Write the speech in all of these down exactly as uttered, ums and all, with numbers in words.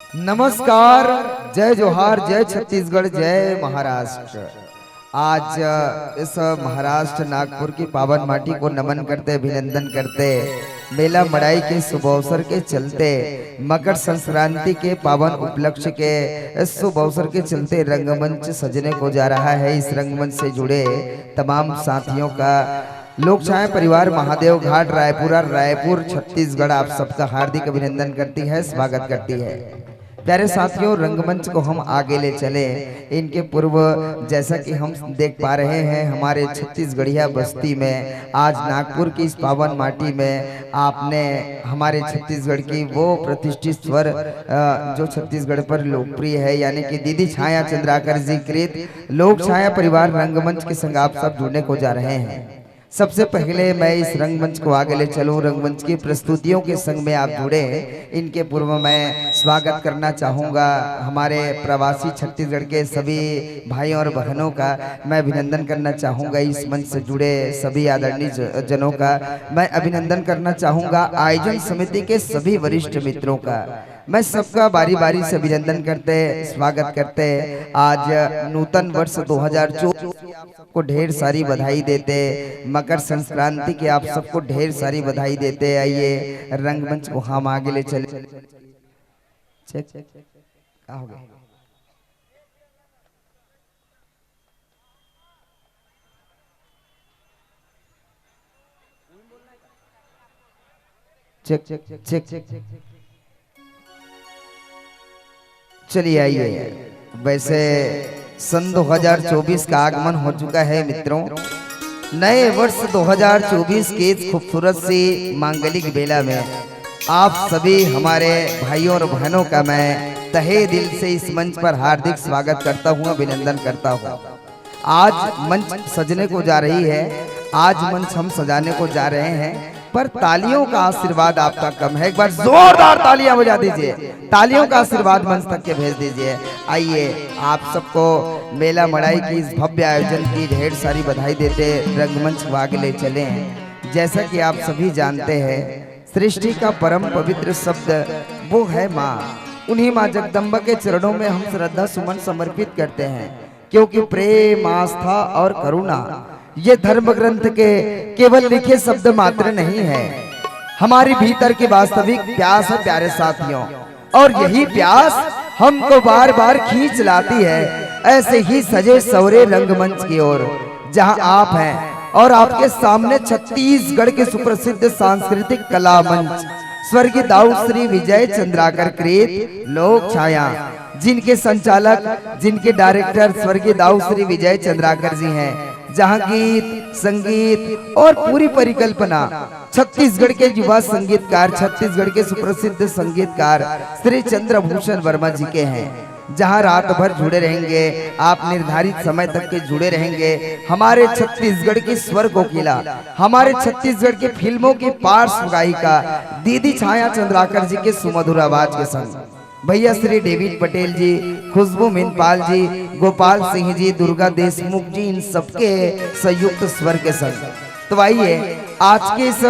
नमस्कार, जय जोहार, जय छत्तीसगढ़, जय महाराष्ट्र। आज इस महाराष्ट्र नागपुर की पावन माटी को नमन करते, अभिनंदन करते, मेला मड़ाई के शुभ अवसर के चलते, मकर संक्रांति के पावन उपलक्ष्य के इस शुभ अवसर के चलते रंगमंच सजने को जा रहा है। इस रंगमंच से जुड़े तमाम साथियों का लोक छाया परिवार महादेव घाट रायपुर और रायपुर छत्तीसगढ़ आप सबका हार्दिक अभिनंदन करती है, स्वागत करती है। प्यारे साथियों, रंगमंच को हम आगे ले चले। इनके पूर्व, जैसा कि हम देख पा रहे हैं, हमारे छत्तीसगढ़िया बस्ती में आज नागपुर की इस पावन माटी में आपने हमारे छत्तीसगढ़ की वो प्रतिष्ठित स्वर, अ, जो छत्तीसगढ़ पर लोकप्रिय है, यानी कि दीदी छाया चंद्राकर जी कृत लोक छाया परिवार रंगमंच के संग आप सब जुड़ने को जा रहे हैं। सबसे पहले मैं इस रंगमंच को आगे ले चलूं, रंगमंच की प्रस्तुतियों के संग में आप जुड़े, इनके पूर्व मैं स्वागत करना चाहूँगा हमारे प्रवासी छत्तीसगढ़ के सभी भाइयों और बहनों का। मैं अभिनंदन करना चाहूँगा इस मंच से जुड़े सभी आदरणीय ज-, जनों का। मैं अभिनंदन करना चाहूँगा आयोजन समिति के सभी वरिष्ठ मित्रों का। मैं सबका बारी बारी से अभिनंदन करते, स्वागत करते। आज नूतन वर्ष दो हज़ार चौबीस को ढेर सारी बधाई देते, मकर संक्रांति की आप सबको ढेर सारी बधाई देते। आइए, रंगमंच को हम आगे ले चले। चेक, का हो गया? Check, check, check, check. चलिए, आइए। वैसे सन दो हज़ार चौबीस का आगमन हो चुका है मित्रों। नए वर्ष दो हज़ार चौबीस के इस खूबसूरत सी मांगलिक बेला में आप सभी हमारे भाइयों और बहनों का मैं तहे दिल से इस मंच पर हार्दिक स्वागत करता हूँ, अभिनंदन करता हूँ। आज मंच सजने को जा रही है, आज मंच हम सजाने को जा रहे हैं, पर तालियों का आशीर्वाद आपका कम है। एक बार जोरदार तालियां बजा दीजिए, तालियों का आशीर्वाद मंच तक के भेज दीजिए। आइए, आप सबको मेला मड़ाई की इस भव्य आयोजन की ढेर सारी बधाई देते रंगमंच को आगे ले चले हैं। जैसा कि आप सभी जानते हैं, सृष्टि का परम पवित्र शब्द वो है माँ। उन्हीं माँ जगदम्बा के चरणों में हम श्रद्धा सुमन समर्पित करते हैं, क्योंकि प्रेम, आस्था और करुणा ये धर्म ग्रंथ के केवल लिखे शब्द मात्र नहीं है, हमारी भीतर की वास्तविक प्यास है प्यारे साथियों। और यही प्यास हमको बार बार खींच लाती है ऐसे ही सजे सवरे रंगमंच की ओर, जहां आप हैं और आपके सामने छत्तीसगढ़ के सुप्रसिद्ध सांस्कृतिक कला मंच स्वर्गीय दाऊ श्री विजय चंद्राकर कृत लोक छाया, जिनके संचालक, जिनके डायरेक्टर स्वर्गीय दाऊ श्री विजय चंद्राकर जी हैं, जहां गीत, संगीत और पूरी परिकल्पना छत्तीसगढ़ के युवा संगीतकार, छत्तीसगढ़ के सुप्रसिद्ध संगीतकार श्री चंद्रभूषण वर्मा जी के हैं, जहां रात भर जुड़े रहेंगे आप, निर्धारित समय तक के जुड़े रहेंगे हमारे छत्तीसगढ़ की स्वर कोकिला, हमारे छत्तीसगढ़ की फिल्मों की पार्श्व गायिका दीदी छाया चंद्राकर जी के सुमधुर आवाज के संग। भैया Shri David Patel ji, Khushboo मिनपाल ji, Gopal Singh ji, Durga Deshmukh ji, in सबके संयुक्त स्वर के संग। तो आइए, आज के इस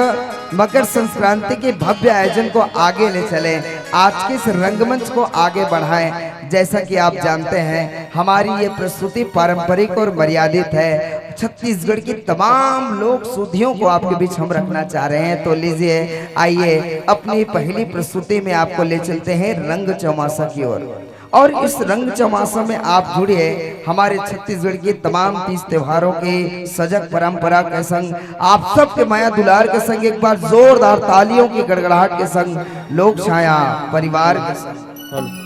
मकर संक्रांति के भव्य आयोजन को आगे ले चलें, आज के इस रंगमंच को आगे बढ़ाएं। जैसा कि आप जानते हैं, हमारी ये प्रस्तुति पारंपरिक और मर्यादित है। छत्तीसगढ़ की तमाम लोक सुधियों को आपके बीच हम रखना चाह रहे हैं। तो लीजिए, आइए, अपनी पहली प्रस्तुति में आपको ले चलते हैं रंग चौमासा की ओर। और इस रंग चौमासा में आप जुड़िए हमारे छत्तीसगढ़ की तमाम तीज त्योहारों की सजग परंपरा के संग, आप सबके मया दुलार के संग। एक बार जोरदार तालियों की गड़गड़ाहट के संग लोक छाया परिवार के संग।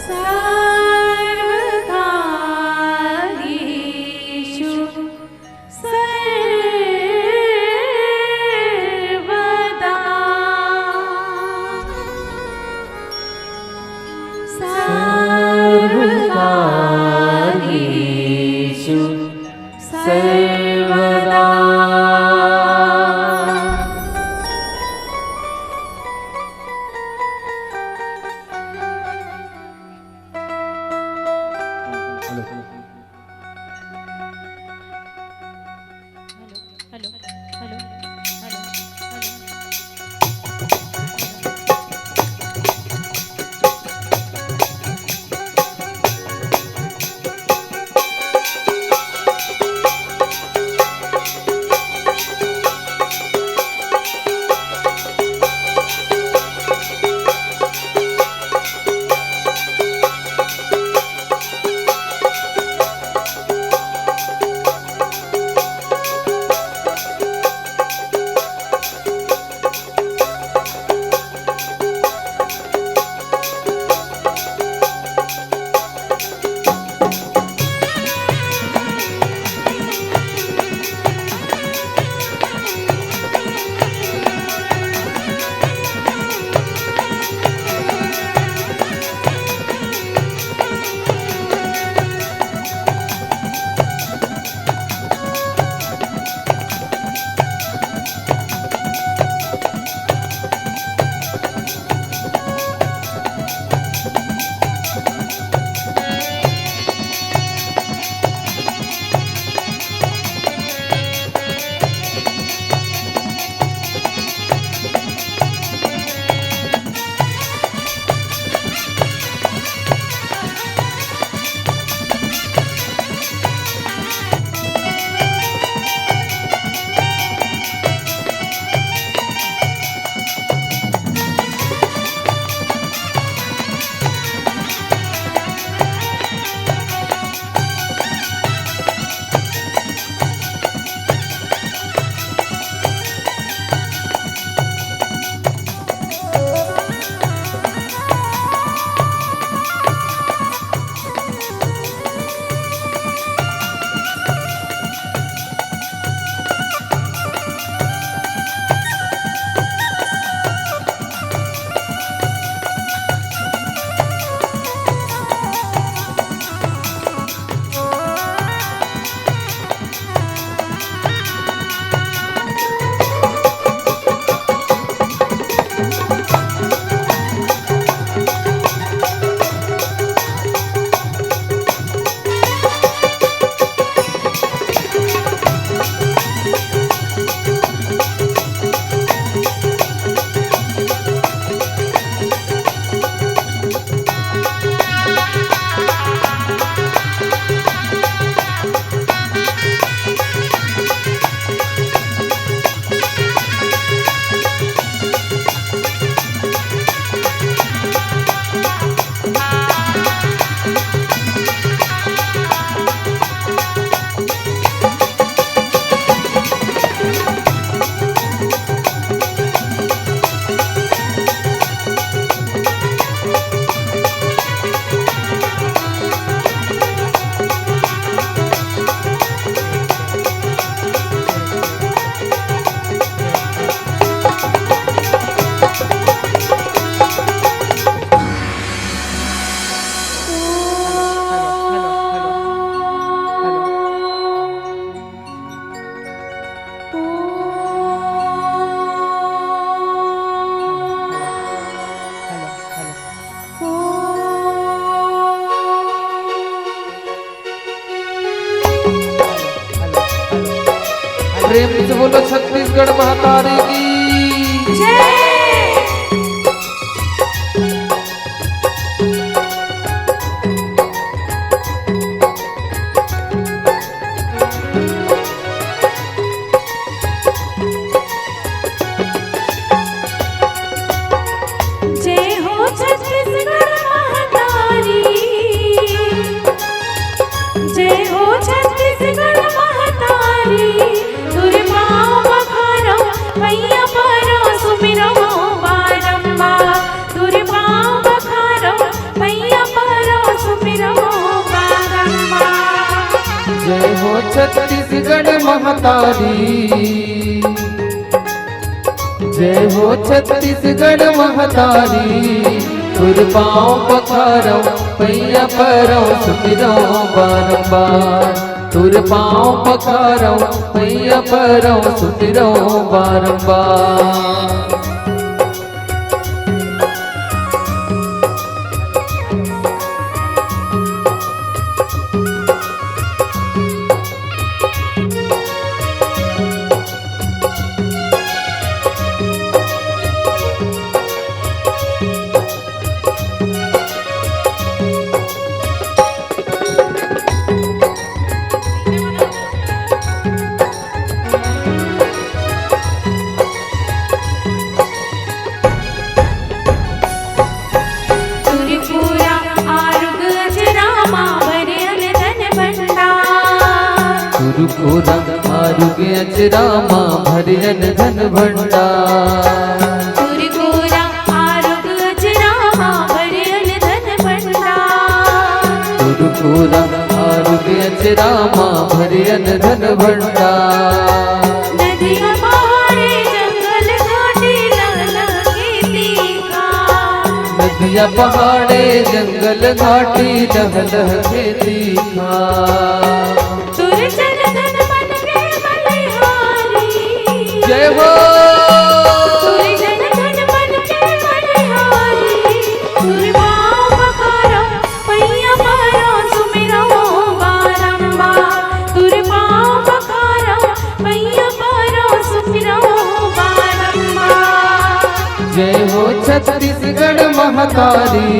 सर्वकालेषु सर्वदा। सर्वकालेषु सर्वदा। Hello, hello, hello, hello, hello. प्रेम से बोलो छत्तीसगढ़ महतारी की। जय। जय हो छत्तीसगढ़ महतारी, जय हो छत्तीसगढ़ महतारी। तोरे पाँव पखारव, पैया परव, सुमिरव महतारी। जय हो छत्तीसगढ़ महतारी, तोर पाँव पखारव, पैया परव, सुमिरव बारंबार। तोर पाँव पखारव, पैया परव, सुमिरव बारंबार। तुरपुरा आरुग अजरामा भरे अन धन भंडार। तुरपुरा आरुग अजरामा भरे अन धन भंडार। तुरपुरा आरुग अजरामा भरे अन धन भंडार। तुरपुरा आरुग अजरामा भरे अन धन भंडार। नदिया पहाड़े जंगल घाटी लहलह खेती खार। नदिया पहाड़े जंगल घाटी लहलह खेती खार। तुर जन धन मन के बलिहारी। जय हो। तुर जन धन मन के बलिहारी। तुर पाँव पखारव, पैया परव, सुमिरव बारंबार। तुर पाँव पखारव, पैया परव, सुमिरव बारंबार। जय हो छत्तीसगढ़ महतारी।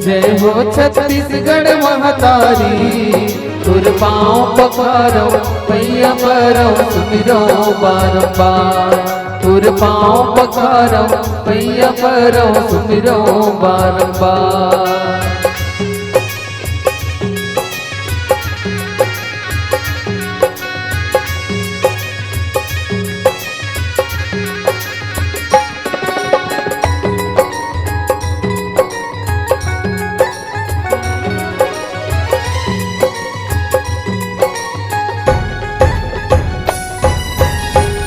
जय हो छत्तीसगढ़ महतारी, तोर पाँव पखारव, पैया परव, सुमिरव बारंबार। तोर पाँव पखारव, पैया परव, सुमिरव बारंबार।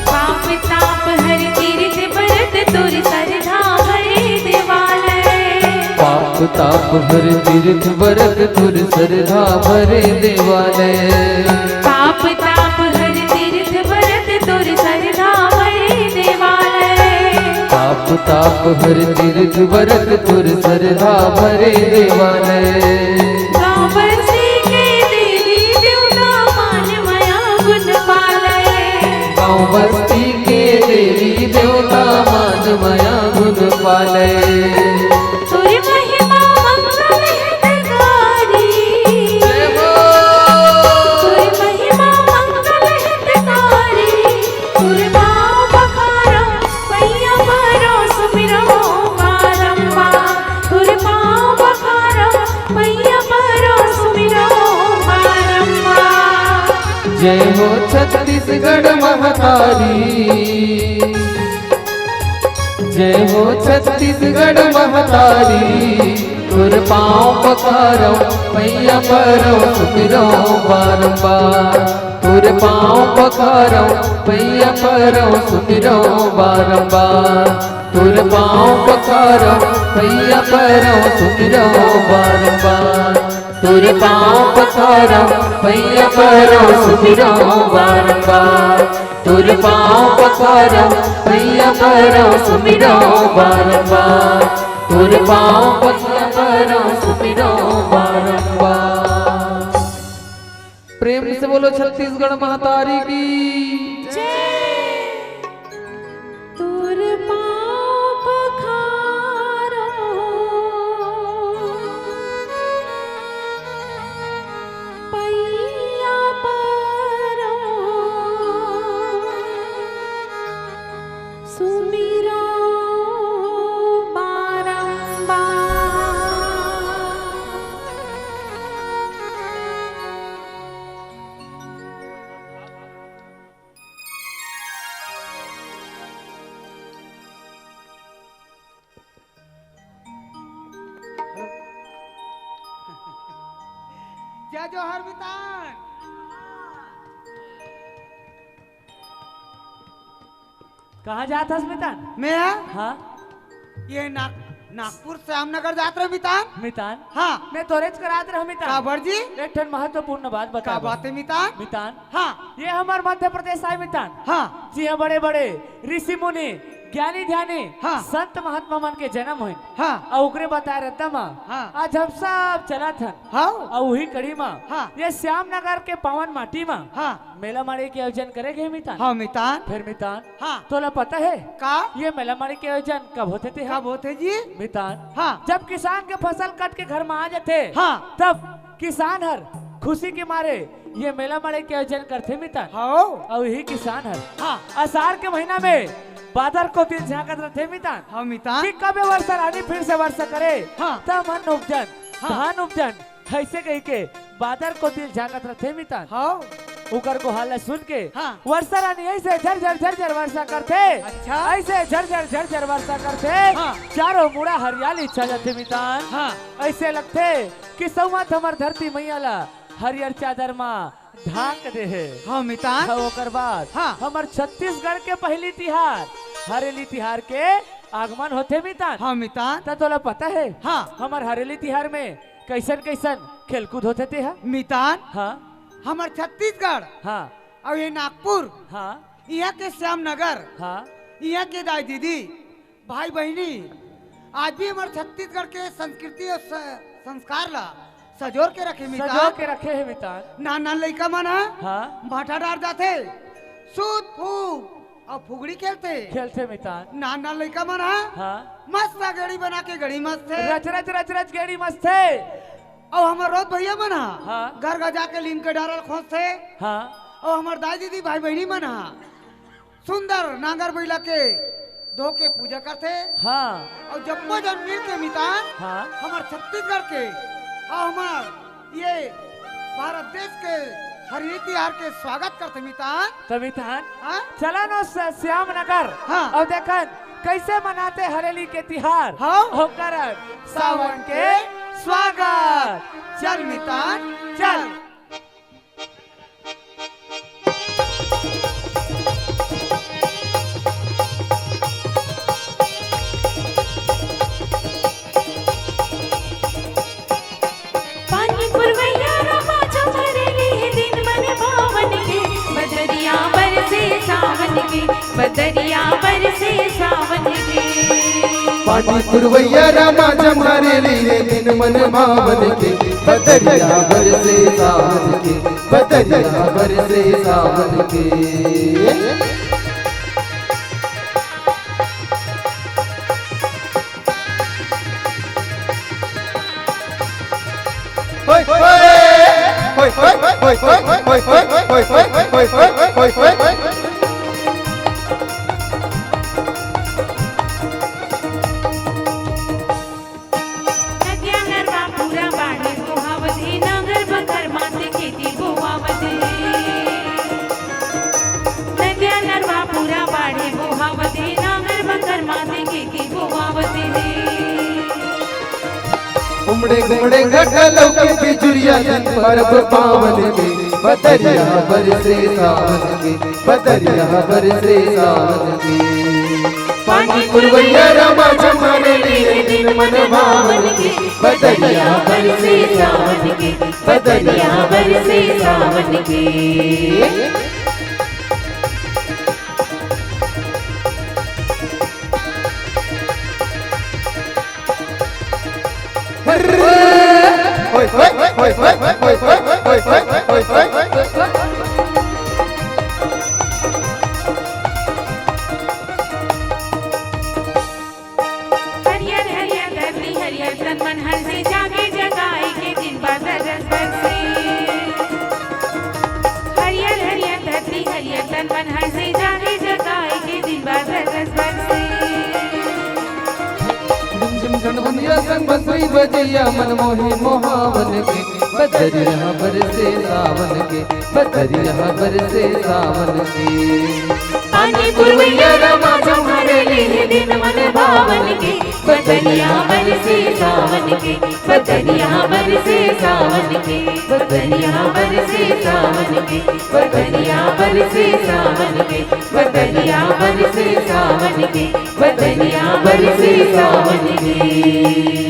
पाप ताप हर तीर्थ बरत तोर सरधा भरे देवालय। पाप ताप हर तीर्थ बरत तोर सरधा भरे देवालय। पाप ताप हर तीर्थ बरत तोर सरधा भरे देवालय। पाप ताप हर तीर्थ बरत तोर सरधा भरे देवालय। गाँव बस्ती के देवी देवता मान मया गुण पालय। गाँव बस्ती के देवी देवता मान मया गुण पालय। तोर महिमा मंगल हितकारी। जय हो। तोर महिमा मंगल हितकारी। तोर पाँव पखारव, पैया परव, सुमिरव बारंबार। तोर पाँव पखारव, पैया परव, सुमिरव बारंबार। जय हो छत्तीसगढ़ महतारी। जय हो छत्तीसगढ़ महतारी, तोर पाँव पखारव, पैया परव, सुमिरव बारंबार। तोर पाँव पखारव, पैया परव, सुमिरव बारंबार। तोर पाँव पखारव, पैया परव, सुमिरव बारंबार। तोर पाँव पखारव, पैया परव, सुमिरव बारंबार। तोर पाँव पखारव, पैया परव, सुमिरव बारंबार। तोर पाँव पखारव, सुमिरव बारंबार। प्रेम से बोलो छत्तीसगढ़ महतारी की। जय। तोर पाँव पखारव, पैया परव, सुमिरव बारंबार। जय जोहार मितान। कहाँ जात हस मितान? मैं? हाँ। ये नाग-, नागपुर श्याम नगर जात रहे मितान। मितान? हाँ। मैं तोरेच करात रहे मितान। काबर जी? एक ठन महत्वपूर्ण बात बता का बात है मितान? मितान? हाँ। ये हमर मध्य प्रदेश आय मितान। हाँ। जी हाँ, बड़े-बड़े ऋषि मुनि, ज्ञानी ध्यानी, हाँ। संत महात्मा मन के जन्म होय। हाँ। अउ ओकरे बताए रद्दा मा हाँ। आज हम सब चलत हन। हाँ। अउ उही कड़ी मा हाँ। ये श्याम नगर के पावन माटी मा हाँ। मेला माड़े के आयोजन करे गे मितान। हाँ मितान। फिर मितान, हाँ। तोला पता है का? ये मेला माड़े के आयोजन कब होथे ते ह? कब होथे जी? मितान, हाँ। जब किसान के फसल कट के घर मा आ जाथे, हाँ। तब किसान हर खुशी के मारे ये मेला माड़े के आयोजन करथे मितान। हाँ। अउ यही किसान हर हाँ। आषाढ़ के महीना में बादर कोती ल झांकत रथे मितान। हाँ मितान। कि कब ये वर्षा रानी फिर से वर्षा करे, हाँ। तब हम अन्न उपजन, हाँ। धान उपजन, ऐसे कहिके बादर कोती ल झांकत रथे मितान। हाँ। ओकर गोहार ला सुन के हाँ। वर्षा रानी ऐसे झरझर झरझर वर्षा करथे। अच्छा। ऐसे झरझर झरझर वर्षा करथे। हाँ। चारों मुड़ा हरियाली छा जाथे मितान। हाँ। ऐसे लगथे कि सौंवत हमर धरती मैया ला हरियर चादर मा ढांक दे हे। हाँ मितान। हाँ, ओकर बाद हाँ। हमर छत्तीसगढ़ के पहली तिहार हरेली तिहार के आगमन होथे मितान। हाँ मितान। त तोला पता है हाँ। हमर हरेली तिहार में कैसन कैसन खेलकूद होथे ते ह? मितान, हाँ। हमर छत्तीसगढ़ हाँ। अउ ये नागपुर, हाँ। इहाँ के श्याम नगर, हाँ। इहाँ के दाई दीदी, भाई बहिनी, आज भी हमर छत्तीसगढ़ के संस्कृति अउ स-, संस्कार ला सजोर के रखे मितान। सजोर के रखे हे मितान। नान नान लइका मन ह हाँ। भाटा डार जाथे, सूत फूक अउ फुगड़ी खेलथे। खेलथे मितान। नान नान लइका मन ह हाँ। मस्त गेड़ी बना के गेड़ी मस्त हे। रच रच रच रच गेड़ी मस्त हे। अउ हमर रोत भैया मन ह हाँ। घर घर जाके लीम के डारा ल खोजथे। हाँ। अउ हमर दाई दीदी भाई बहिनी मन ह सुंदर नांगर बइला के धो के पूजा करथे। हाँ। अउ जम्मो झन मिल के मितान हाँ। हमर छत्तीसगढ़ के अउ हमर ये भारत देश के हरेली तिहार के स्वागत करथे मितान। त मितान, हाँ? चला न स-, श्याम नगर हाँ। अउ देखन कैसे मनाथे हरेली के तिहार। हाँ। ओकर सावन के स्वागत। चल मितान, चल। पानी पुरवैया रमा झमरे लिए दिन मन पावन के, बदरिया बरसे सावन के, बदरिया बरसे सावन के। पानी पुरवैया रमा झमरे लिए दिन मन पावन के, बदरिया बरसे सावन के, बदरिया बरसे सावन के। नदिया नरवा पूरा बाढ़े बोहावत हे, नांगर बंकर माथे खेती बोआवत हे। नदिया नरवा पूरा बाढ़े बोहावत हे, नांगर बंकर माथे खेती बोआवत हे। उमड़े गुमड़े घटा लौके बिजुरिया दिन परब पावन के, बदरिया बरसे सावन के, बदरिया बरसे सावन के। पानी पुरवैया रमा झमरे लिए दिन मन भावन के, बदरिया बरसे सावन के, बदरिया बरसे सावन के। हरियर हरियर धरती, हरियर तन मन हर से जागे जगाए के दिन बादल रस बरसे। हरियर हरियर धरती, हरियर तन मन हर से जागे जगाए के दिन बादल रस बरसे। झिम झिम झुनझुनिया संग बंसुरी बजैया मन मोहे मोहावन के, बदरिया बरसे सावन के, बदरिया बरसे सावन के। पानी पुरवैया रमा झमरे लिए दिन मन भावन के, बदरिया बरसे सावन के, बदरिया बरसे सावन के, बदरिया बरसे सावन के, बदरिया बरसे सावन के, बदरिया बरसे सावन बदनिया बरसे सावन के।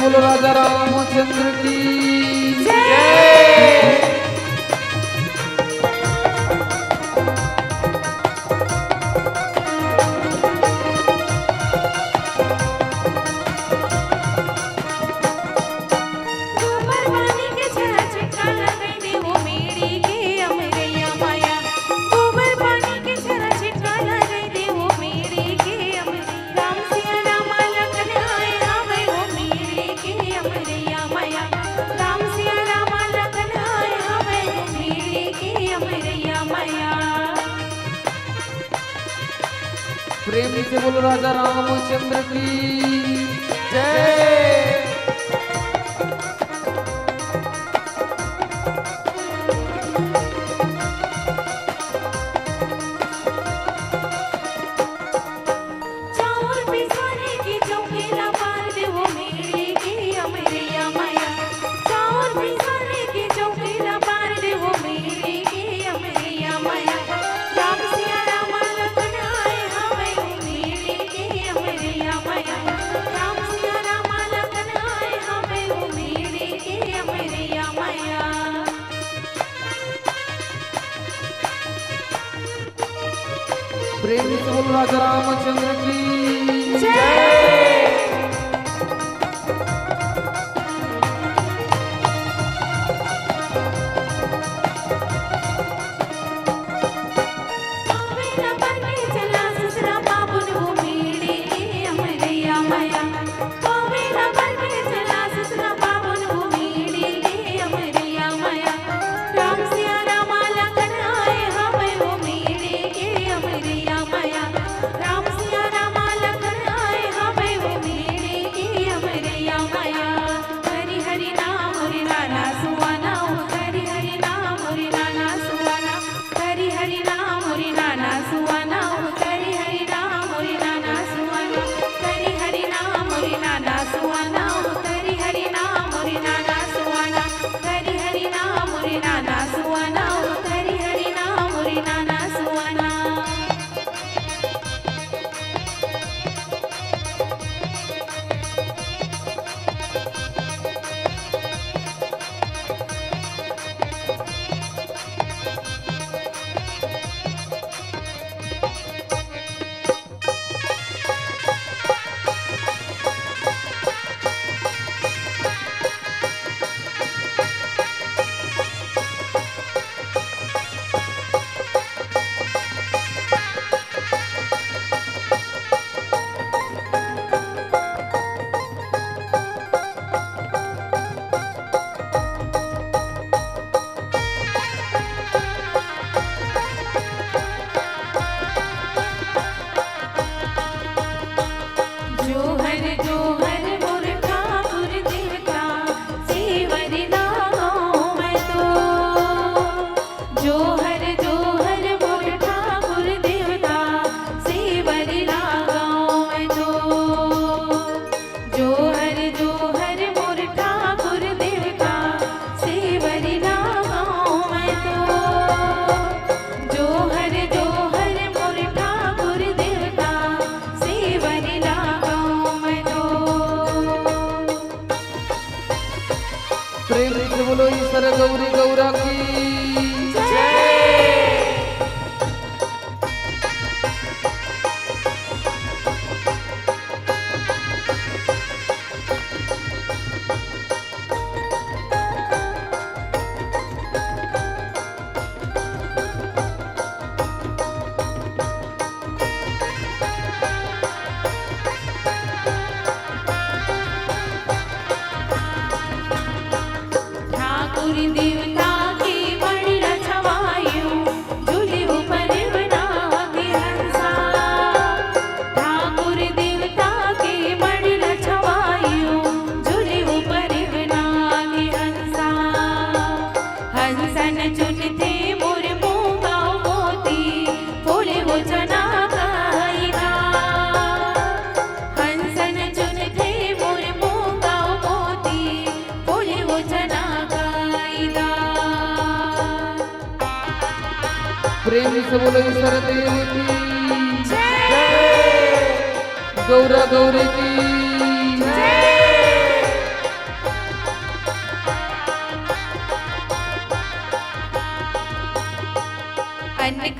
बोलो राजा रामचंद्र की जय। प्रेम से बोलो राजा रामचंद्र की जय। प्रेम से बोल राजा रामचंद्र की जय। प्रेम से बोलो ईश्वर गौरी गौरा की जय। प्रेम से बोलो ईश्वर देव की जय। गौरा गौरी की जय।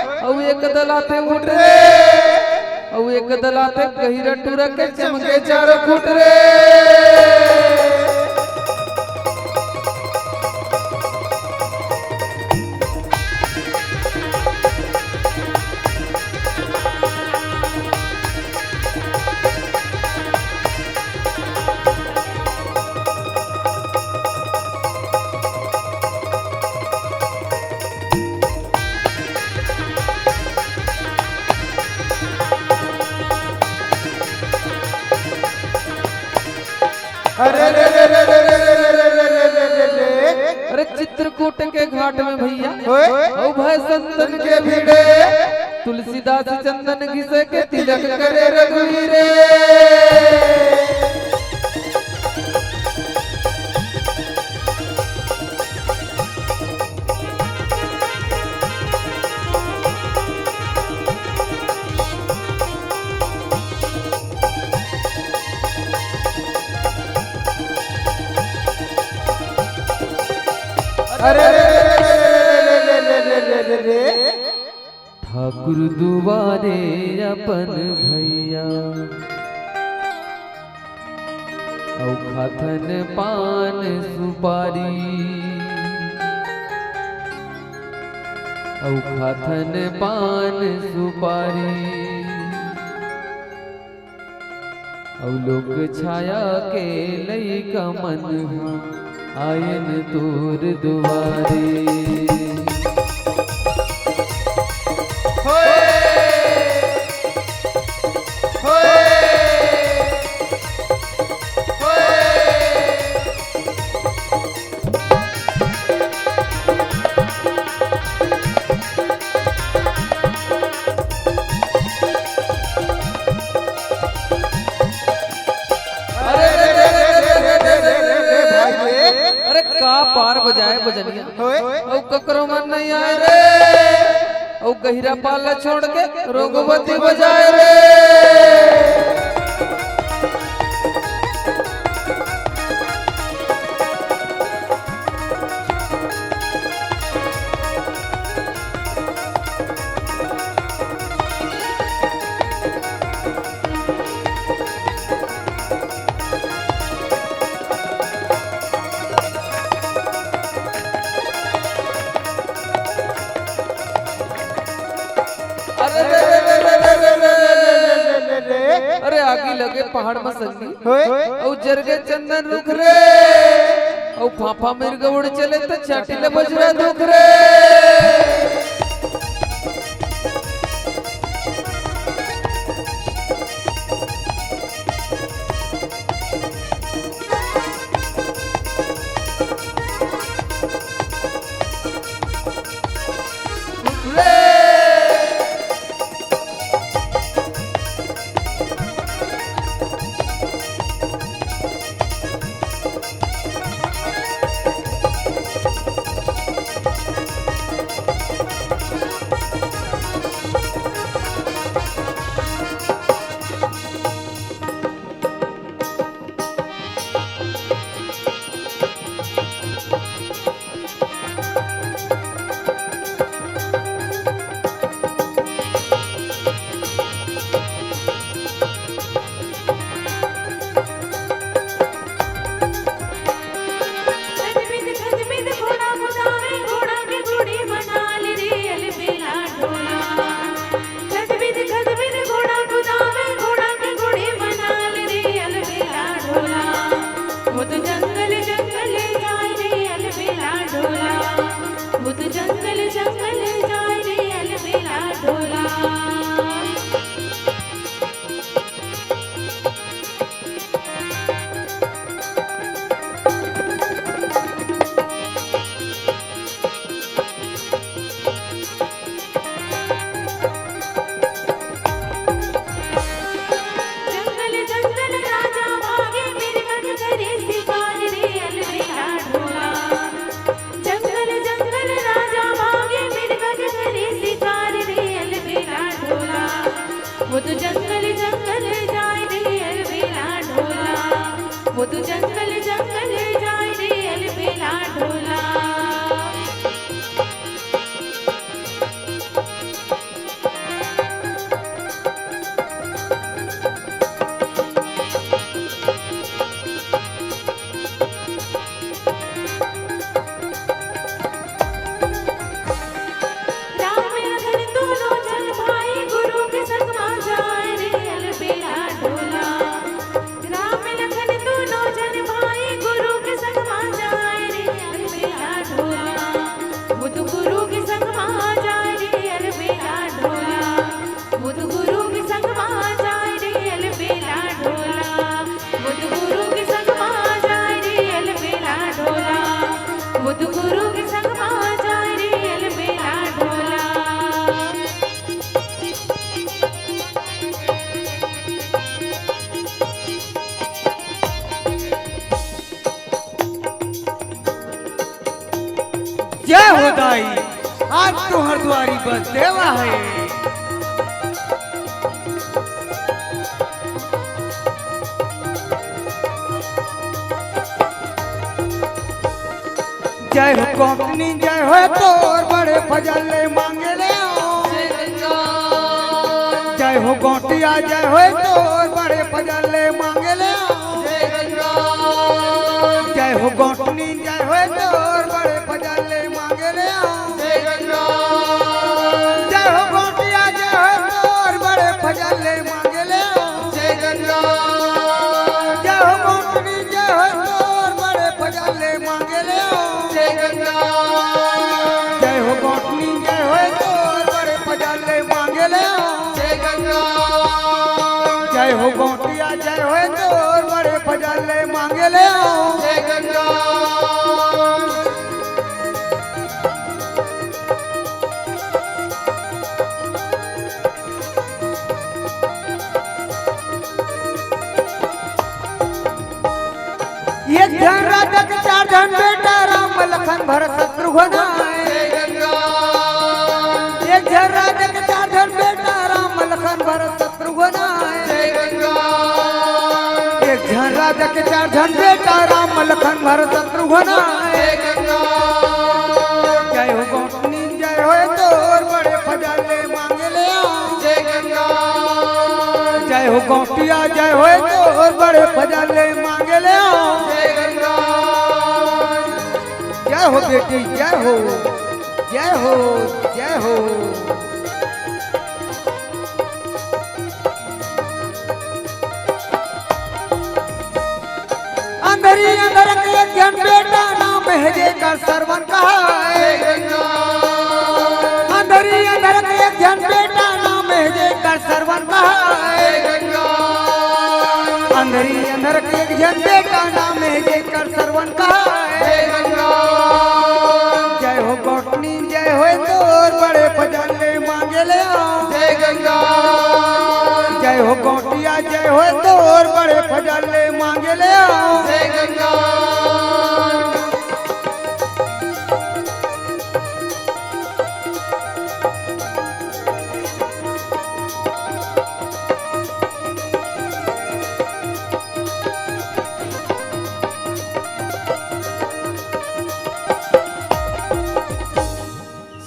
अउ एक दल आथे उठ रे, अउ एक दल आथे गहिरा टूरा के चमके चारों खुट रे। अरे रे रे रे रे रे रे रे रे रे रे रे रे। अरे चित्रकूट के घाट में भैया, ओए। अउ भय संतन के भीड़े, तुलसीदास चंदन घिसे के तिलक करे रघुवीरे। अरे रे रे रे रे रे रे रे रे रे रे। ठाकुर दुआरे अपन भैया, अउ खाथन पान सुपारी, अउ खाथन पान सुपारी। अउ लोक छाया के लइका मन ह आयन तोर दुआरे। होए! होए! होए! अरे रे रे रे रे रे रे रे रे रे भाई रे। अरे का पार बजाए बजनिया। होए। अउ ककरो मन नहीं आए रे। अउ गहिरा पाल ला छोड़ के रोगवती बजाए रे। अरे रे रे रे रे रे। अरे आगी लगे पहाड़ में संगी। होए। अउ जरगे चंदन रुख रे। अउ फाफा मिर्ग उड़ चले त चाटी ले बजरा दुख रे। जय हो दाई, आज तुंहर दुआरी बस सेवा हे। जय हो गोतनी, जय हो तोर बड़े फजल ले मांगे ले ओ। जय हो गोटिया, जय हो तोर बड़े फजल ले मांगे ले ओ। जय हो गोतनी, जय हो तोर बड़े फजल ले मांगे ले ओ। जय हो गोटिया, जय हो तोर बड़े फजल ले मांगे ले ओ। जय हो गोतनी, जय हो तोर बड़े फजल ले मांगे ले ओ। जय हो गोतनी, जय हो तोर बड़े फजल ले मांगे ले ओ। जय हो गोटिया, जय हो तोर बड़े फजल ले मांगे ले ओ। एक झन राजा के चार झन बेटा, राम लखन भरत शत्रुघ्न आय। एक झन राजा के चार झन बेटा, राम लखन भरत शत्रुघ्न आय। एक झन राजा के चार झन बेटा, राम लखन भरत शत्रुघ्न आय। जय हो गोतनी, जय हो तोर बड़े फजल ले मांगे ले ओ। जय हो गोटिया, जय हो तोर बड़े फजल ले मांगे ले ओ। जय हो बेटी, जय हो, जय हो, जय हो। अंधरी अंधर के एक झन बेटा, नाम हे जेकर सरवन कहाय। अंधरी अंधर के एक झन बेटा, नाम हे जेकर सरवन कहाय। अंधरी अंधर के एक झन बेटा, नाम हे जेकर सरवन कहाय। जय हो गोतनी, जय हो तोर बड़े फजल ले मांगे ले ओ। जय हो गोटिया, जय हो तोर बड़े फजल ले मांगे ले ओ।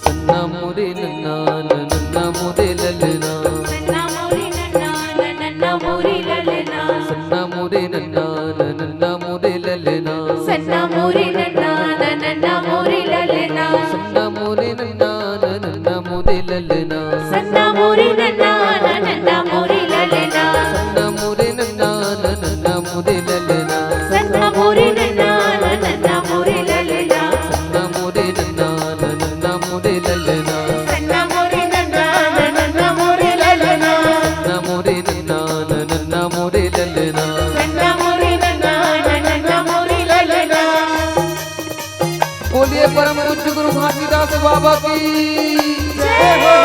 सन्ना मोरे नन्ना, नन्ना मोरे ललना। सन्ना मोरे नन्ना, नन्ना मोरे ललना। सन्ना मोरे नन्ना, नन्ना मोरे ललना। सन्ना मोरे नन्ना, नन्ना मोरे ललना। सन्ना मोरे नन्ना, नन्ना मोरे ललना। सन्ना मोरे नन्ना, नन्ना मोरे ललना। सन्ना मोरे नन्ना, नन्ना मोरे ललना। सन्ना मोरे नन्ना, नन्ना मोरे ललना। सन्ना मोरे नन्ना, नन्ना मोरे ललना। सन्ना मोरे नन्ना, नन्ना मोरे ललना। सन्ना मोरे नन्ना, नन्ना मोरे ललना। सन्ना मोरे नन्ना, नन्ना मोरे ललना। बोलिए परम पूज्य गुरु घासीदास बाबा की जय हो।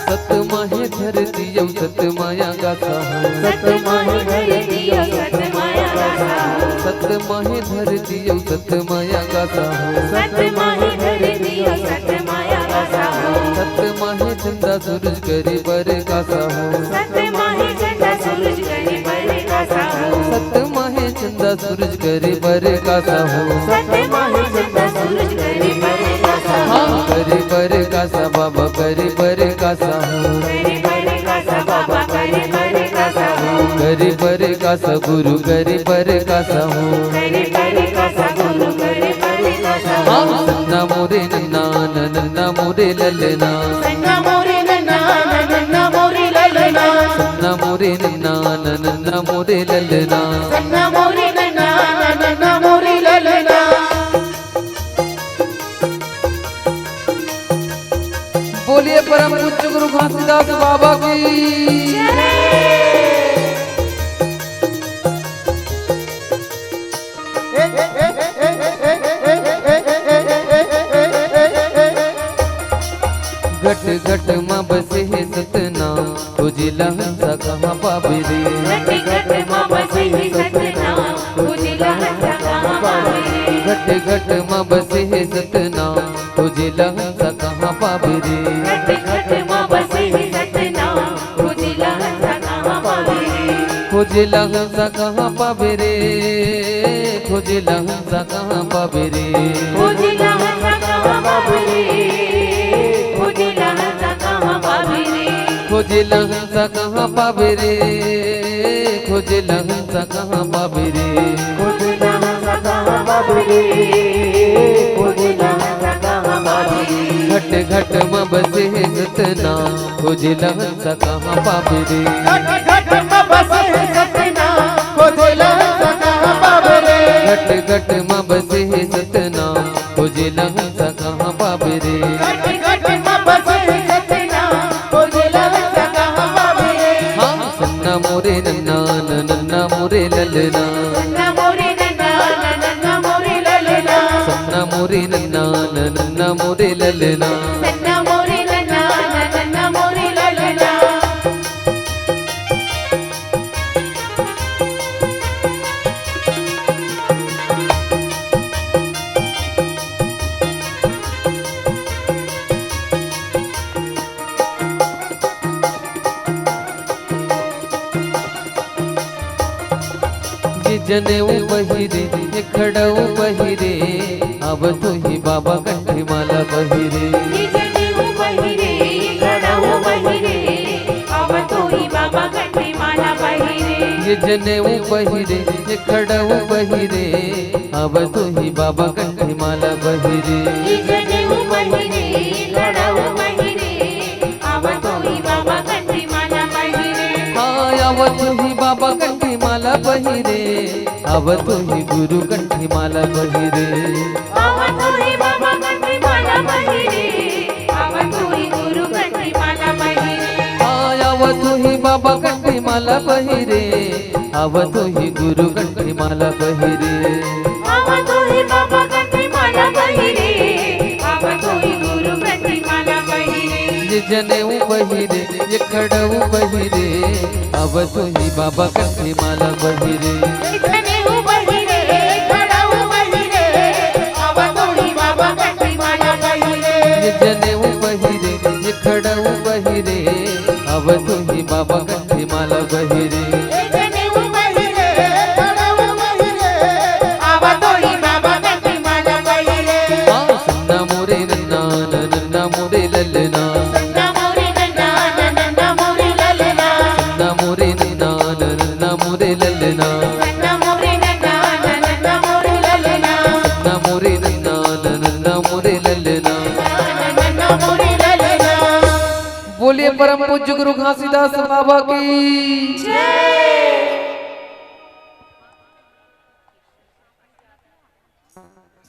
सत माहे धरती अउ सत माया गासा हो। सत माहे धरती अउ सत माया गासा हो। सत माहे धरती अउ सत माया गासा हो। सत माहे धरती अउ सत माया गासा हो। सत माहे चंदा सूरज करे बर गासा हो। सत माहे चंदा सूरज करे बर गासा हो। सत माहे चंदा सूरज करे बर गासा हो। सत माहे चंदा सूरज करे बर गासा हो। हाँ, करे बर गासा बाबा, करे बर गासा हो। करे बर गासा बाबा, करे बर गासा हो। करे बर गासा गुरु, करे बर गासा हो। करे बर गासा गुरु, करे बर गासा हो। हाँ, सन्ना मोरे नन्ना, नन्ना मोरे ललना। सन्ना मोरे नन्ना, नन्ना मोरे ललना। सन्ना मोरे नन्ना, नन्ना मोरे ललना। सन्ना मोरे नन्ना, नन्ना मोरे ललना। बोलिए परम पूज्य गुरु घासीदास बाबा की। पाबे रे। घट घट म बसे हे सतनाम, खोजेला हंसा कहाँ पाबे रे। घट घट म बसे हे सतनाम, खोजेला हंसा कहाँ पाबे रे। घट घट म बसे हे सतनाम, खोजेला हंसा कहाँ पाबे रे। खोजेला हंसा कहाँ पाबे रे, खोजेला हंसा कहाँ पाबे रे। खोजेला हंसा कहाँ पाबे रे, खोजेला हंसा कहाँ पाबे रे। खोजेला हंसा कहाँ पाबे रे, खोजेला हंसा कहाँ पाबे रे। खोजेला हंसा कहाँ पाबे रे, खोजेला हंसा कहाँ पाबे रे। घट घट म बसे हे सतनाम, खोजेला हंसा कहाँ पाबे रे। घट घट म बसे हे सतनाम, खोजेला हंसा कहाँ पाबे रे। घट घट म बसे हे सतनाम, खोजेला हंसा कहाँ पाबे रे। घट घट म बसे हे सतनाम, खोजेला हंसा कहाँ पाबे रे। हाँ, सन्ना मोरे नन्ना, नन्ना मोरे ललना। सन्ना मोरे नन्ना, नन्ना मोरे ललना। सन्ना मोरे नन्ना, नन्ना मोरे ललना। सन्ना मोरे नन्ना, नन्ना मोरे ललना। ये जनेऊ पहिरे, ये खड़ऊ पहिरे, अब तो ही बाबा कंठी माला पहिरे। ये जनेऊ पहिरे, ये खड़ऊ पहिरे, अब तो ही बाबा कंठी माला पहिरे। ये जनेऊ पहिरे, ये खड़ऊ पहिरे, अब तो ही बाबा कंठी माला पहिरे। ये जनेऊ पहिरे, ये खड़ऊ पहिरे, अब तो ही बाबा कंठी माला पहिरे। हाँ, अब तो ही बाबा कंठी माला पहिरे, अब तो ही गुरु कंठी माला पहिरे। अब तो ही बाबा कंठी माला पहिरे, अब तो ही गुरु कंठी माला पहिरे। हाँ, अब तो ही बाबा कंठी माला पहिरे, अब तो ही गुरु कंठी माला पहिरे। अब तो ही बाबा कंठी माला पहिरे, अब तो ही गुरु कंठी माला पहिरे। ये जनेऊ पहिरे, ये खड़ऊ पहिरे, अब तो ही बाबा कंठी माला पहिरे। ये जनेऊ पहिरे, ये खड़ऊ पहिरे, अब तो ही बाबा कंठी माला पहिरे। ये जनेऊ पहिरे, ये खड़ऊ पहिरे, अब तो ही बाबा कंठी माला पहिरे। ये जनेऊ पहिरे, खड़ऊ पहिरे, अब तो ही बाबा कंठी माला पहिरे। हाँ, सन्ना मोरे नन्ना, नन्ना मोरे ललना। सन्ना मोरे नन्ना, नन्ना मोरे ललना। सन्ना मोरे नन्ना, नन्ना मोरे ललना। सन्ना मोरे नन्ना, नन्ना मोरे ललना। सन्ना मोरे नन्ना, नन्ना मोरे ललना। नन्ना मोरे ललना। बोलिए परम पूज्य गुरु घासीदास बाबा की जय।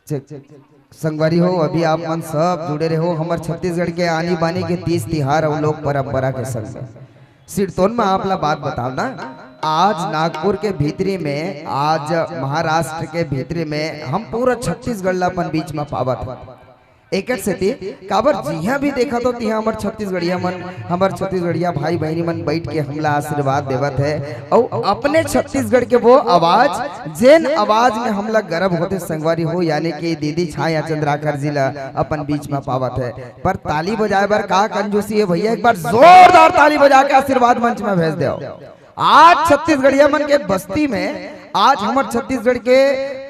चेक। संगवारी हो, अभी आप मन सब जुड़े रहो हमर छत्तीसगढ़ के आनी बानी के तीज तिहार अउ लोक परंपरा के संग में। सिरतोन में आप ला बात बताओ ना, आज नागपुर के भीतरी में, आज महाराष्ट्र के भीतरी में हम पूरा छत्तीसगढ़ ला अपन बीच में पावत हन। एकर सेती काबर जिहां भी देखत हो तिहां हमर छत्तीसगढ़िया मन, हमर छत्तीसगढ़िया भाई बहिनी मन बैठ के हमला आशीर्वाद देवत हे। अउ अपने छत्तीसगढ़ के वो आवाज, जेन आवाज में हमला गर्व होथे संगवारी हो, यानी कि दीदी छाया चंद्राकर जी ला अपन बीच में पावत हे। पर ताली बजाए बर का कंजूसी हे भैया, एक बार जोरदार ताली बजा के आशीर्वाद मंच में भेज देव। आज छत्तीसगढ़िया मन के बस्ती में आज हमर छत्तीसगढ़ के,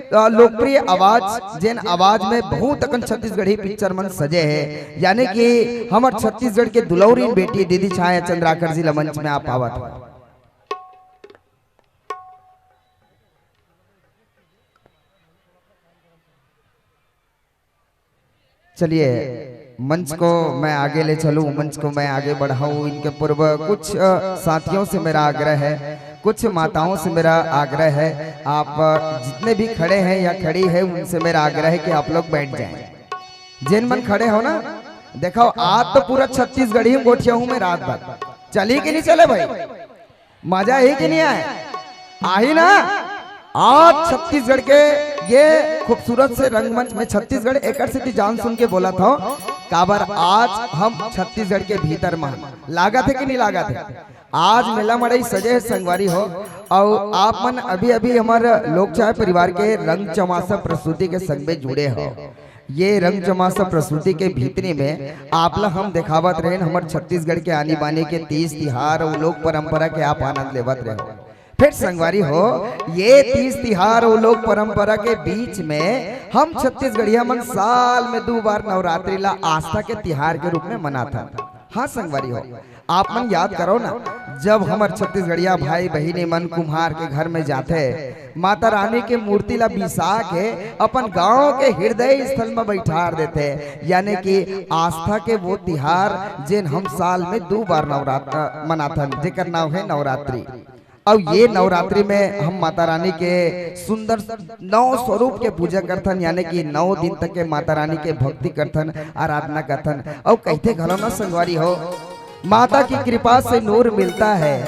अ, लोकप्रिय आवाज, जेन आवाज में बहुत अकन छत्तीसगढ़ी पिक्चर मन सजे हे, यानी कि हमर छत्तीसगढ़ के दुलौरीन बेटी दीदी छाया चंद्राकर जी ला मंच में आ पावत हे। चलिए, मंच को मैं आगे ले चलूं, मंच को मैं आगे बढ़ाऊं। इनके पूर्व कुछ, अ, साथियों से मेरा आग्रह है, कुछ माताओं से मेरा आग्रह है, आप, अ, जितने भी खड़े हैं या खड़ी है, उनसे मेरा आग्रह है कि आप लोग बैठ जाएं। जेन मन खड़े हो ना, देखो, आज तो पूरा छत्तीसगढ़ी में गोठिया हूं मैं रात भर। चली कि नहीं चले भाई? मजा ही कि नहीं आए? आही ना? आज छत्तीसगढ़ के ये खूबसूरत से रंगमंच में छत्तीसगढ़ एकर सेती जान सुन के बोलत हौं, काबर आज हम छत्तीसगढ़ के भीतर म हन। लागत हे कि नहीं लागत हे? आज मेला मड़ई सजे हे संगवारी हो, अउ आप मन अभी-अभी हमर लोक छाया परिवार के रंग चमासा प्रस्तुति के संग में जुड़े हो। ये रंग चमासा प्रस्तुति के भीतरी में आप ला हम देखावत रहेन हमर छत्तीसगढ़ के आनी बानी के तीज तिहार अउ लोक परंपरा के आप आनंद लेवत रहे हो। फेर संगवारी हो, ये तीज तिहार अउ लोक परंपरा के बीच में हम छत्तीसगढ़िया मन साल में दू बार नवरात्रि ला आस्था के तिहार के रूप में मनाथन। हाँ संगवारी हो, आप मन याद करो ना, जब हमर छत्तीसगढ़िया भाई बहिनी मन कुम्हार के घर में जाथे, माता रानी के मूर्ति ला बिसा के अपन गांव के हृदय स्थल में बैठार देथे, यानी कि आस्था के वो तिहार जेन हम साल में दू बार नवरात्र मनाथन, जेकर नाव है नवरात्रि। अउ ये नवरात्रि में हम माता रानी के सुंदर नौ स्वरूप के पूजा करथन, यानी कि नौ दिन तक के माता रानी के भक्ति करथन, आराधना करथन। अउ कहथे घलो ना संगवारी हो, माता की कृपा से नूर मिलता है,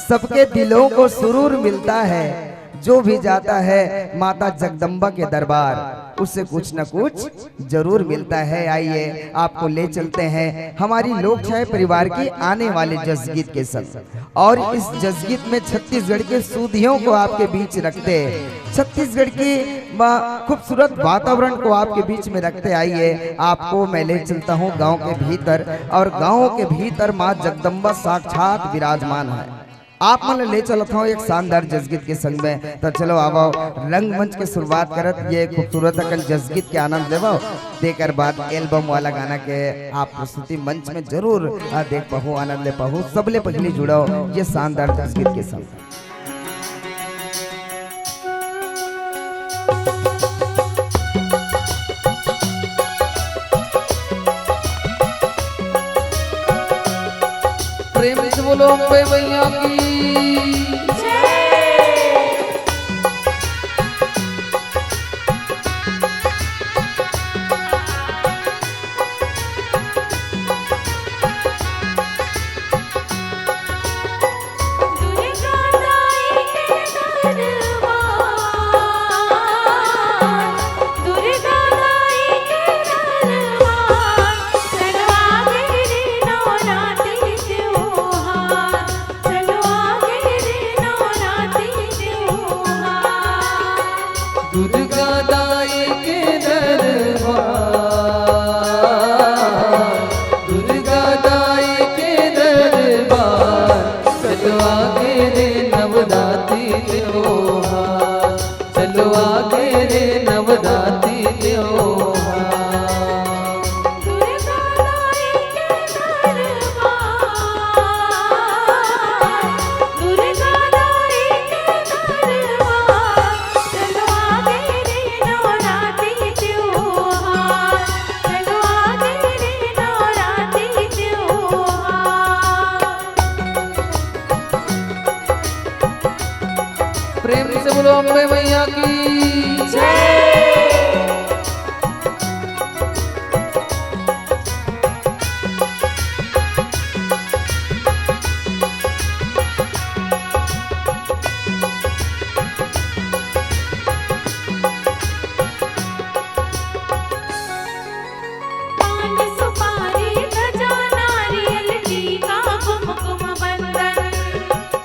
सबके दिलों को सुरूर मिलता है, जो भी जाता है माता जगदम्बा के दरबार, उसे कुछ न कुछ जरूर मिलता है। आइए, आपको ले चलते हैं हमारी लोक छाया परिवार की आने वाले जसगीत के संग। और इस जसगीत में छत्तीसगढ़ के सूदियों को आपके बीच रखते, छत्तीसगढ़ की म-, खूबसूरत वातावरण को आपके बीच में रखते, आइए, आपको मैं ले चलता हूँ गांव के भीतर, और गांव के भीतर माँ जगदम्बा साक्षात विराजमान है। आप मन ले चलत हौं एक शानदार जसगीत के संग में। तो चलो आवो, रंगमंच के शुरुआत करत ये खूबसूरत अकन जसगीत के आनंद लेवो। तेकर बाद एल्बम वाला गाना के आप प्रस्तुति मंच में जरूर, आ, देख पाहू, आनंद ले पाहू। सबले पहले जुड़ो ये शानदार जसगीत के संग। प्रेम से बोलो अम्बे मैया की। दुर्गा दाई के दरबार, दुर्गा दाई के दरबार, चलो आगे रे नवरात्रि त्योहार, चलो आगे रे नवरात्रि त्योहार। प्रेम से बोलो अम्बे मैया की जय।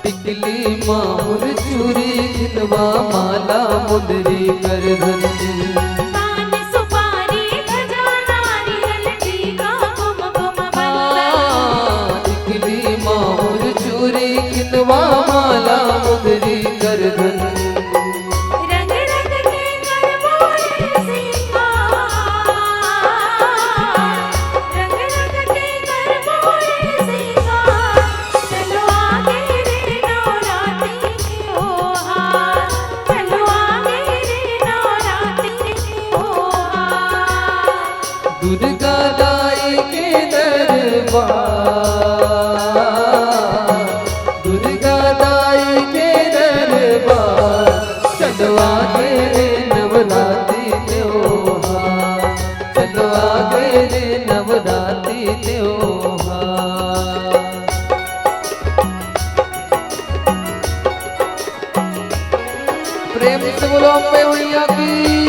टिकली माहुर चूरी खिनवा माला मुंदरी करधन। टिकली माहुर चूरी खिनवा माला मुंदरी करधन। दुर्गा दाई के दरबार, दुर्गा दाई के दरबार, चलो आगे रे नवरात्रि त्योहार, चलो आगे रे नवरात्रि त्योहार। प्रेम से बोलो अम्बे मैया की।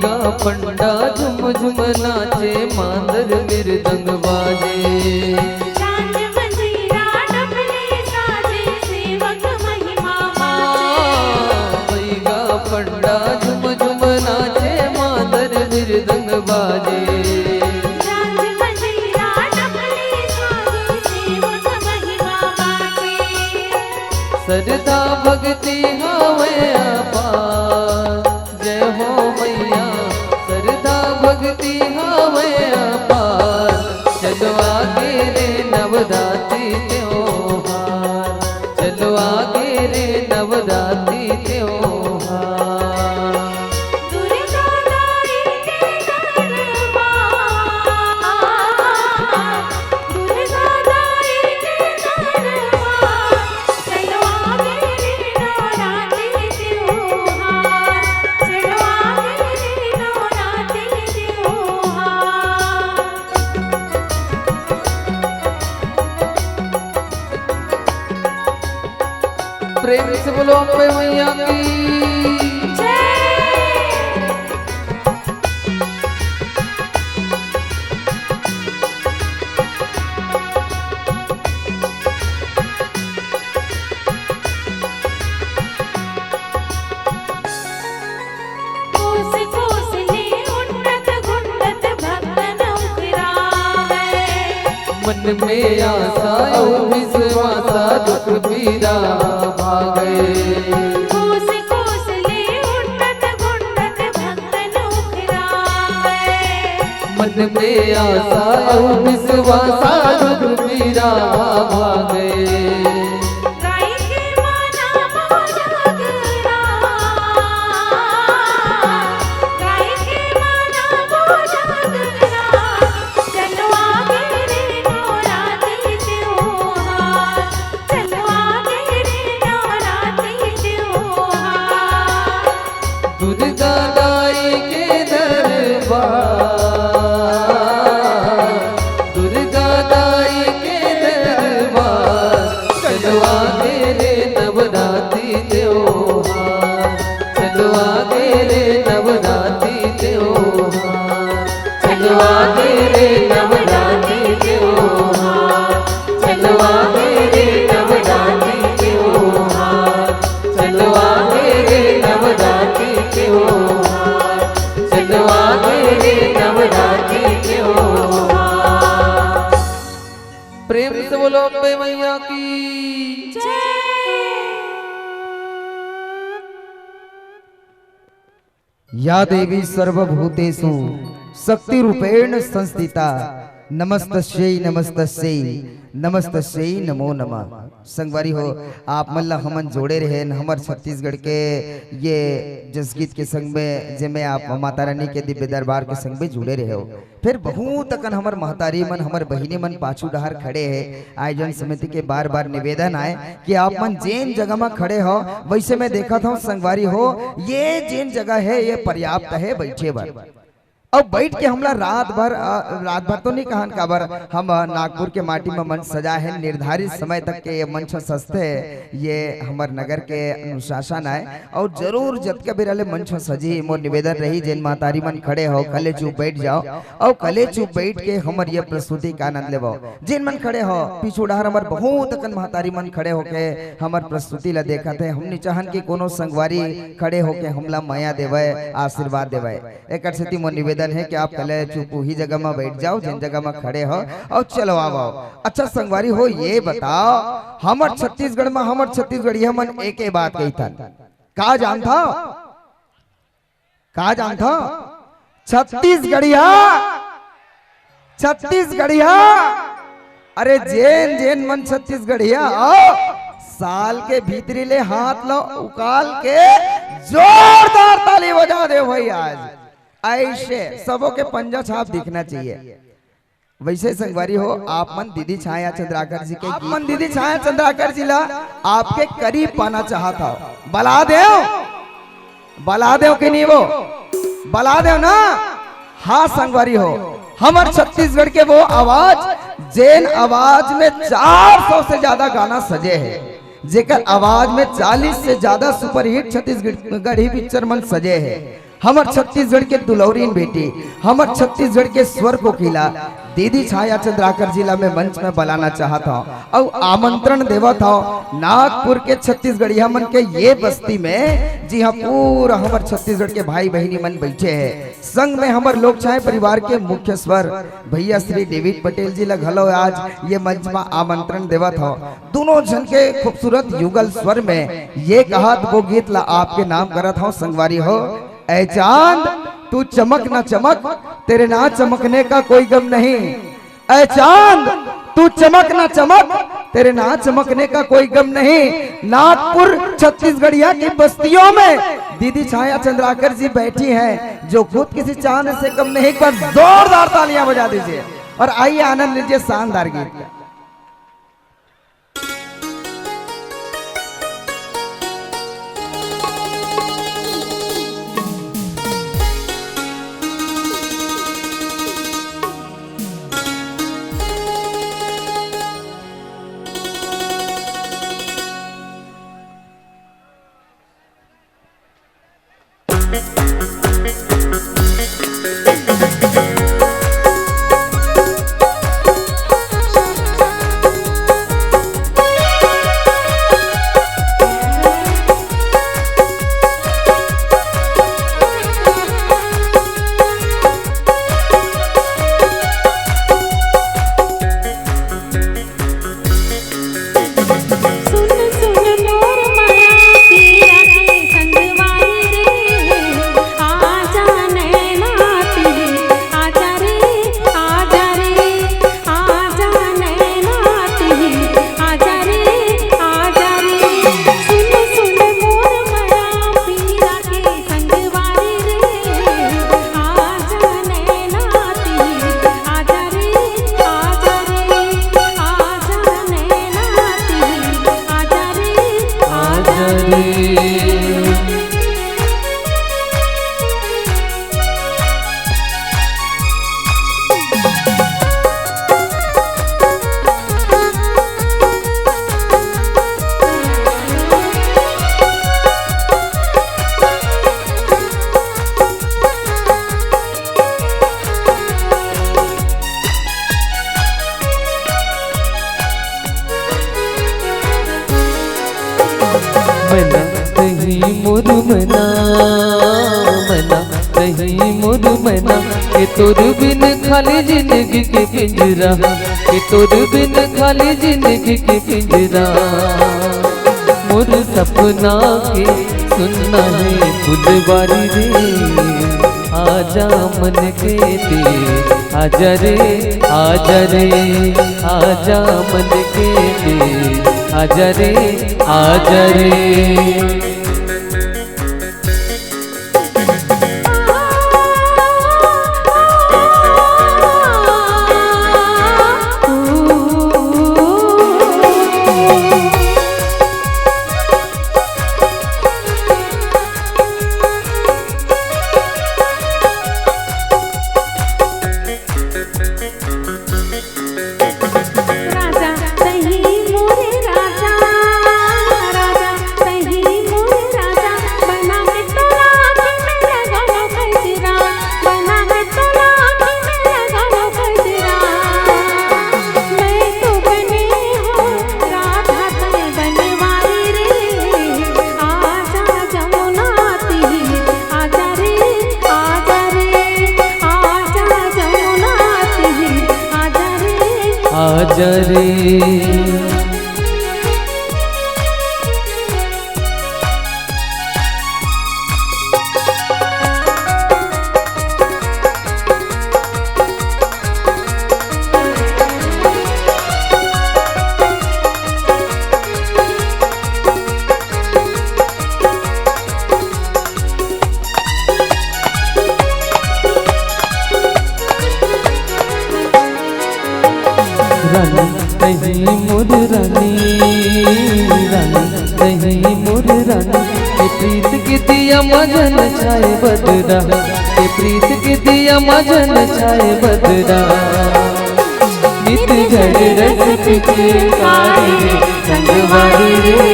पंडा झुम झुम नाचे, मांदर मृदंग बाजे। झांझ मंजीरा डफली साजे, सेवक महिमा बाजे। बैगा पंडा झुम झुम नाचे, मांदर मृदंग बाजे। झांझ मंजीरा डफली साजे, सेवक महिमा बाजे। श्रद्धा भक्ति हवे अपार, जय हो मैया, श्रद्धा भक्ति हवे अपार। चलो आगे रे नवरात्रि त्योहार, चलो आगे रे नवरात्रि त्योहार। दुर्गा दाई के दरबार, दुर्गा दाई के दरबार। चलो आगे रे नवरात्रि त्योहार, चलो आगे रे नवरात्रि त्योहार। प्रेम से बोलो अम्बे मैया की। जय। कोस कोस ले उंडत घुंडत भक्तन उखरावै। मन में आसा अउ विश्वासा दुख पीरा भागै। कोस कोस ले उंडत घुंडत भक्तन उखरावै। मन में आसा अउ विश्वासा दुख पीरा भागै। गाय के माना मोर जगरा, गाय के माना मोर जगरा। चलो आगे रे नवरात्रि त्योहार, चलो आगे रे नवरात्रि त्योहार। दुर्गा दाई के दरबार, दुर्गा दाई के दरबार। चलो आगे रे नवरात्रि त्योहार, चलो आगे रे नवरात्रि त्योहार। चलो आगे रे नवरात्रि त्योहार, चलो आगे रे नवरात्रि त्योहार। चलो आगे रे नवरात्रि त्योहार, चलो आगे रे नवरात्रि त्योहार। प्रेम से बोलो अम्बे मैया की। जय। या देवी सर्वभूतेषु शक्ति रूपेण संस्थिता, नमस्तस्यै नमस्तस्यै नमस्तस्यै नमो नमः। संगवारी हो, आप मन ला हमन जोड़े रहेन हमर छत्तीसगढ़ के ये जसगीत के संग में, जेमे आप माता रानी के दिव्य दरबार के संग में जुड़े रहे हो। फिर बहुत अकन हमर महतारी मन, हमर बहिनी मन पाछू डहार खड़े हे। आयोजन समिति के बार-बार निवेदन आय कि आप मन जेन जगह म खड़े हो, वैसे मैं देखत हूँ संगवारी हो, ये जेन जगह है, ये पर्याप्त है बैठे बर। अब बैठ के हमला रात भर, अ, रात भर तो नहीं कहन, काबर हम, अ, नागपुर के माटी म मंच सजा है, निर्धारित समय तक के ये मंच सजथे। ये हमर नगर के अनुशासन आय। अउ जरूर जतका बेरा ले मंच ह सजही, मोर निवेदन रही, जेन महतारी मन खड़े हो, कले चुप बैठ जाओ, अउ कले चुप बैठ के हमर ये प्रस्तुति का आनंद लेवो। जेन मन खड़े हो, पीछू डहर हमर बहुत अकन महतारी मन खड़े होके हमर प्रस्तुति ला देखत हे। हम नी चाहन कि कोनो संगवारी खड़े होके हमला मया देवय, आशीर्वाद देवय। एकर सेती मोर निवेदन हे कि आप कले चुप उही जगह म बैठ जाओ, जेन जगह म खड़े हो, अउ चलो आवो। अच्छा संगवारी हो, ये बताओ, हमर छत्तीसगढ़ म हमर छत्तीसगढ़िया मन एके बात कहिथन, का जानथव? का जानथव? छत्तीसगढ़िया, छत्तीसगढ़िया। अरे जेन जेन मन छत्तीसगढ़िया हो, साल के भीतरी ले हाथ ला उकाल के जोरदार ताली बजा देव भाई। आज ऐसे सबो के पंजा छाप दिखना चाहिए। वैसे संगवारी हो, आप मन दीदी छाया चंद्राकर जी के, आप मन दीदी छाया चंद्राकर जी ला आपके करीब पाना चाहत हव, बला देव, बला देव कि नहीं वो, बला देव ना। हाँ संगवारी हो, हमर छत्तीसगढ़ के वो आवाज, जेन आवाज में चार सौ से ज्यादा गाना सजे हे, जेकर आवाज में चालीस से ज्यादा सुपरहिट छत्तीसगढ़ी पिक्चर मन सजे हे, हमर छत्तीसगढ़ के दुलौरीन बेटी, हमर छत्तीसगढ़ के स्वर कोकिला दीदी छाया चंद्राकर जी ला मैं मंच में बलाना चाहत हौं अउ आमंत्रण देवत हौं नागपुर के छत्तीसगढ़िया मन के ये बस्ती में, जी हाँ, पूरा हमर छत्तीसगढ़ के भाई बहिनी मन बैठे हैं। संग में हमर लोक छाया परिवार के मुख्य स्वर भैया श्री डेविड पटेल जी ला घलो आज ये मंच में आमंत्रण देवत हौं। दोनों झन के खूबसूरत युगल स्वर में ये कहत वो गीत ला आपके नाम करत हौं संगवारी हो। ऐ चांद, तू चमक ना चमक, तेरे ना चमकने का कोई गम नहीं। ऐ चांद, तू चमक ना चमक, तेरे ना चमकने का कोई गम नहीं। नागपुर छत्तीसगढ़िया की बस्तियों में दीदी छाया चंद्राकर जी बैठी हैं, जो खुद किसी चांद से कम नहीं। एक बार जोरदार तालियां बजा दीजिए और आइए, आनंद लीजिए शानदार गीत का। मना नहीं मोर मना, मना नहीं मोर मना, के तोर बिन खाली जिंदगी के पिंजरा, के तोर बिन खाली जिंदगी के पिंजरा। मोर सपना के सुनना है फुलवारी रे, आजा मन के दे, आजा रे, आजा रे, आजा मन के दे, आजा रे, आजा रे। आजा रे। रानी तही मोर रानी, रानी तही मोर रानी, के प्रीत के दिया मजन छाए बदरा, के प्रीत के दिया मजन छाए बदरा। नित झड़ रस पिचकारी संगवारी रे,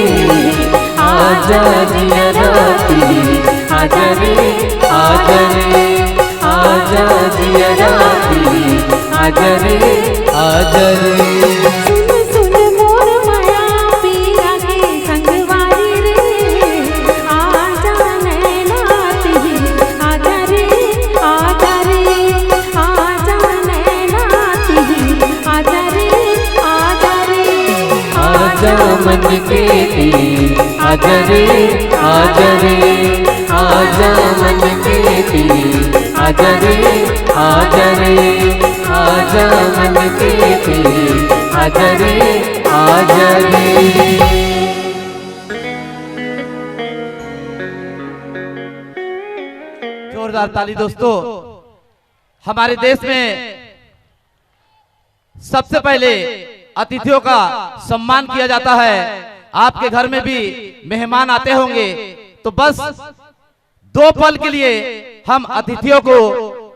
आजा जिया राती, आजा रे, आजा। आजा रे, आजा रे। सुन सुन मोर माया पिया के संगवारी रे, आजा नैना तिही, आजा रे, आजा रे, आजा नैना तिही, आजा रे, आजा रे, आजा मन के तिही, आजा रे, आजा रे, आजा मन के तिही, आजा रे, आजा रे, आजा मन के तिही, आजा रे, आजा रे। जोरदार ताली दोस्तों। हमारे देश में सबसे पहले अतिथियों का सम्मान किया जाता है। आपके घर में भी मेहमान आते होंगे, तो बस दो पल के लिए हम अतिथियों को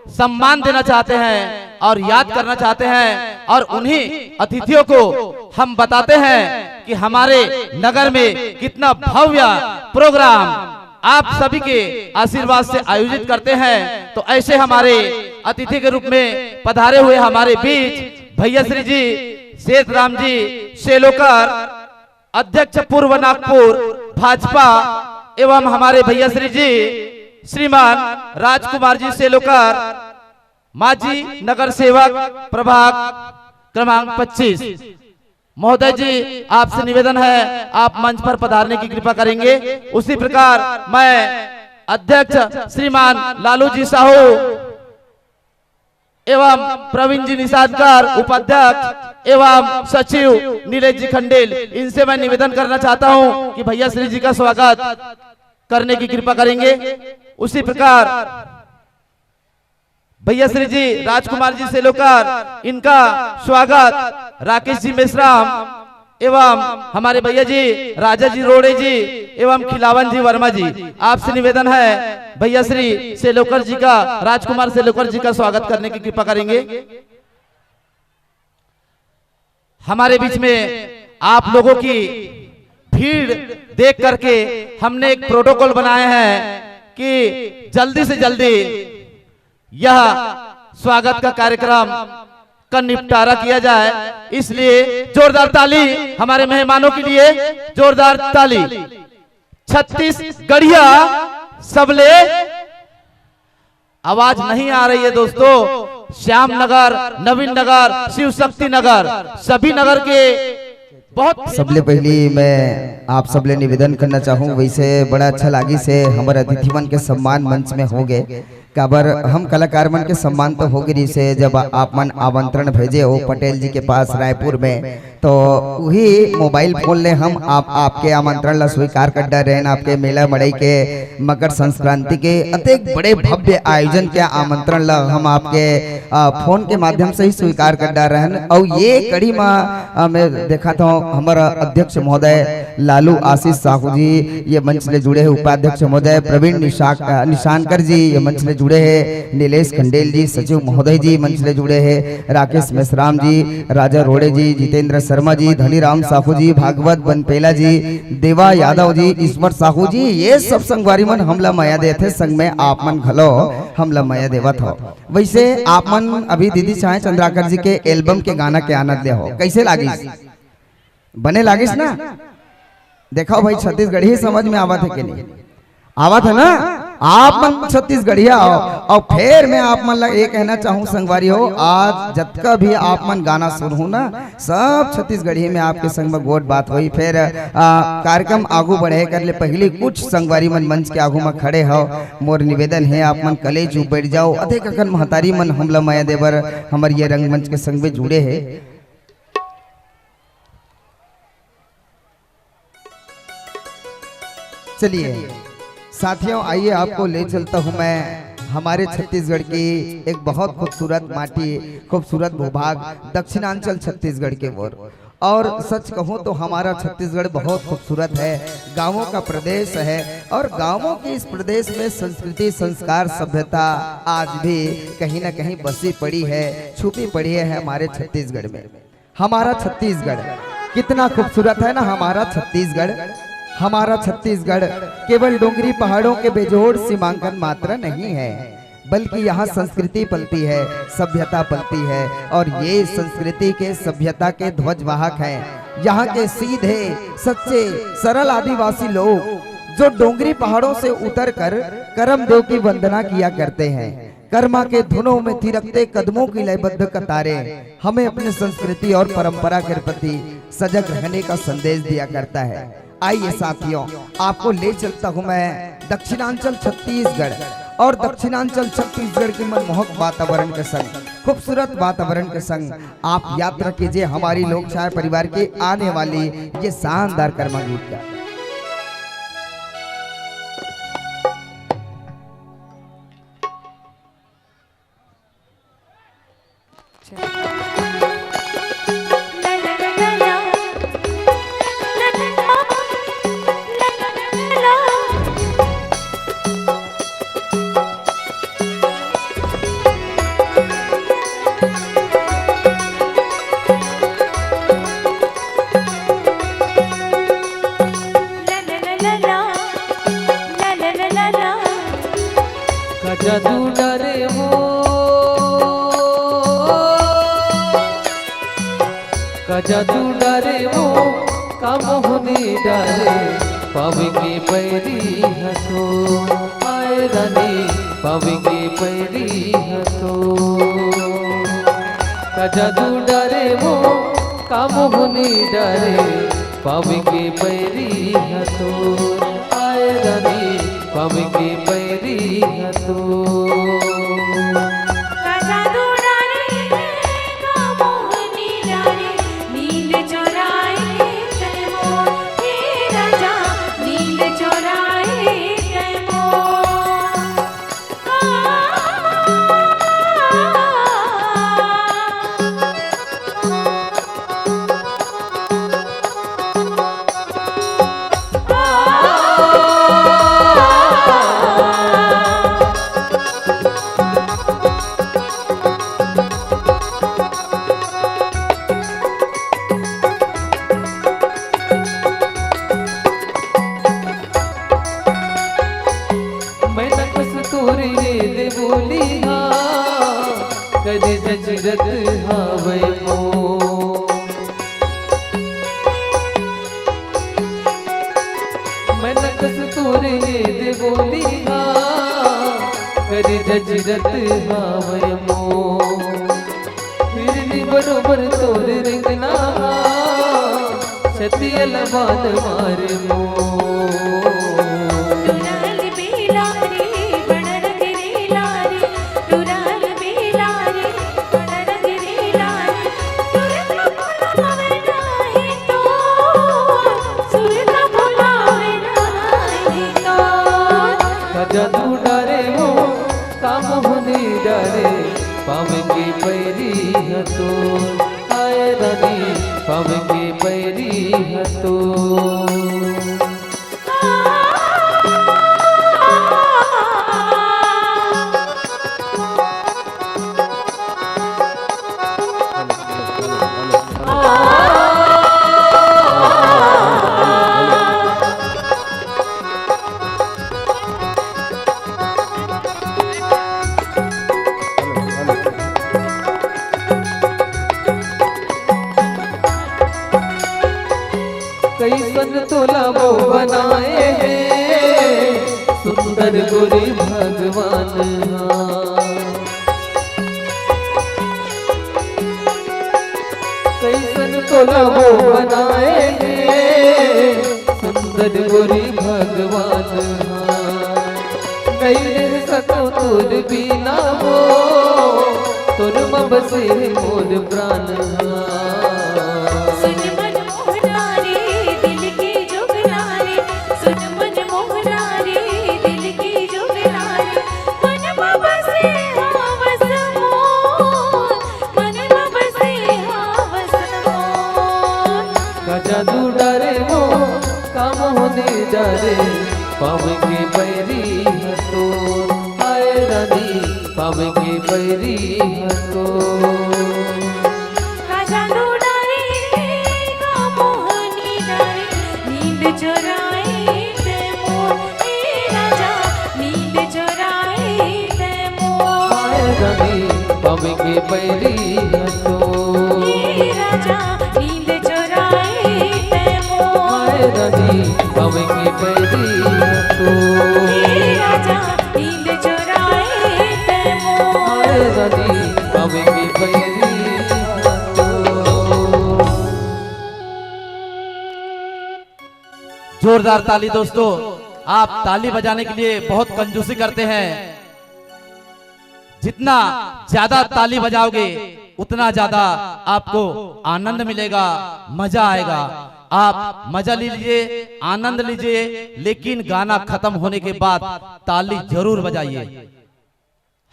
सम्मान देना चाहते हैं और याद करना चाहते हैं, और उन्हीं अतिथियों को हम बताते हैं कि हमारे नगर में कितना भव्य प्रोग्राम आप सभी के आशीर्वाद से आयोजित करते हैं। तो ऐसे हमारे अतिथि के रूप में पधारे हुए हमारे बीच भैया श्री जी सेठ राम जी सेलोकर, अध्यक्ष पूर्व नागपुर भाजपा, एवं हमारे भैया श्री जी श्रीमान राजकुमार जी सेलोकर, माजी नगर सेवक, प्रभाग क्रमांक पच्चीस। महोदय जी, आपसे निवेदन है, आप मंच पर पधारने की कृपा करेंगे। उसी प्रकार मैं अध्यक्ष श्रीमान लालू जी साहू एवं प्रवीण जी निषादकर, उपाध्यक्ष एवं सचिव नीलेश जी खंडेल, इनसे मैं निवेदन करना चाहता हूं कि भैया श्री जी का स्वागत करने की कृपा करेंगे। उसी प्रकार भैया श्री जी राजकुमार जी सेलोकर, इनका स्वागत राकेश जी मेश्राम एवं हमारे भैया जी राजा जी रोड़े जी एवं खिलावन जी वर्मा जी, आपसे निवेदन है भैया श्री सेलोकर जी का, राजकुमार सेलोकर जी का स्वागत करने की कृपा करेंगे। हमारे बीच में आप लोगों की भीड़ देख करके हमने एक प्रोटोकॉल बनाया है कि जल्दी से जल्दी यह स्वागत का कार्यक्रम का निपटारा किया जाए, इसलिए जोरदार ताली हमारे मेहमानों के लिए, जोरदार ताली। छत्तीसगढ़िया सबले आवाज नहीं आ रही है दोस्तों। श्याम नगर, नवीन नगर, शिव शक्ति नगर, सभी नगर के बहुत सबले पहली मैं आप सबले निवेदन करना चाहूँ, वैसे बड़ा अच्छा लागिस हे हमर अतिथि मन के सम्मान मंच में हो गए, काबर हम कलाकार मन के सम्मान तो हो गए से जब आप मन आमंत्रण भेजे हो पटेल जी के पास रायपुर में, तो वही मोबाइल फोन ले हम आप, आपके आमंत्रण ला स्वीकार कर डरे रहेन। आपके मेला मड़ई के, मकर संक्रांति के अतेक बड़े भव्य आयोजन के आमंत्रण ला हम आपके, अ, फोन के माध्यम से ही स्वीकार कर डरे रहेन। अउ ये कड़ी मा, अ, मैं देखत हूँ हमर अध्यक्ष महोदय लालू आशीष साहू जी ये मंच ले जुड़े हे, उपाध्यक्ष महोदय प्रवीण निशा-, अ, निशानकर जी ये मंच ले जुड़े हे, नीलेश खंडेल जी सचिव महोदय जी मंच ले जुड़े हे, राकेश मेश्राम जी, राजा रोड़े जी, जितेंद्र शर्मा जी, धनीराम साहू जी, भागवत बनपेला जी, देवा यादव जी, ईश्वर साहू जी, ये सब संगवारी मन हमला मया देथे, संग में आप मन घलो हमला मया देवत हो। वैसे आप मन अभी दीदी साय चंद्राकर जी के एल्बम के गाना के आनंद ले हो, कैसे लागिस? बने लागिस ना? देखो भाई, छत्तीसगढ़ी समझ में आवत हे कि नहीं? आवत हे ना? आप मन छत्तीसगढ़िया हो। अउ फेर मैं आप मन ला ये कहना चाहूँ संगवारी हो, आज जतका भी आप मन गाना सुनहू ना, सब छत्तीसगढ़ी में आपके संग में गोठ बात होई। फेर, आ, कार्यक्रम आगू बढ़े कर ले पहली कुछ संगवारी मन मंच के आगू में खड़े हो, मोर निवेदन हे आप मन कलेज ऊपर बैठ जाओ। अतेक अकन महतारी मन हमला मया देबर हमर ये रंगमंच के संग में जुड़े हे। चलिए साथियों, आइए आपको ले चलता हूँ मैं हमारे छत्तीसगढ़ की एक बहुत खूबसूरत माटी, खूबसूरत भूभाग दक्षिणांचल छत्तीसगढ़ के ओर। और सच कहूँ तो हमारा छत्तीसगढ़ बहुत खूबसूरत है, गाँवों का प्रदेश है और गाँवों के इस प्रदेश में संस्कृति, संस्कार, सभ्यता आज भी कहीं ना कहीं बसी पड़ी है, छुपी पड़ी है हमारे छत्तीसगढ़ में। हमारा छत्तीसगढ़ कितना खूबसूरत है ना, हमारा छत्तीसगढ़। हमारा छत्तीसगढ़ केवल डोंगरी पहाड़ों के बेजोड़ सीमांकन मात्र नहीं है। बल्कि यहाँ संस्कृति पलती है, सभ्यता पलती है, और ये संस्कृति के, सभ्यता के ध्वजवाहक हैं यहाँ के सीधे, सच्चे, सरल आदिवासी लोग, जो डोंगरी पहाड़ों से उतर कर करम देव की वंदना किया करते हैं। कर्मा के धुनों में थिरकते कदमों की लयबद्ध कतारें हमें अपनी संस्कृति और परंपरा के प्रति सजग रहने का संदेश दिया करता है। आइए साथियों, आपको ले चलता हूं मैं दक्षिणांचल छत्तीसगढ़, और दक्षिणांचल छत्तीसगढ़ के मनमोहक वातावरण के संग, खूबसूरत वातावरण के संग आप यात्रा कीजिए हमारी लोक छाया परिवार के आने वाली ये शानदार कर्मा गीत का। का जादू डारे वो, का जादू डारे वो, का मोहनी डारे, पावेंगे पैरी हतो, आए रानी, पावेंगे पैरी हतो। का जादू डारे वो, का मोहनी डारे, पावेंगे पैरी हतो, आए रानी, पावेंगे पैरी हतो। का जादू डारे, का मोहनी डारे, नींद चोराए तै मोर, हे राजा, नींद चोराए तै मोर। मैं न कस तोरे ये दे बोली हाँ, करे जजरत हावय मो। मैं न कस तोरे ये दे बोली हाँ, करे जजरत हावय मो। फिर भी बरोबर तोर रिंगना, छतिया ल बान मार मो। टुरल बेला रे, बड़ रंग रेला रे, टुरल बेला रे, बड़ रंग रेला रे, सुरता भुलावे नाही तो, सुरता भुलावे नाही तो। का जादू डारे मो, का मोहनी डारे, पावेंगे पैरी हतो, आए रानी, पावेंगे पैरी हतो। कइसन तोला वो बनाए हे सुंदर गोरी भगवान हा। कइसन तोला वो बनाए हे सुंदर गोरी भगवान हा। नइ रह सकंव तोर बिना वो, तोर म बसे हे मोर प्राण हा। सुन मन मोहना रे, दिल के जुगना रे, सुन मन मोहना रे, दिल के जुगना रे, मन म बसे हवस मोर, मन म बसे हवस मोर। का जादू डारे मो, का मोहनी डारे, पावेंगे पैरी हतो, आए रानी, पावेंगे पैरी हतो। का जादू डारे, का मोहनी डारे, नींद चोराए तै मोर, ए राजा, नींद चोराए तै मोर। रानी, पावे के बैरी ह तो। हे राजा, नींद चोराए तै मोर। हाय रानी, पावे के बैरी ह तो। हे राजा, नींद चोराए तै मोर। हाय रानी, पावे के बैरी ह तो। जोरदार ताली दोस्तों। आप ताली बजाने के लिए बहुत कंजूसी करते हैं। जितना ज्यादा ताली बजाओगे, उतना ज्यादा आपको आनंद मिलेगा, मजा आएगा। आप मजा लीजिए, आनंद लीजिए, लेकिन गाना खत्म होने के बाद ताली जरूर बजाइए।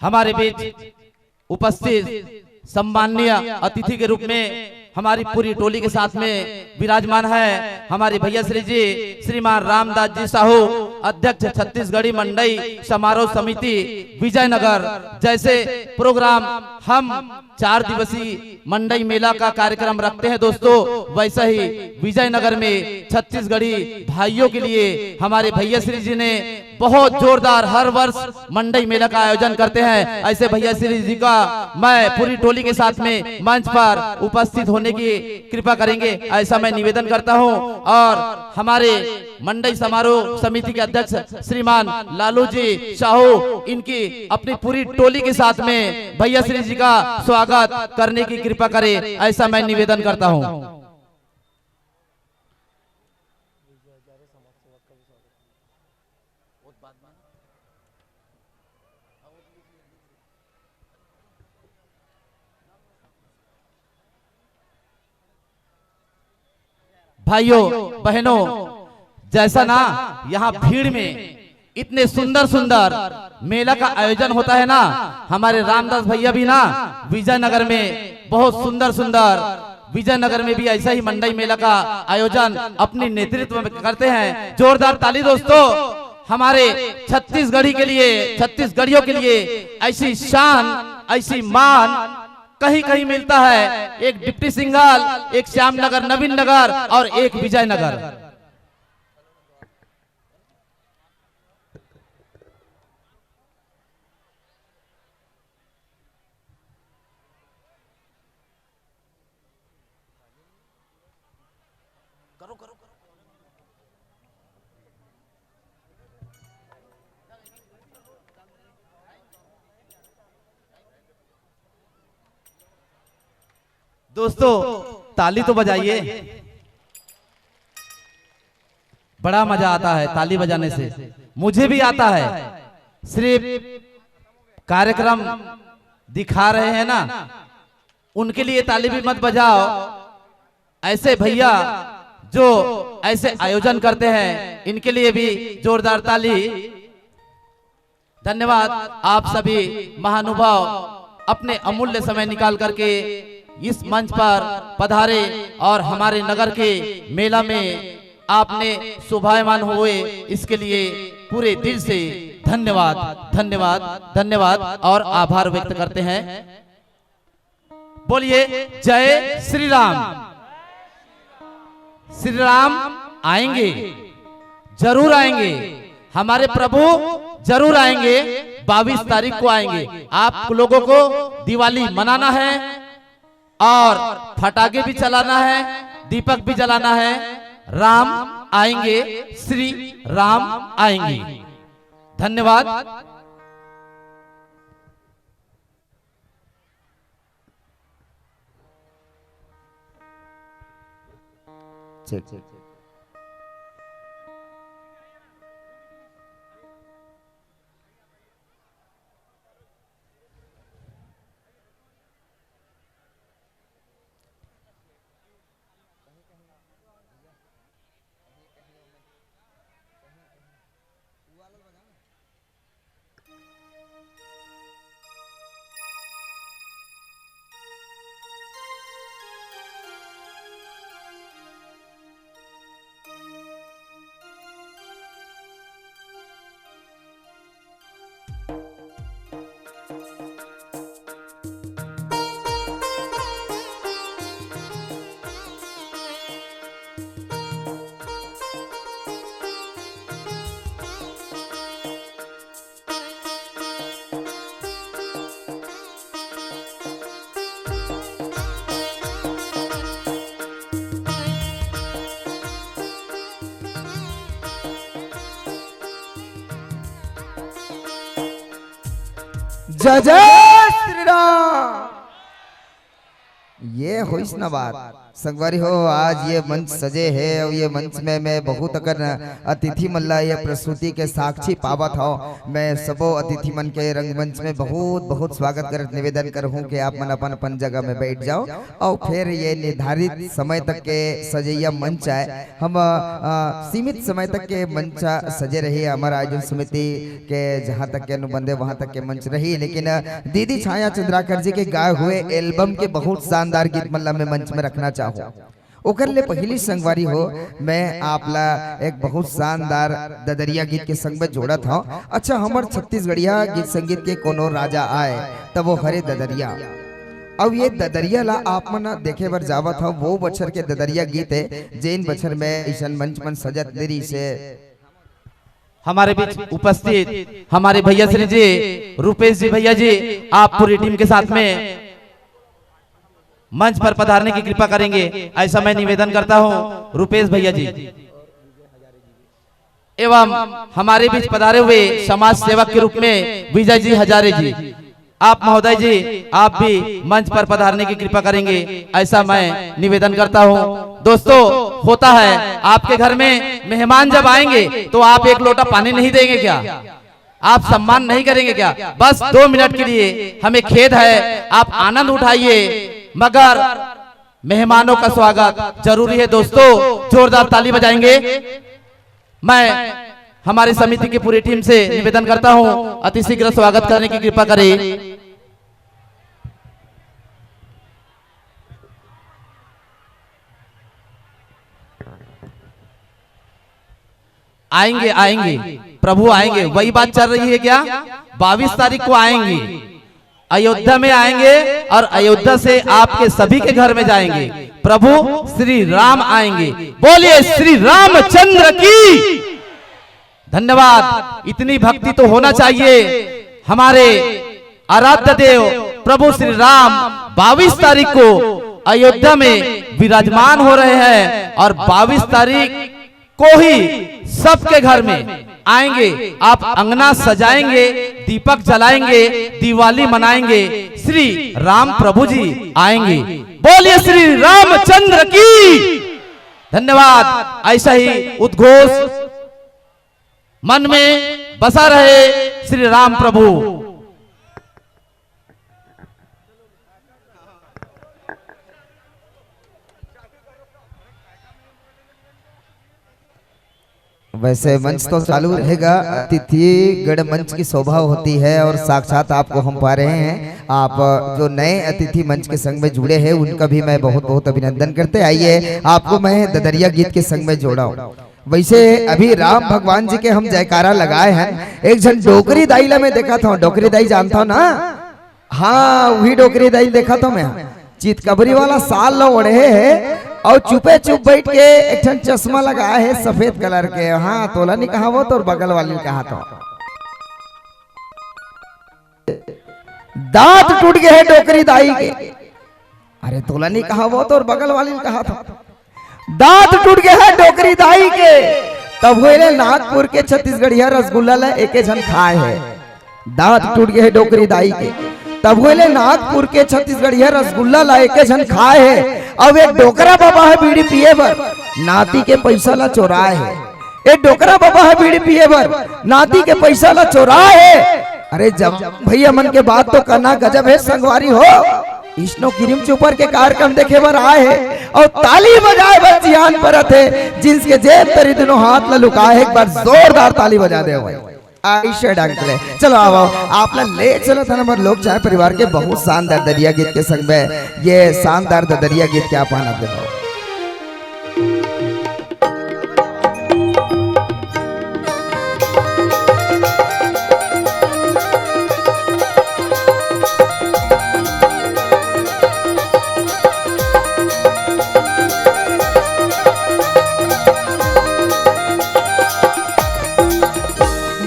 हमारे बीच उपस्थित सम्माननीय अतिथि के रूप में हमारी पूरी टोली के साथ में विराजमान है हमारे भैया श्री जी, श्रीमान रामदास जी साहू, अध्यक्ष छत्तीसगढ़ी मंडई समारोह समिति विजयनगर। जैसे प्रोग्राम हम चार दिवसीय मंडई मेला का कार्यक्रम रखते हैं दोस्तों, वैसा ही विजयनगर में छत्तीसगढ़ी भाइयों के लिए हमारे भैया श्री जी ने बहुत जोरदार हर वर्ष मंडई मेला का आयोजन करते हैं। ऐसे भैया श्री जी का मैं पूरी टोली के साथ में मंच पर उपस्थित होने की कृपा करेंगे, ऐसा मैं निवेदन करता हूं। और हमारे मंडई समारोह समिति के अध्यक्ष श्रीमान लालू जी साहू, इनकी अपनी पूरी टोली के साथ में भैया श्री जी का स्वागत करने की कृपा करें, ऐसा मैं निवेदन करता हूं। भाइयों, बहनों, जैसा ना यहाँ भीड़ में इतने सुंदर सुंदर मेला का आयोजन होता है ना, हमारे रामदास भैया भी ना विजयनगर में बहुत सुंदर सुंदर, विजयनगर में भी ऐसा ही मंडई मेला का आयोजन अपने नेतृत्व में करते हैं। जोरदार ताली दोस्तों, हमारे छत्तीसगढ़ी के लिए, छत्तीसगढ़ियों के लिए ऐसी शान, ऐसी मान कहीं कहीं मिलता है। एक डिप्टी सिंघल, एक श्याम नगर, नवीन नगर और एक विजयनगर। दोस्तों, ताली तो बजाइए, बड़ा मजा आता है ताली बजाने से, मुझे भी आता है। सिर्फ कार्यक्रम दिखा रहे हैं ना, उनके लिए ताली भी मत बजाओ। ऐसे भैया जो ऐसे आयोजन करते हैं, इनके लिए भी जोरदार ताली। धन्यवाद, आप सभी महानुभाव अपने अमूल्य समय निकाल करके इस मंच पर पधारे और हमारे नगर के मेला में आपने शोभायमान हुए, इसके लिए पूरे दिल से धन्यवाद, धन्यवाद, धन्यवाद और आभार व्यक्त करते हैं। बोलिए जय श्री राम। श्री राम आएंगे, जरूर आएंगे, हमारे प्रभु जरूर आएंगे, बाईस तारीख को आएंगे। आप लोगों को दिवाली मनाना है और फटाके भी चलाना है, दीपक भी जलाना है। राम आएंगे, श्री राम आएंगे। धन्यवाद। चेक। जय जय श्री राम। ये होइस ना बात। संगवारी हो, आज ये मंच सजे हे अउ ये मंच में मैं बहुत अकन अतिथि मन ला ये प्रस्तुति के साक्षी पावत हव। मैं सबो अतिथि मन के रंगमंच में बहुत बहुत स्वागत करत निवेदन करहूँ कि आप मन अपन अपन जगह में बैठ जाओ। अउ फिर ये निर्धारित समय तक के सजैया मंच आय। हम, अ, सीमित समय तक के मंच सजे रही, हमर आयोजन समिति के जहाँ तक के अनुबंध हे, वहाँ तक के मंच रही, लेकिन, अ, दीदी छाया चंद्राकर जी के गाए हुए एल्बम के बहुत शानदार गीत मन ला मैं मंच में रखना चाहूँ। ओकर ले पहिली संगवारी हो, मैं आप ला एक बहुत शानदार ददरिया गीत के संग में जोड़त हव। अच्छा, हमर छत्तीसगढ़िया गीत संगीत के कोनो राजा आय, त वो हरे ददरिया। अउ ये ददरिया ला आप मन देखे बर जावत हव, वो बछर के ददरिया गीत हे, जेन बछर में अइसन मंच मन सजत नइ रिहिस हे। हमारे बीच उपस्थित हमारे भैया श्री जी, रूपेश जी भैया जी, आप पूरी टीम के साथ में मंच पर पधारने की कृपा करेंगे, ऐसा मैं निवेदन करता हूँ। रूपेश भैया जी एवं हमारे बीच पधारे हुए समाज सेवक के रूप में विजय जी हजारे जी, आप महोदय जी, आप भी मंच पर पधारने की कृपा करेंगे, ऐसा मैं निवेदन करता हूँ। दोस्तों, होता है, आपके घर में मेहमान जब आएंगे तो आप एक लोटा पानी नहीं देंगे क्या? आप सम्मान नहीं करेंगे क्या? बस दो मिनट के लिए, हमें खेद है, आप आनंद उठाइए, मगर मेहमानों का स्वागत जरूरी है दोस्तों। जोरदार ताली बजाएंगे। मैं हमारी समिति की पूरी टीम से निवेदन करता हूं, अति शीघ्र स्वागत करने की कृपा करें। आएंगे, आएंगे, प्रभु आएंगे। वही बात चल रही है क्या? बाईस तारीख को आएंगे, अयोध्या में आएंगे और अयोध्या से आपके सभी के घर में जाएंगे। प्रभु श्री राम आएंगे। बोलिए श्री रामचंद्र की। धन्यवाद। इतनी भक्ति तो होना चाहिए। हमारे आराध्य देव प्रभु श्री राम बाईस तारीख को अयोध्या में विराजमान हो रहे हैं और बाईस तारीख को ही सबके घर में आएंगे। आप अंगना सजाएंगे, दीपक जलाएंगे, दिवाली मनाएंगे, श्री राम प्रभु जी आएंगे। बोलिए श्री रामचंद्र की। धन्यवाद। ऐसा ही उद्घोष मन में बसा रहे श्री राम प्रभु। वैसे मंच तो चालू रहेगा, अतिथिगण मंच की शोभा होती है और साक्षात आपको हम पा रहे हैं। आप जो नए अतिथि मंच के संग में जुड़े हैं, उनका भी मैं बहुत बहुत अभिनंदन करते। आइए, आपको मैं ददरिया गीत के संग में जोड़ा हूँ। वैसे अभी राम भगवान जी के हम जयकारा लगाए हैं, एक झन डोकरी दाई ला मैं देखत हूँ। डोकरी दाई जानत हव ना? हाँ, वही डोकरी दाई देखत हव मैं। चितकबरी वाला साल ला ओढ़े हे अउ चुपे चुप बैठ के एक ठन चश्मा लगाए हे सफेद कलर के। हाँ, तोला नहीं कहा वो, तोर बगल वाली कहा तो। दांत टूट गए हे डोकरी दाई के। अरे तोला नहीं कहा वो, तोर बगल वाली कहा था। दांत टूट गए हे डोकरी दाई के। तब होले नागपुर के छत्तीसगढ़िया रसगुल्ला ला एके झन खाए हे। दांत टूट गए हे डोकरी दाई के। तब होले नागपुर के छत्तीसगढ़िया रसगुल्ला ला एके झन खाए हे। अब एक डोकरा बाबा हे बीड़ी पिए बर, नाती के पैसा ला चोराए हे। ए डोकरा बाबा हे बीड़ी पिए बर, नाती के पैसा ला चोराए हे। अरे जब भैया मन के बात तो करना गजब हे संगवारी हो। स्नो क्रीम चुपर के कार्यक्रम देखे बर आए हे अउ ताली बजाए बर जियान परत हे, जींस के जेब तरी दोनों हाथ ला लुकाए हे। एक बार जोरदार ताली बजा दे भाई। आइसे डंक ले। चलो आओ, आप ला ले चलो था हमर लोग चाहे परिवार के बहुत शानदार ददरिया गीत के संग में। ये शानदार ददरिया गीत के आप आनंद लो।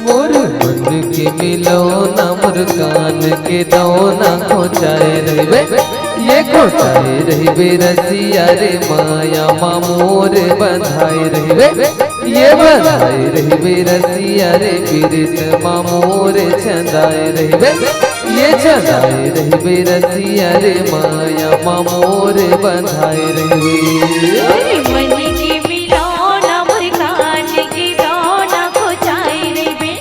मोर मन के मिलौना, मोर कान के दौना, खोचाए रहिबे, ये खोचाए रहिबे रसिया रे, माया मा मोर बंधाए रहिबे, ये बंधाए रहिबे रसिया रे, पीरित मा मोर छंदाए रहिबे। ये छंदाए रहिबे रसिया रे, माया मा मोर बंधाए रहिबे। अरे मन के मिलौना, मोर कान के दौना, खोचाए रहिबे,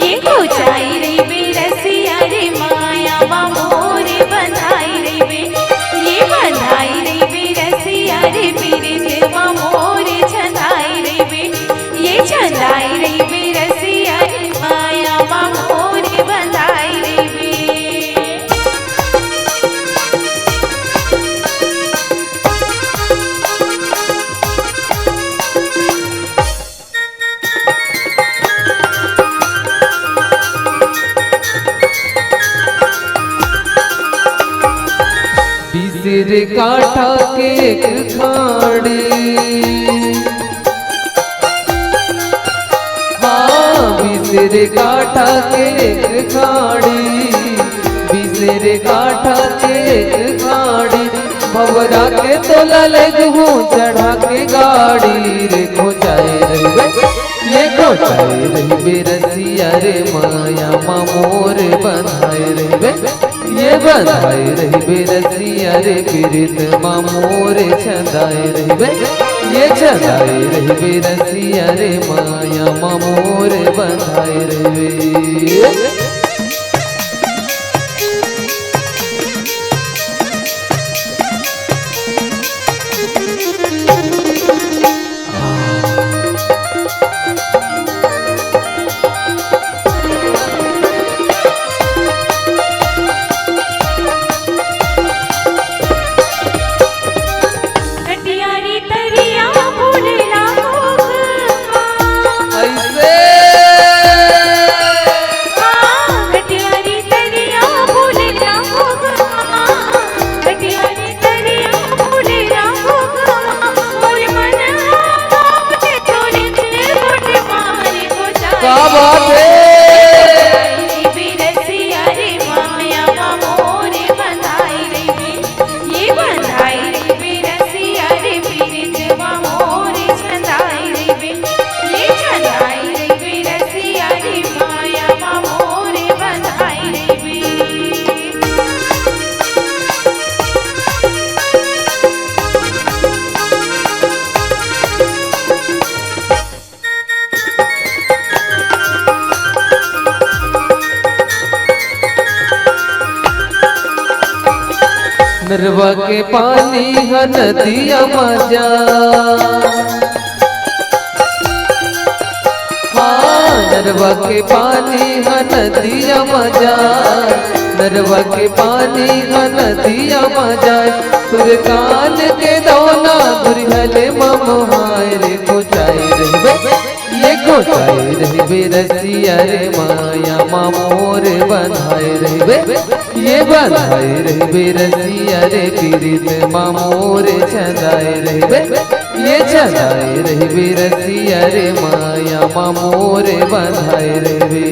ये खोचाए रहिबे रसिया रे, माया मा मोर बंधाए रहिबे, ये बंधाए रहिबे रसिया रे, पीरित मा मोर छंदाए रहिबे, ये छंदाए रहिबे रसिया रे, माया मा मोर बंधाए रहिबे। बीस रे काठा के एक खाड़ी, हाँ, बीस रे काठा के एक खाड़ी, बीस रे काठा के एक खाड़ी, भंवरा के तोला लेगहूँ चढ़ा के गाड़ी रे, खोचाए रहिबे, ये खोचाए रहिबे रसिया रे, माया मा मोर बंधाए रहिबे, ये बंधाए रहिबे रसिया रे, पीरित मा मोर छंदाए रहिबे, ये छंदाए रहिबे रसिया रे, माया मा मोर बंधाए रहिबे। घटियारी तरिया बोलेला घोघा। ऐसे। हाँ, घटियारी तरिया बोलेला घोघा। घटियारी तरिया बोलेला घोघा। मोर मन हा गाँव ले तोरे से गोठ मारे को जाए। क्या बात है? बिरसिया रे माया मा मोरे बंधाई रे। ये बंधाई रे बिरसिया रे, पीरित मा मोरे छंदाई रे बे। ये छंदाई रे बिरसिया रे, माया मा मोरे बंधाई रे बे। नरवा के पानी ह नदिया म जा। हाँ, नरवा के पानी ह नदिया म जा। नरवा के पानी ह नदिया म जाए। तोर कान के दौना दुरिहले म मोहाए रे, खोचाए रहिबे। ये खोचाए रहिबे रसिया रे, माया मा मोरे बंधाए रहिबे। ये बंधाए रहिबे रसिया रे, पीरित मा मोरे छंदाए रहिबे। ये छंदाए रहिबे रसिया रे, माया मा मोरे बंधाए रहिबे।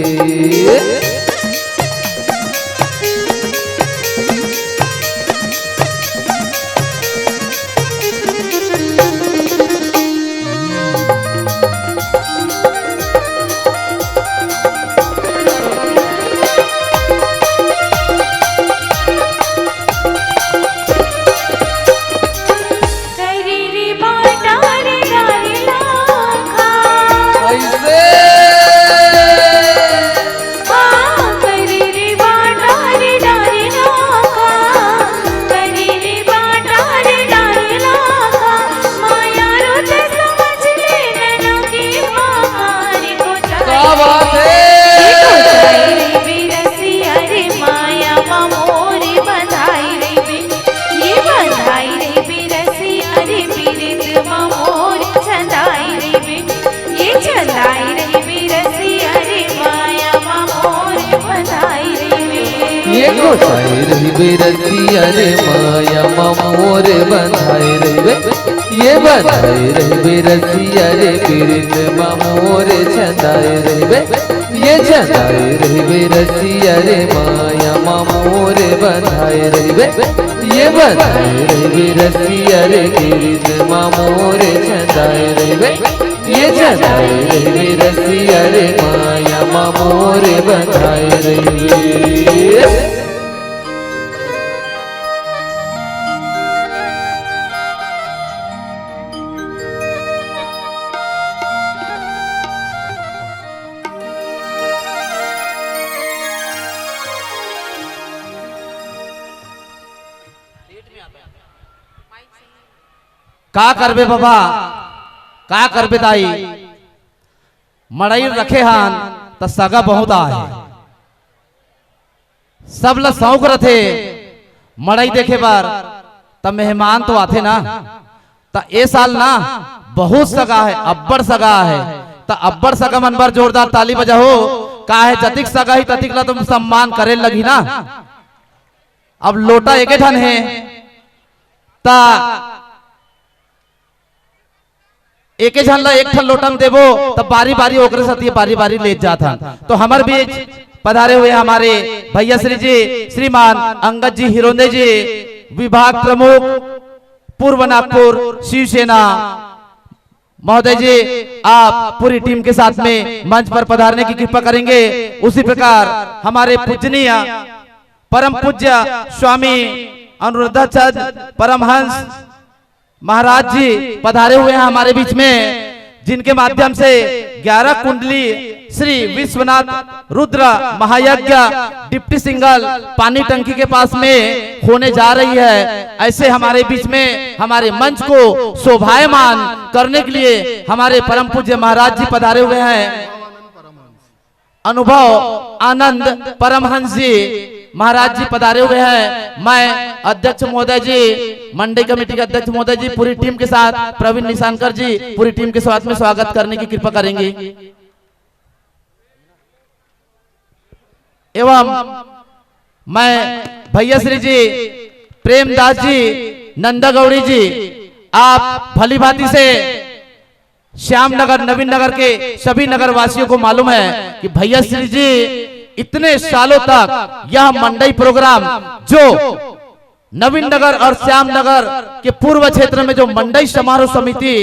करी रे बाटा रे डारे लाखा। ऐसे। हाँ, करी रे बाटा रे डारे लाखा। करी रे बाटा रे डारे लाखा। माया रो ते समझ ले नैनो की मारी को जाए। क्या बात है? ये को जाए रे बिरसिया रे, माया मा मोरे बंधाई रे बे। ये बंधाई रे बिरसिया रे, पीरित मा मोरे छंदाई रे बे। ये छंदाई रे बिरसिया रे, माया मा मोरे बंधाई रे बे। ये खोचाए रहिबे रसिया रे, माया मा मोरे बंधाए रहिबे। ये बंधाए रहिबे रसिया रे, पीरित मा मोरे छंदाए रहिबे। ये छंदाए रहिबे रसिया रे, माया मा मोरे बंधाए रहिबे। ये बंधाए रहिबे रसिया रे, पीरित मा मोरे छंदाए रहिबे। ये छंदाए रहिबे रसिया रे, माया मा मोरे बंधाए रहिबे। का करबे बाबा, का करबे दाई, मड़ई रखे हन त सगा बहुत आहे। सब ल शौक रथे मड़ई देखे बर, त मेहमान तो आथे ना। त ए साल ना बहुत सगा हे, अब्बड़ सगा हे। त अब्बड़ सगा मन बर जोरदार ताली बजाहो। का हे, जतिक सगा ही ततिक ला तुम सम्मान करे लगही ना। अब लोटा एके ठन हे, त एके झन ला एक ठन लोटा म देबो, त बारी बारी ओकरे साथ ये बारी बारी लेत जात हन। तो हमर बीच पधारे हुए हमारे भैया श्री जी, श्रीमान अंगद जी हिरोंदे जी, विभाग प्रमुख पूर्व नागपुर शिवसेना महोदय जी, आप पूरी टीम के साथ में मंच पर पधारने की कृपा करेंगे। उसी प्रकार हमारे पूजनीय परम पूज्य स्वामी अनुरुद्धाचार्य परमहंस महाराज जी पधारे हुए हैं हमारे बीच में, जिनके माध्यम से ग्यारह कुंडली श्री विश्वनाथ रुद्र महायज्ञ डिप्टी सिंगल पानी टंकी के पास में होने जा रही है। ऐसे हमारे बीच में हमारे मंच को शोभायमान करने के लिए हमारे परम पूज्य महाराज जी पधारे हुए हैं। अनुभव आनंद परमहंस जी महाराज जी पधारे हुए हैं। मैं अध्यक्ष महोदय जी, मंडई कमेटी के अध्यक्ष महोदय जी, पूरी टीम के साथ प्रवीण निशानकर जी, पूरी टीम के साथ में स्वागत करने की कृपा करेंगे। एवं मैं भैया श्री जी, प्रेमदास जी, नंदा गौड़ी जी, आप भली भांति से श्याम नगर, नवीन नगर के सभी नगर वासियों को मालूम है कि भैया श्री जी इतने सालों तक यह मंडई प्रोग्राम, जो नवीन नगर और श्याम नगर के पूर्व क्षेत्र में जो मंडई समारोह समिति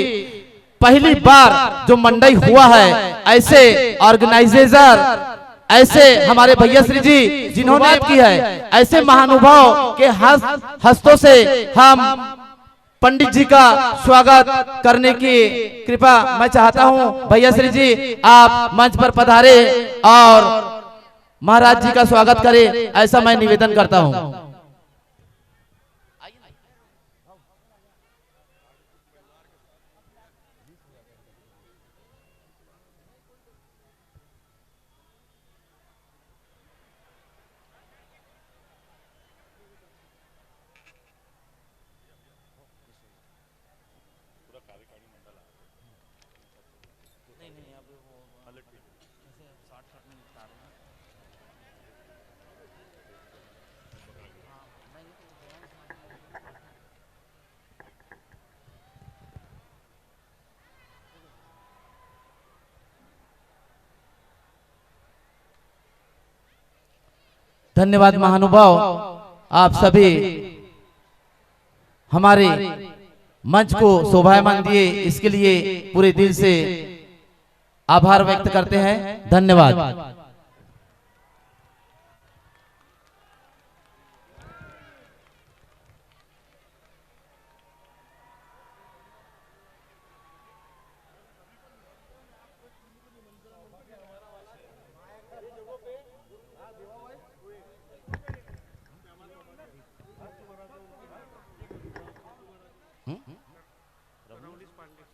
पहली बार जो मंडई हुआ है, ऐसे ऑर्गेनाइजर, ऐसे हमारे भैया श्री जी जिन्होंने की है, ऐसे महानुभाव के हस्त, हस्तों से हम पंडित जी का स्वागत करने की कृपा मैं चाहता हूं। भैया श्री जी, आप मंच पर पधारे और महाराज जी का स्वागत करें, ऐसा मैं निवेदन करता हूं। धन्यवाद महानुभाव, आप सभी हमारे मंच को शोभायमान दिए, इसके लिए पूरे दिल से आभार व्यक्त करते हैं। धन्यवाद।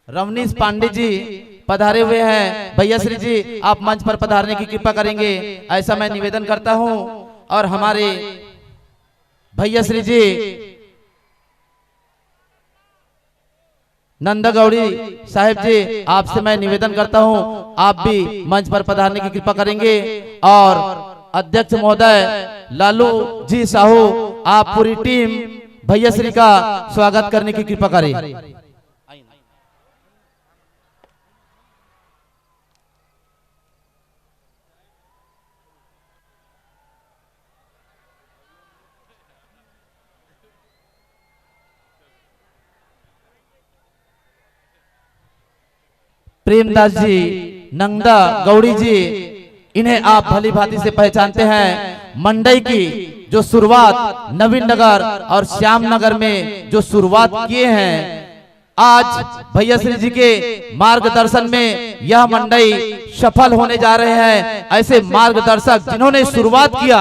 रवनीश पांडे जी पधारे हुए हैं। भैया श्री जी, आप मंच पर पधारने की कृपा करेंगे, ऐसा मैं निवेदन करता हूं। और हमारे भैया श्री जी नंदा गौड़ी साहेब जी, आपसे मैं निवेदन करता हूं, आप भी मंच पर पधारने की कृपा करेंगे। और अध्यक्ष महोदय लालू जी साहू, आप पूरी टीम भैया श्री का स्वागत करने की कृपा करें। प्रेमदास जी, नंदा गौड़ी जी, इन्हें आप भली भांति से पहचानते हैं। मंडई की जो शुरुआत नवीन नगर और श्याम नगर में जो शुरुआत किए हैं, आज भैया श्री जी के मार्गदर्शन में यह मंडई सफल होने जा रहे हैं। ऐसे मार्गदर्शक जिन्होंने शुरुआत किया,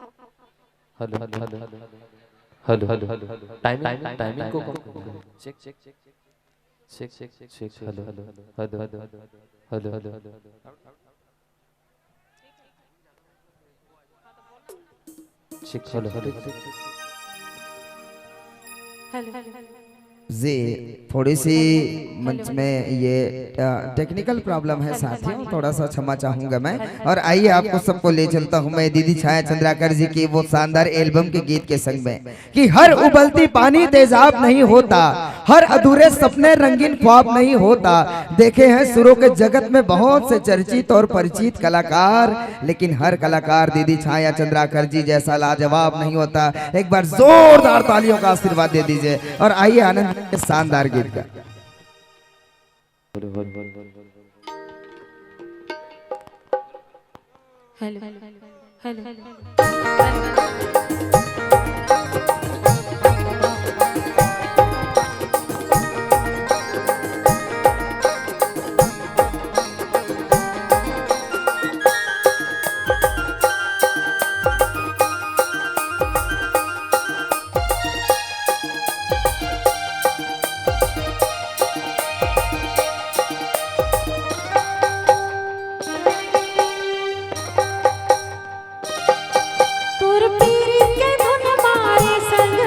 hello, hello, hello, hello, hello, hello, timing, timing को check, check, check, check, check, hello, hello, hello, hello, hello, hello, check, hello, hello. जी, थोड़ी सी मंच में ये, अ, टेक्निकल प्रॉब्लम है साथियों, थोड़ा सा क्षमा चाहूंगा मैं। और आइए, आपको सबको ले चलता हूं मैं दीदी छाया चंद्राकर जी की वो शानदार एल्बम के गीत के संग में, कि हर उबलती पानी तेजाब नहीं होता, हर अधूरे सपने रंगीन ख्वाब नहीं होता। देखे हैं सुरों के जगत में बहुत से चर्चित और परिचित कलाकार, लेकिन हर कलाकार दीदी छाया चंद्राकर जी जैसा लाजवाब नहीं होता। एक बार जोरदार तालियों का आशीर्वाद दे दीजिए और आइए आनंद के शानदार गीत का। Hello, hello, hello, hello. तोर पीरी के धुन मारे संग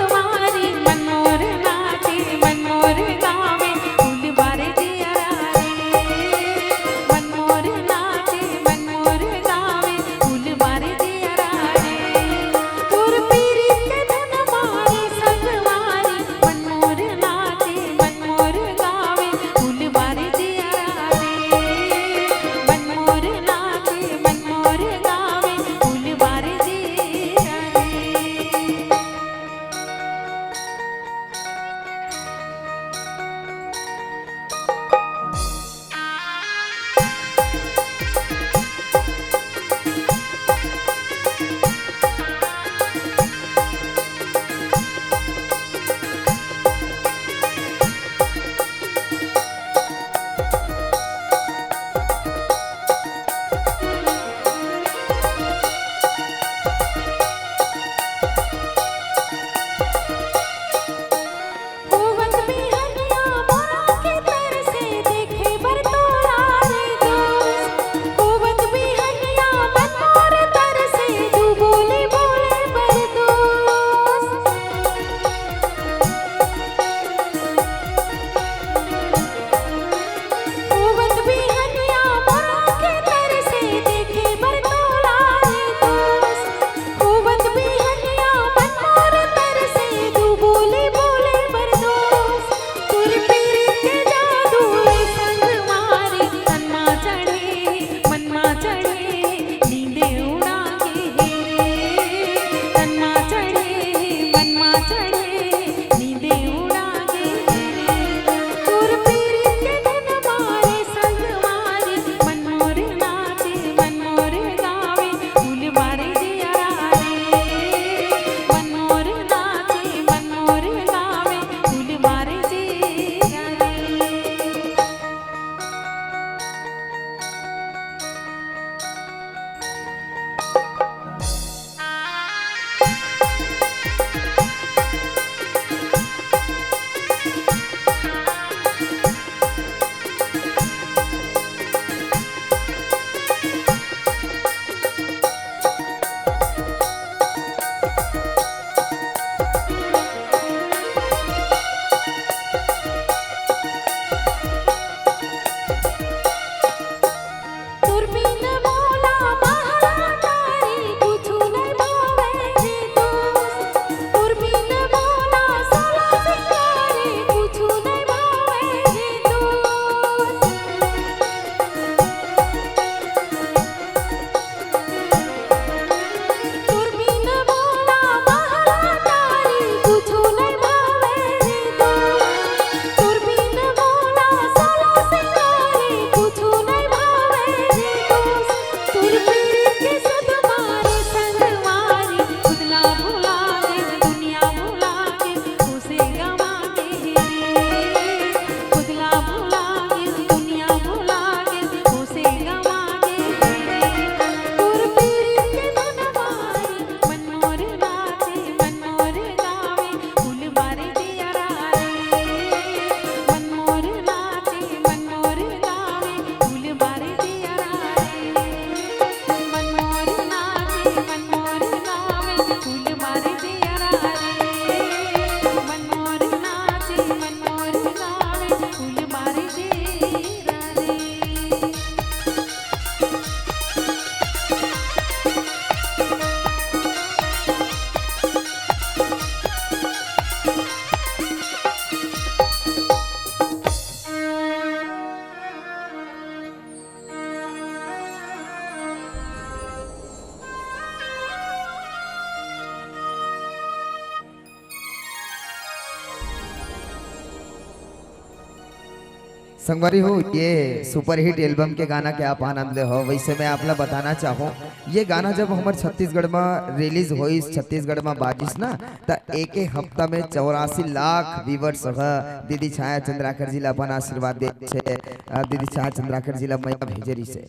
संगवारी हो, ये सुपरहिट एल्बम के गाना के आप आनंद ले हो। वैसे मैं आप ला बताना चाहूँ, ये गाना जब हमर छत्तीसगढ़ में रिलीज होइस, छत्तीसगढ़ में बाजिस ना, त एक ही हफ्ता में चौरासी लाख व्यूअर्स ह दीदी छाया चंद्राकर जी ला अपन आशीर्वाद दे छे। अ, दीदी छाया चंद्राकर जी ला मैया भेजे रहिसे।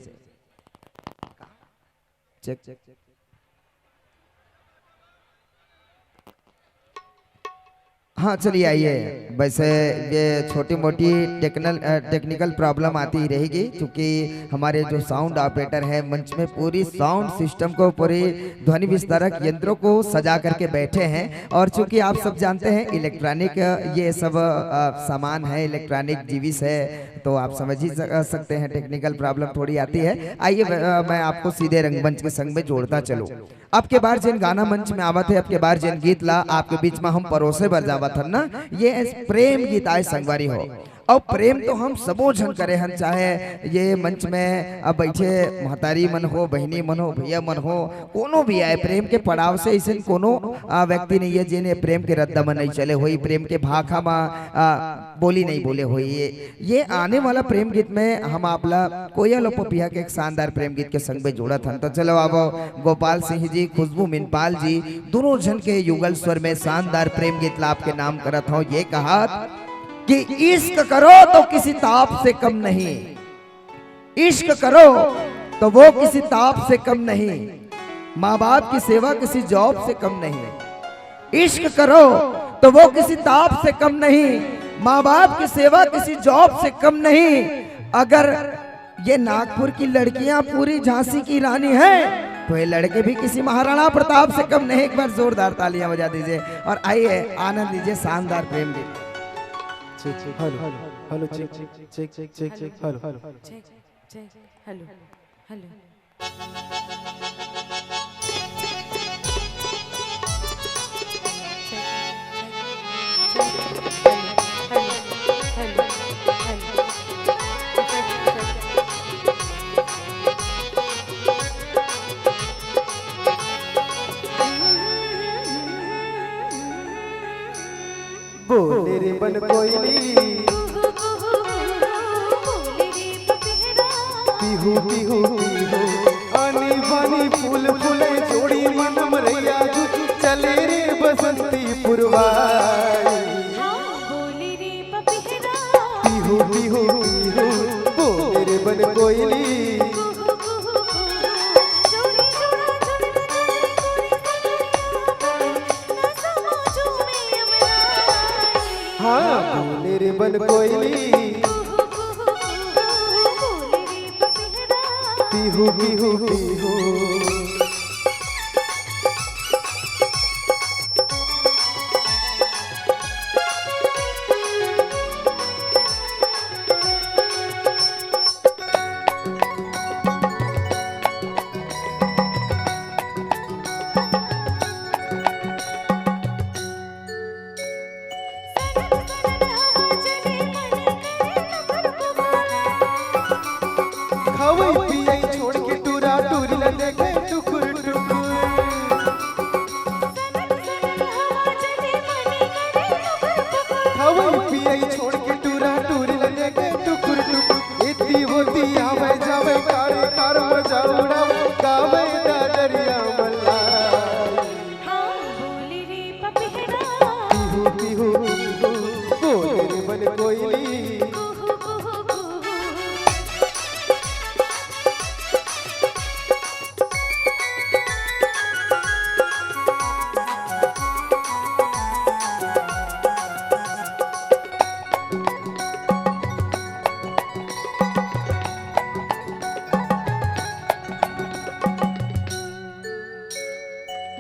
चेक। हाँ, चलिए आइए। वैसे ये छोटी मोटी टेक्नल-, अ, टेक्निकल प्रॉब्लम आती ही रहेगी, क्योंकि हमारे जो साउंड ऑपरेटर हैं मंच में पूरी साउंड सिस्टम को, पूरी ध्वनि विस्तारक यंत्रों को सजा करके बैठे हैं। और चूंकि आप सब जानते हैं इलेक्ट्रॉनिक, अ, ये सब, अ, सामान है, इलेक्ट्रॉनिक जीविस है, तो आप समझ ही सक-, सकते हैं टेक्निकल प्रॉब्लम थोड़ी आती है। आइए, अ, मैं आपको सीधे रंगमंच के संग में जोड़ता चलूँ। अब के बार जेन गाना मंच में आवत हे, अब के बार जेन गीत ला आपके बीच में हम परोसे बर जावत हन ना, ये प्रेम गीत आय संगवारी हो। अउ प्रेम तो हम सबो झन करे हन, चाहे ये मंच में, अ, बैठे महतारी मन हो, बहिनी मन हो, भैया मन हो, कोनो भी आय, प्रेम के पड़ाव से अइसन कोनो, अ, व्यक्ति नहीं है जेन ये प्रेम के रद्दा में नहीं चले होई, प्रेम के भाखा में, अ, बोली नहीं बोले होई। ये ये आने वाला प्रेम गीत में हम आप ला कोयल अउ पपिहा के एक शानदार प्रेम गीत के संग में जोड़त हन। तो चलो आवो, गोपाल सिंह जी, खुशबू मिनपाल जी, दोनों झन के युगल स्वर में शानदार प्रेम गीत ला आपके नाम करत हव। ये कहत कि इश्क करो तो किसी ताप से कम नहीं, इश्क करो तो वो किसी ताप से कम नहीं, माँ बाप की सेवा किसी जॉब से कम नहीं। इश्क करो तो वो किसी ताप से कम नहीं, माँ बाप की सेवा किसी जॉब से कम नहीं। अगर ये नागपुर की लड़कियां पूरी झांसी की रानी हैं, तो ये लड़के भी किसी महाराणा प्रताप से कम नहीं। एक बार जोरदार तालियां बजा दीजिए और आइए, आनंद लीजिए शानदार प्रेम गीत। Check, check, hello, hello, check, check, check, check, check, hello. Check, check, hello, hello. बोले रे बन कोयली, पिहू पिहू पिहू, आनी बानी फूल फूले, जोड़ी मन मरैया जू, चले रे बसंती पुरवाई। पिहू पिहू पिहू, बोले रे बन कोयली। हाँ, बोले रे बन कोयली। पिहू, पिहू, पिहू। खवई पियई छोड़ के टूरा टूरी ला देखे टुकुर टुकुर। खवई पियई छोड़ के टूरा टूरी ला देखे टुकुर टुकुर। एती ओती आवे जावे, कार कार मजा उड़ावे, गावे दादरिया मल्ला। हाँ, बोली रे पपिहरा। पिहू, पिहू, पिहू, बोले रे बन कोयली। कुहू, कुहू, कुहू।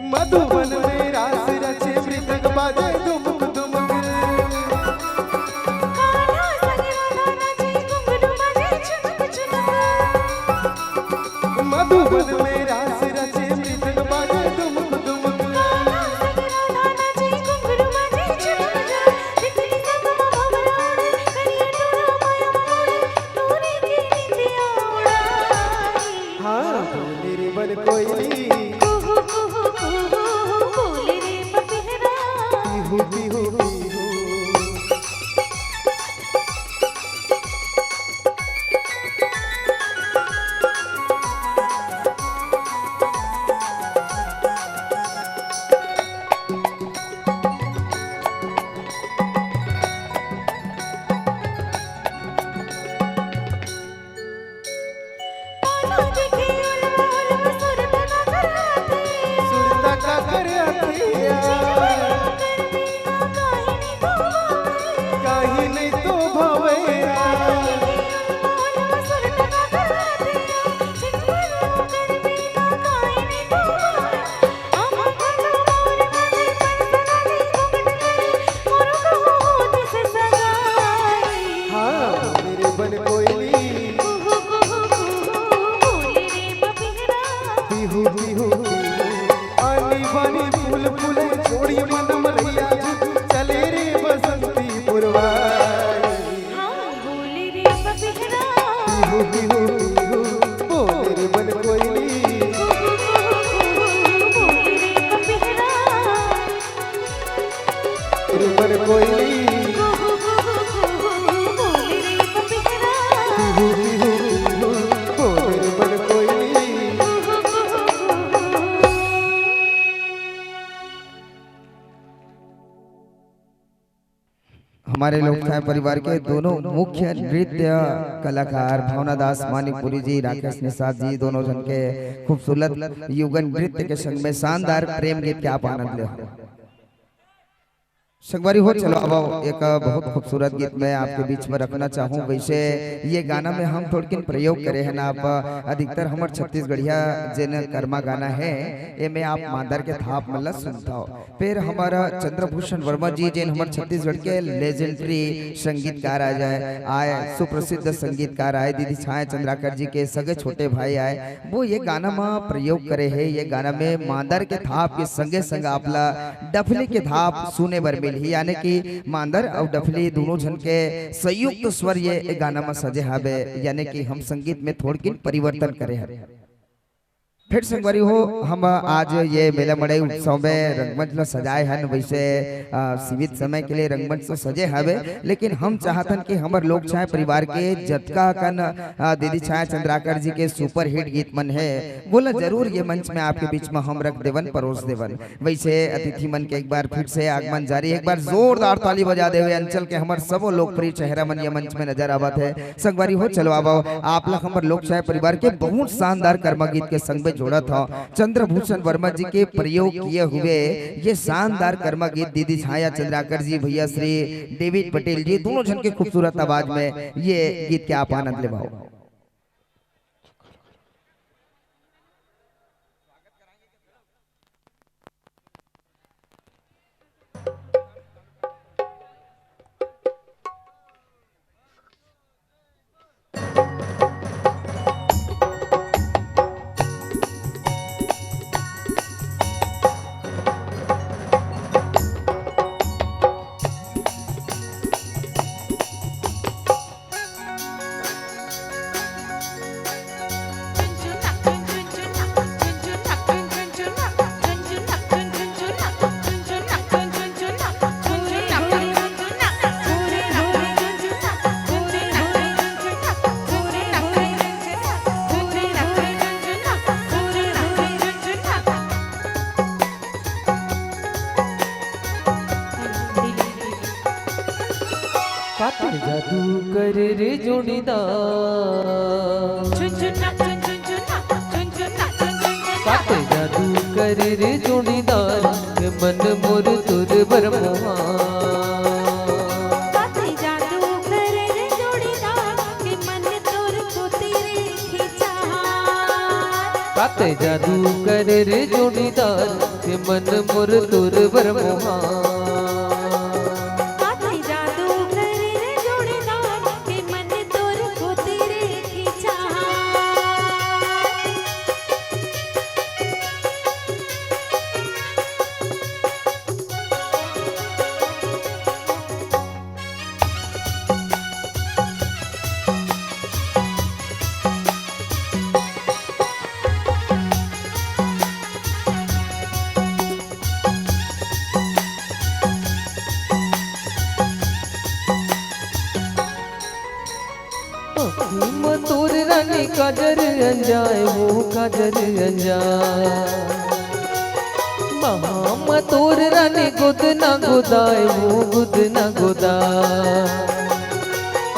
मधुबन में रास रचे, मृदंग बाजे दुमुक दुमुक। मधुबन में रास रचे, मृदंग बाजे दुमुक दुमुक। हाँ, बोले रे बन कोयली। कुहू, कुहू, कुहू, बोले रे पपिहरा। पिहू, पिहू, पिहू। सुरता का कर आथे, काहे नहीं तो भवैया। हाँ, मेरे बन कोयली। बिहू, बिहू, बिहू। आनी बानी फूल फूले, छोड़ी मन मलैया। चले रे बसंती पुरवाई। हाँ, बोले रे बपिहरा। बिहू, बिहू, बिहू। बोले रे बन कोयली। बोले रे बपिहरा। रे बन कोयली। बोले रे बपिहरा। बिहू, बिहू, बिहू। बोले रे बन कोयली। हमारे लोक छाया परिवार के दोनों मुख्य नृत्य कलाकार भावना दास मानिकपुरी जी, राकेश निषाद जी, दोनों जन के खूबसूरत युगल नृत्य के संग में शानदार प्रेम गीत के आप आनंद ले। संगवारी हो, चलो अब एक बहुत खूबसूरत गीत मैं आपके बीच में रखना चाहूँ। वैसे ये गाना में हम थोड़किन प्रयोग करे हैं ना, आप अधिकतर हमर छत्तीसगढ़िया जेन कर्मा गाना है, एमे आप मांदर के थाप मन ल सुनथव। फिर हमारा चंद्रभूषण वर्मा जी, जेन हमर छत्तीसगढ़ के लेजेंडरी संगीतकार आ जाए, आए सुप्रसिद्ध संगीतकार आए, दीदी छाया चंद्राकर जी के सगे छोटे भाई आए, वो ये गाना में प्रयोग करे है। ये गाना में मांदर के थाप के संगे संग आपला डफली के थाप सुने बर मिलही, यानी कि मांदर अउ डफली दोनों झन के संयुक्त स्वर ये गाना में सजे हावे, यानी कि हम संगीत में थोड़किन परिवर्तन करे हन। फिर संगवारी हो, हम आज ये मेला मड़ई उत्सव में रंगमंच ल सजाए हन। वैसे, अ, सीमित समय के लिए रंगमंच तो सजे हवे, लेकिन हम चाहत हन कि हमर लोक छाया परिवार के जतका कन, अ, दीदी छाया चंद्राकर जी के सुपरहिट गीत मन है, वो ल जरूर ये मंच में आपके बीच में हम रख देवन, परोस देवन। वैसे अतिथि मन के एक बार फिर से आगमन जारी, एक बार जोरदार ताली बजा देवे। अंचल के हमर सबो लोकप्रिय चेहरा मन ये मंच में नजर आवत है। संगवारी हो, चलो आवो, आप ला हमर लोक छाया परिवार के बहुत शानदार कर्मा गीत के संग में जोड़त हव। चंद्रभूषण वर्मा जी के प्रयोग किए हुए ये शानदार कर्मा गीत दीदी छाया चंद्राकर जी, भैया श्री डेविड पटेल जी, दोनों झन के खूबसूरत आवाज में ये गीत के आप आनंद लेवाओ। काते जादू करे रे जोड़ीदार। काते जादू करे रे जोड़ीदार, के मन मोर तोर बर मोहा। काते जादू करे रे जोड़ीदार, के मन तोर कोती रे खिंचा। काते जादू करे रे जोड़ीदार, के मन मोर तोर बर मोहा। काते जादू करे रे जोड़ीदार, के मन तोर कोती रे खिंचा। आँखी म तोर रानी काजर अंजाय, वो काजर अंजाय। बहा म तोर रानी गोद ना गोदाय, वो गोद ना गोदाय।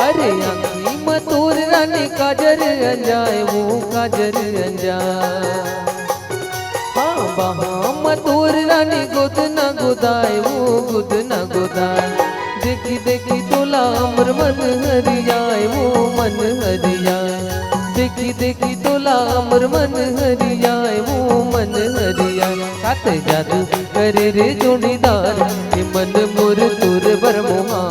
अरे आँखी म तोर रानी काजर अंजाय, वो काजर अंजाय। हाँ, बहा म तोर रानी गोद न गोदाय, वो गोद न गोदाय। देखी देखी तोला मोर मन हरियाय, वो मन हरियाय। देखी देखी तोला मोर मन हरियाय, वो मन हरियाय। काते जादू करे रे जोड़ीदार, ये मन मोर तोर बर मोहा।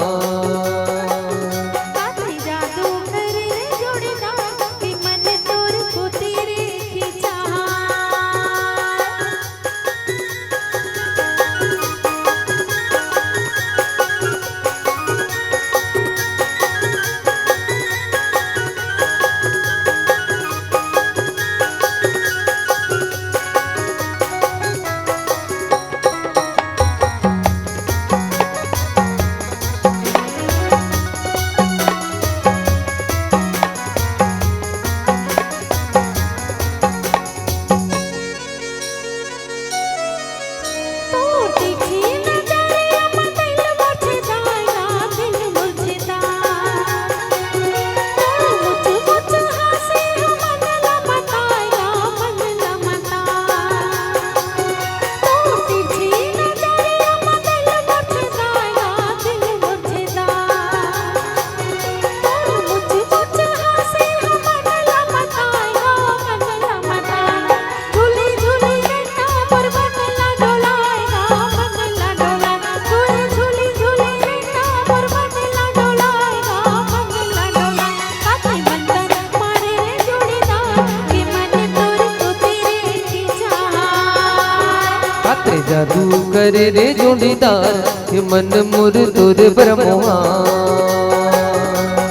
काते जादू करे रे जोड़ीदार, कि मन तोर कोती रे खिंचाय। काते जादू करे रे जोड़ीदार, ये मन मोर तोर बर मोहा।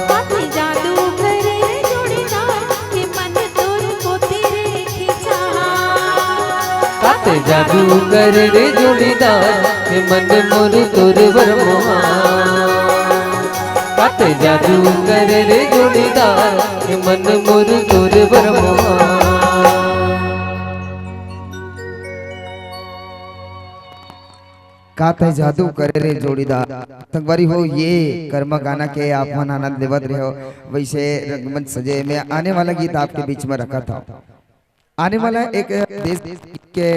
काते जादू करे रे जोड़ीदार, ये मन तोर कोती रे खिंचाय। काते जादू करे रे जोड़ीदार, ये मन मोर तोर बर मोहा। काते जादू करे रे जोड़ीदार, ये मन मोर तोर बर मोहा। काते जादू करे रे जोड़ीदार। संगवारी हो, ये कर्मा गाना के आप मन आनंद लेवत रहे हो, वैसे रंगमंच सजे में आने वाला गीत आपके बीच में रखत हौं। आने वाला एक देश के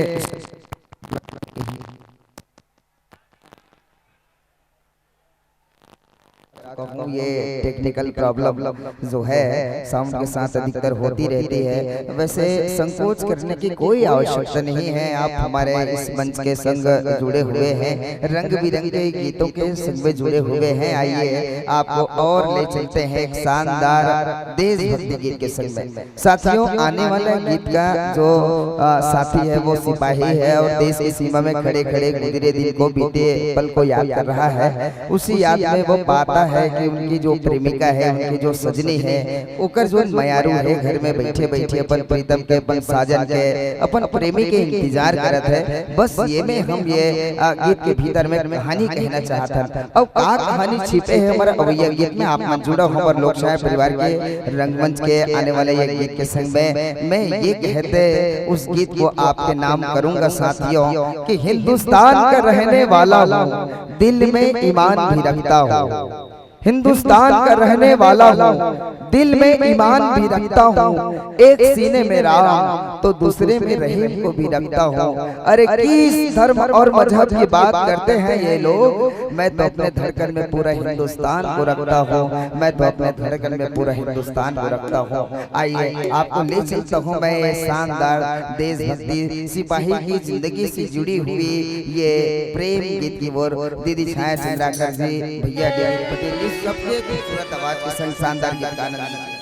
कहूँ, ये technical problem जो है sound के साथ अधिकतर होती रहती है। वैसे संकोच करने की कोई आवश्यकता नहीं है, आप हमारे इस मंच के संग जुड़े हुए हैं, रंग बिरंगे गीतों के संग में जुड़े हुए हैं। आइए, आपको और ले चलते हैं एक शानदार देशभक्ति गीत के संग में। साथियों, आने वाला गीत का जो, अ, साथी है, वो सिपाही है और देश की सीमा में खड़े खड़े गुजरे दिन को, बीते पल को याद कर रहा है। उसी याद में वो पाता है कि उनकी जो प्रेमिका है, उनकी जो सजनी है, ओकर जो मयारू है, घर में बैठे बैठे अपन प्रीतम के, अपन साजन के, अपन प्रेमी के इंतजार करत है। बस ये में हम ये, अ, गीत के भीतर में कहानी कहना चाहत हन। अउ का कहानी छिपे हे हमर अवइया गीत में, आप मन जुड़व हमर लोकशाय परिवार के रंगमंच के आने वाले ये गीत के संग में। मैं ये कहते उस गीत को आपके नाम करूंगा साथियों, कि हिंदुस्तान का रहने वाला हूँ, दिल में ईमान भी रखता हूँ। हिंदुस्तान का रहने वाला हूँ, दिल में ईमान भी रखता हूँ। एक सीने में राम तो दूसरे में रहीम को भी रखता हूँ। अरे, किस धर्म और मजहब की बात करते हैं ये लोग? मैं तो अपने धड़कन में पूरा हिंदुस्तान को रखता हूँ, मैं तो अपने धड़कन में पूरा हिंदुस्तान को रखता हूँ। आइए, आपको ले चलता हूँ मैं ये शानदार देशभक्ति, सिपाही की जिंदगी से जुड़ी हुई ये प्रेम गीत की ओर। दीदी छाया चंद्राकर जी, भैया डी पटेल, इस सबके खूबसूरत आवाज के संग शानदार गीत का आनंद लीजिए।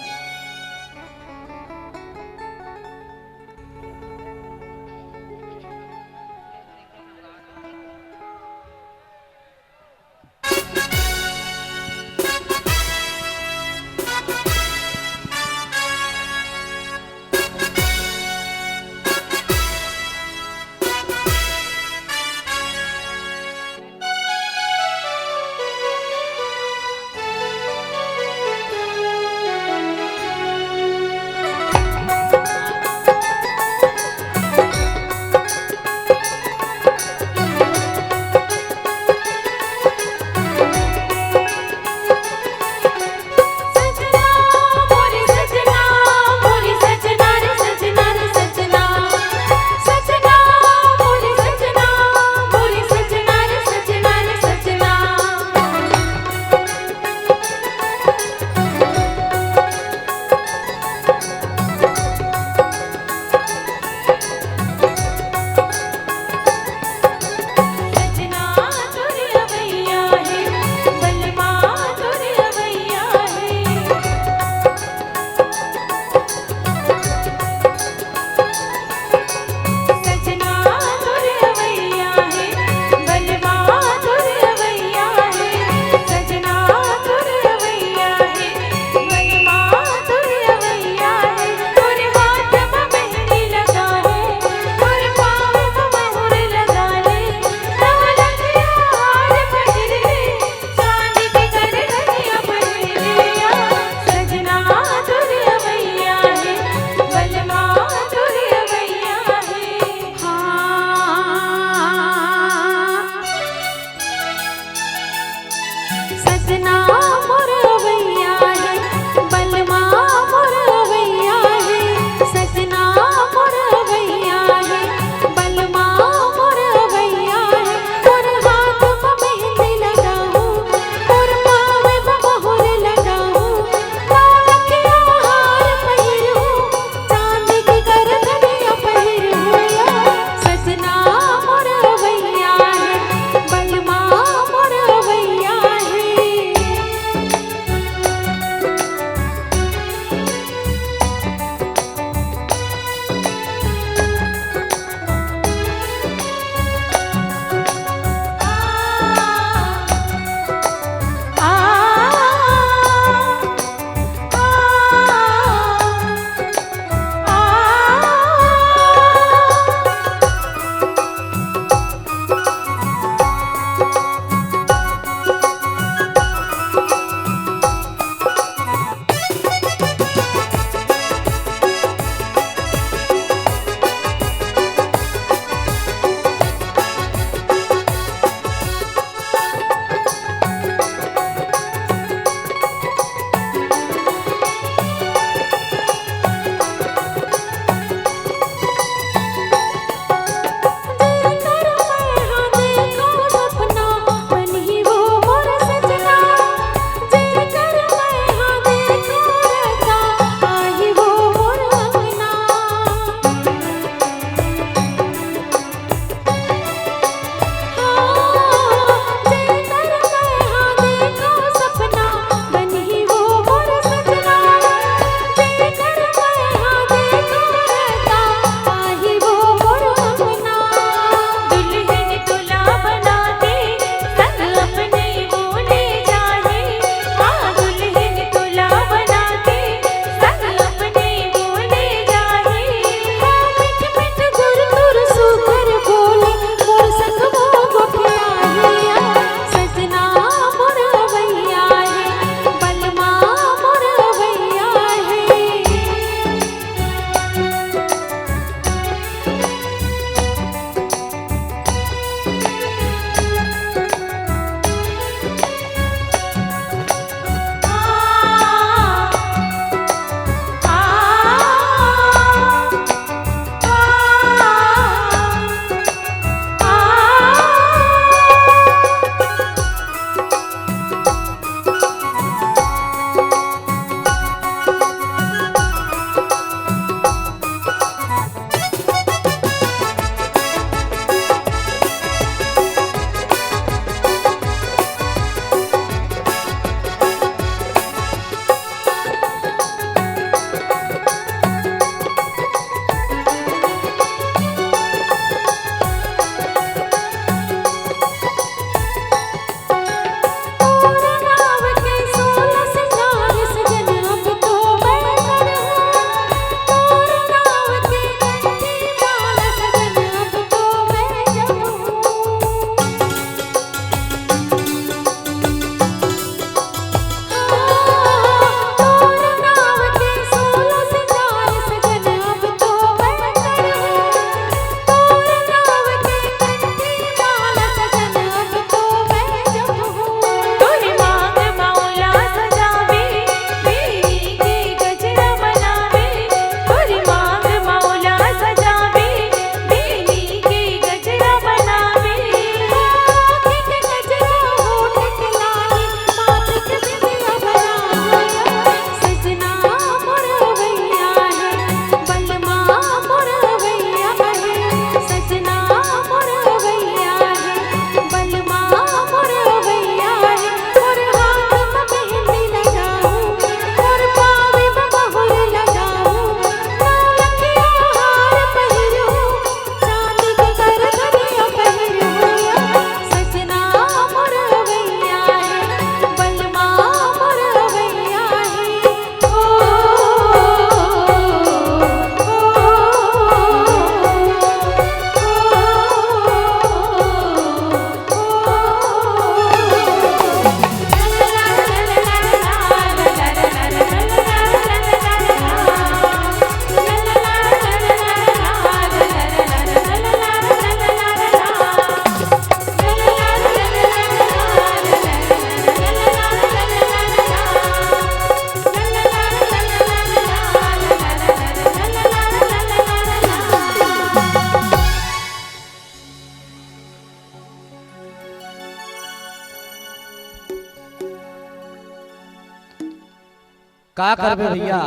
का करबे भैया,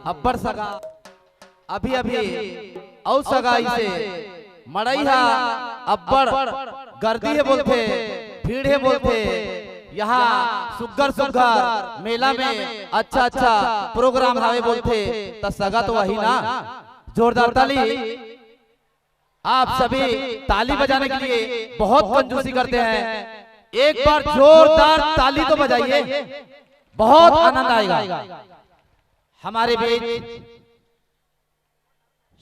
अब्बड़ सगा, अभी अभी अउ सगाई से मड़ई हा अब्बड़ गर्दी हे बोलथे, भीड़ हे बोलथे। यहाँ सुग्घर सुग्घर मेला में अच्छा अच्छा प्रोग्राम हावे बोलथे, त सगा तो वही ना। जोरदार ताली। आप सभी ताली बजाने के लिए बहुत कंजूसी करते हैं, एक बार जोरदार ताली तो बजाइए, बहुत आनंद आएगा। हमारे बीच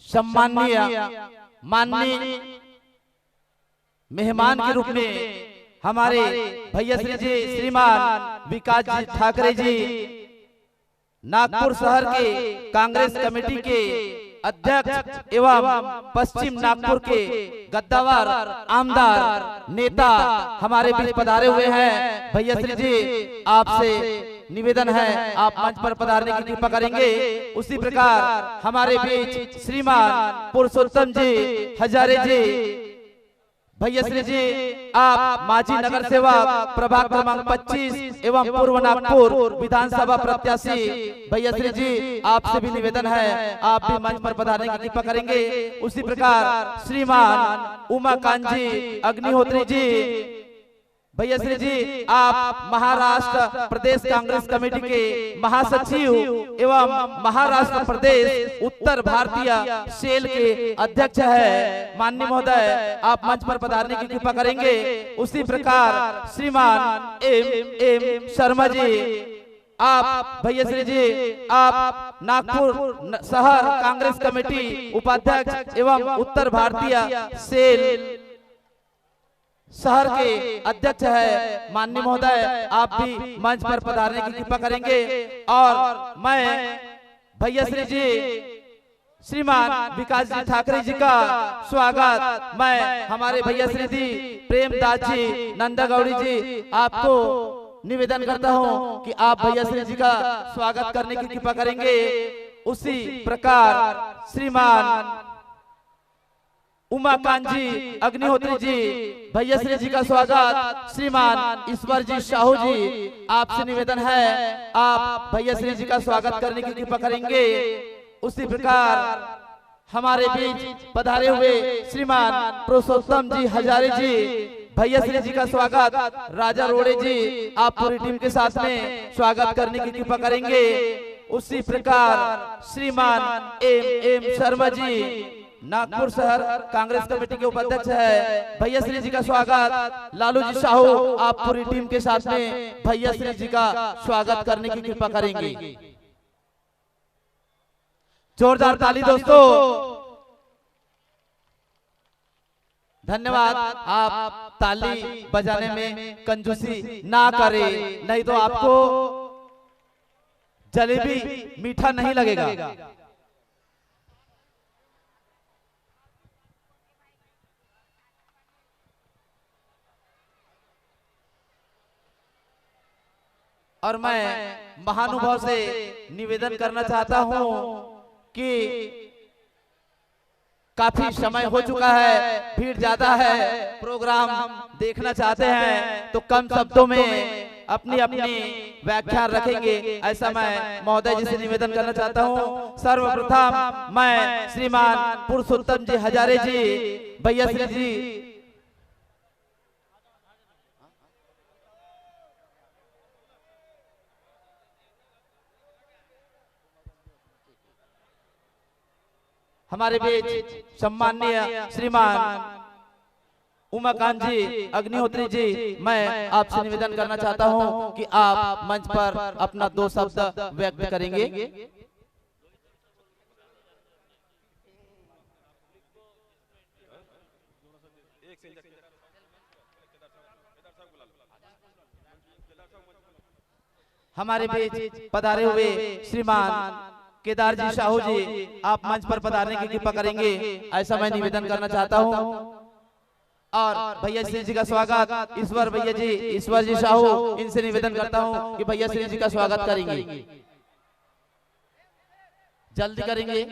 सम्माननीय, माननीय मेहमान के रूप में हमारे भैया श्री जी, श्रीमान विकास जी ठाकरे जी, नागपुर शहर के कांग्रेस कमेटी के अध्यक्ष एवं पश्चिम नागपुर के कद्दावर आमदार नेता हमारे बीच पधारे हुए हैं। भैया श्री जी, आपसे निवेदन है, आप मंच पर पधारने की कृपा करेंगे। उसी प्रकार हमारे बीच श्रीमान पुरुषोत्तम जी हजारे जी, भैया श्री जी, आप माजी नगर सेवक प्रभाग क्रमांक पच्चीस एवं पूर्व नागपुर विधानसभा प्रत्याशी, भैया श्री जी, आपसे भी निवेदन है, आप भी मंच पर पधारने की कृपा करेंगे। उसी प्रकार श्रीमान उमाकांत जी अग्निहोत्री जी, भैया श्री जी, आप महाराष्ट्र प्रदेश कांग्रेस कमेटी के महासचिव एवं महाराष्ट्र प्रदेश उत्तर भारतीय सेल के अध्यक्ष है। माननीय महोदय, आप मंच पर पधारने की कृपा करेंगे। उसी प्रकार श्रीमान एम एम शर्मा जी, आप भैया श्री जी, आप नागपुर न-, शहर कांग्रेस कमेटी उपाध्यक्ष एवं उत्तर भारतीय सेल शहर के अध्यक्ष है। माननीय महोदय, आप भी मंच पर पधारने की कृपा करेंगे। और मैं भैया श्री जी, श्रीमान विकास जी ठाकरे जी का स्वागत मैं हमारे भैया श्री जी प्रेमदास जी नंदागौड़ी जी, आपको निवेदन करता हूं कि आप भैया श्री जी का स्वागत करने की कृपा करेंगे। उसी प्रकार श्रीमान उमाकांत जी अग्निहोत्री जी, भैया श्री जी का स्वागत। श्रीमान ईश्वर जी साहू जी, आपसे निवेदन है, आप भैया श्री जी का स्वागत करने की कृपा करेंगे। उसी प्रकार हमारे बीच पधारे हुए श्रीमान पुरुषोत्तम जी हजारे जी, भैया श्री जी का स्वागत। राजा रोड़े जी, आप पूरी टीम के साथ में स्वागत करने की कृपा करेंगे। उसी प्रकार श्रीमान एम एम शर्मा जी, नागपुर शहर कांग्रेस कमेटी के उपाध्यक्ष है, भैया श्री जी का स्वागत। लालू जी साहू, आप पूरी टीम के साथ में भैया श्री जी का स्वागत करने की कृपा करेंगे। जोरदार ताली दोस्तों, धन्यवाद। आप ताली बजाने में कंजूसी ना करें, नहीं तो आपको जलेबी मीठा नहीं लगेगा। और मैं महानुभाव से निवेदन करना चाहता हूं कि काफी समय हो चुका है, भीड़ ज्यादा है, प्रोग्राम देखना चाहते हैं तो कम शब्दों में अपनी अपनी व्याख्या रखेंगे, ऐसा मैं महोदय जी से निवेदन करना चाहता हूं। सर्वप्रथम मैं श्रीमान पुरुषोत्तम जी हजारे जी, भैया श्री जी, हमारे बीच सम्माननीय श्रीमान उमाकांत जी अग्निहोत्री जी, मैं आपसे निवेदन करना चाहता हूं कि आप मंच पर अपना दो शब्द व्यक्त करेंगे। हमारे बीच पधारे हुए श्रीमान केदार जी साहू जी, आप मंच पर पधारने की कृपा करेंगे, ऐसा मैं निवेदन करना चाहता हूं। और भैया श्री जी का स्वागत ईश्वर भैया जी, ईश्वर जी साहू, इनसे निवेदन करता हूं कि भैया श्री जी का स्वागत करेंगे, जल्दी करेंगे।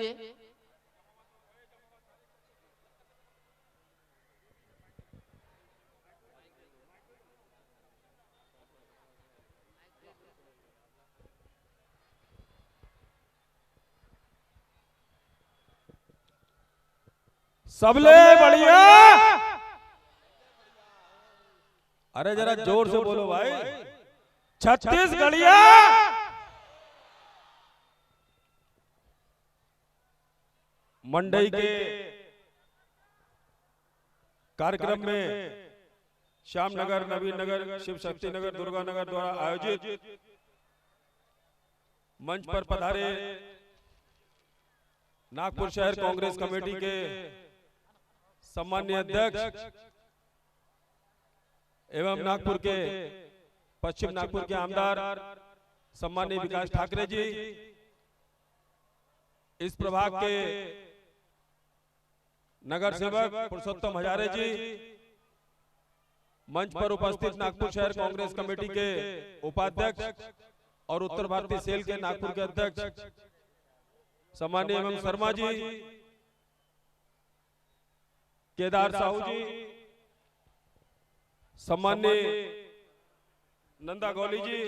सबले बढ़िया। अरे, जरा जोर से बोलो भाई। छत्तीसगढ़िया। मंडई के कार्यक्रम में श्याम नगर, नवीन नगर, शिव शक्ति नगर, दुर्गा नगर द्वारा आयोजित मंच पर पधारे नागपुर शहर कांग्रेस कमेटी के सम्माननीय अध्यक्ष एवं नागपुर के, पश्चिम नागपुर के आमदार सम्माननीय विकास ठाकरे जी, इस प्रभाग के नगर सेवक पुरुषोत्तम हजारे जी, मंच पर उपस्थित नागपुर शहर कांग्रेस कमेटी के उपाध्यक्ष और उत्तर भारतीय सेल के नागपुर के अध्यक्ष सम्माननीय एम एम शर्मा जी, केदार साहू जी, सम्माननीय नंदा गौली जी,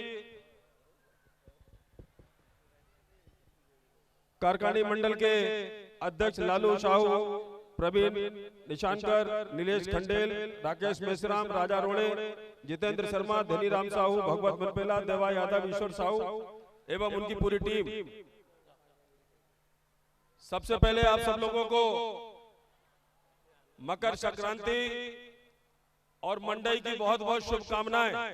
कारकानी मंडल के अध्यक्ष लालू साहू, प्रवीण निशानकर, नीलेश खंडेल, राकेश मेश्राम, राजा रोड़े, जितेंद्र शर्मा, धनीराम साहू, भगवत मनपेला, देवा यादव, ईश्वर साहू एवं उनकी पूरी टीम। सबसे पहले आप सब लोगों को मकर संक्रांति और मंडई की बहुत बहुत शुभकामनाएं।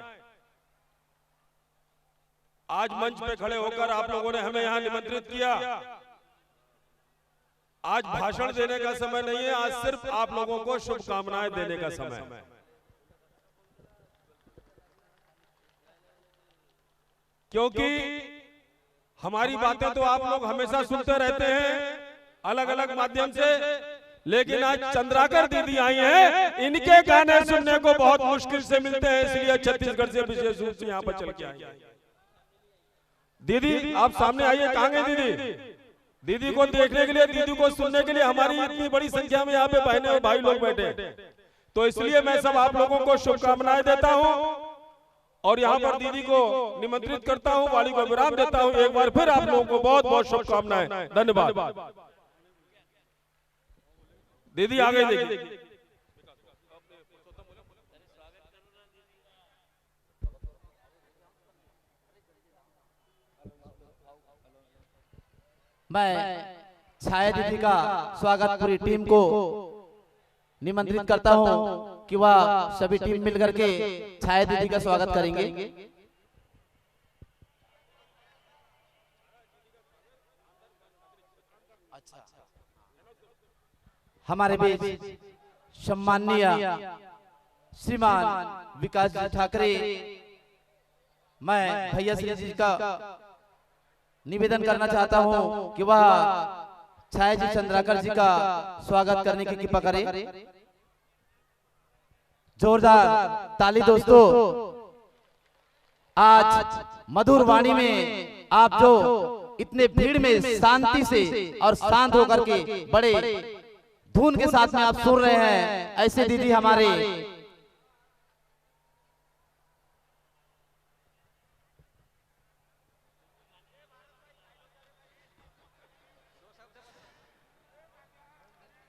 आज मंच पे खड़े होकर आप लोगों ने हमें यहां निमंत्रित किया। आज भाषण देने का समय नहीं है, आज सिर्फ आप लोगों को शुभकामनाएं देने का समय है। क्योंकि हमारी बातें तो आप लोग हमेशा सुनते रहते हैं अलग अलग माध्यम से, लेकिन आज चंद्राकर दीदी आई हैं, इनके गाने सुनने को बहुत मुश्किल से मिलते हैं, इसलिए छत्तीसगढ़ से विशेष रूप से यहाँ पर चल के आई हैं। दीदी, आप सामने आइए। कहाँ गई दीदी? दीदी को देखने के लिए, दीदी को सुनने के लिए हमारी इतनी बड़ी संख्या में यहाँ पे बहनें और भाई लोग बैठे हैं। तो इसलिए मैं सब आप लोगों को शुभकामनाएं देता हूँ और यहाँ पर दीदी को निमंत्रित करता हूँ, वाणी को विराम देता हूँ। एक बार फिर आप लोगों को बहुत बहुत शुभकामनाएं। धन्यवाद। दीदी आ गई, देखिए। मैं छाया दीदी का स्वागत, पूरी टीम को निमंत्रित करता हूं कि वह सभी टीम मिल करके छाया दीदी का स्वागत करेंगे। हमारे बीच सम्माननीय श्रीमान विकास जी ठाकरे, मैं भैया श्री जी का निवेदन करना चाहता हूं कि वह छाया जी चंद्राकर जी का स्वागत करने की कृपा करें। जोरदार ताली दोस्तों। आज मधुर वाणी में आप जो इतने भीड़ में शांति से और शांत होकर के बड़े धुन के साथ में आप सुन रहे हैं, ऐसे दीदी हमारे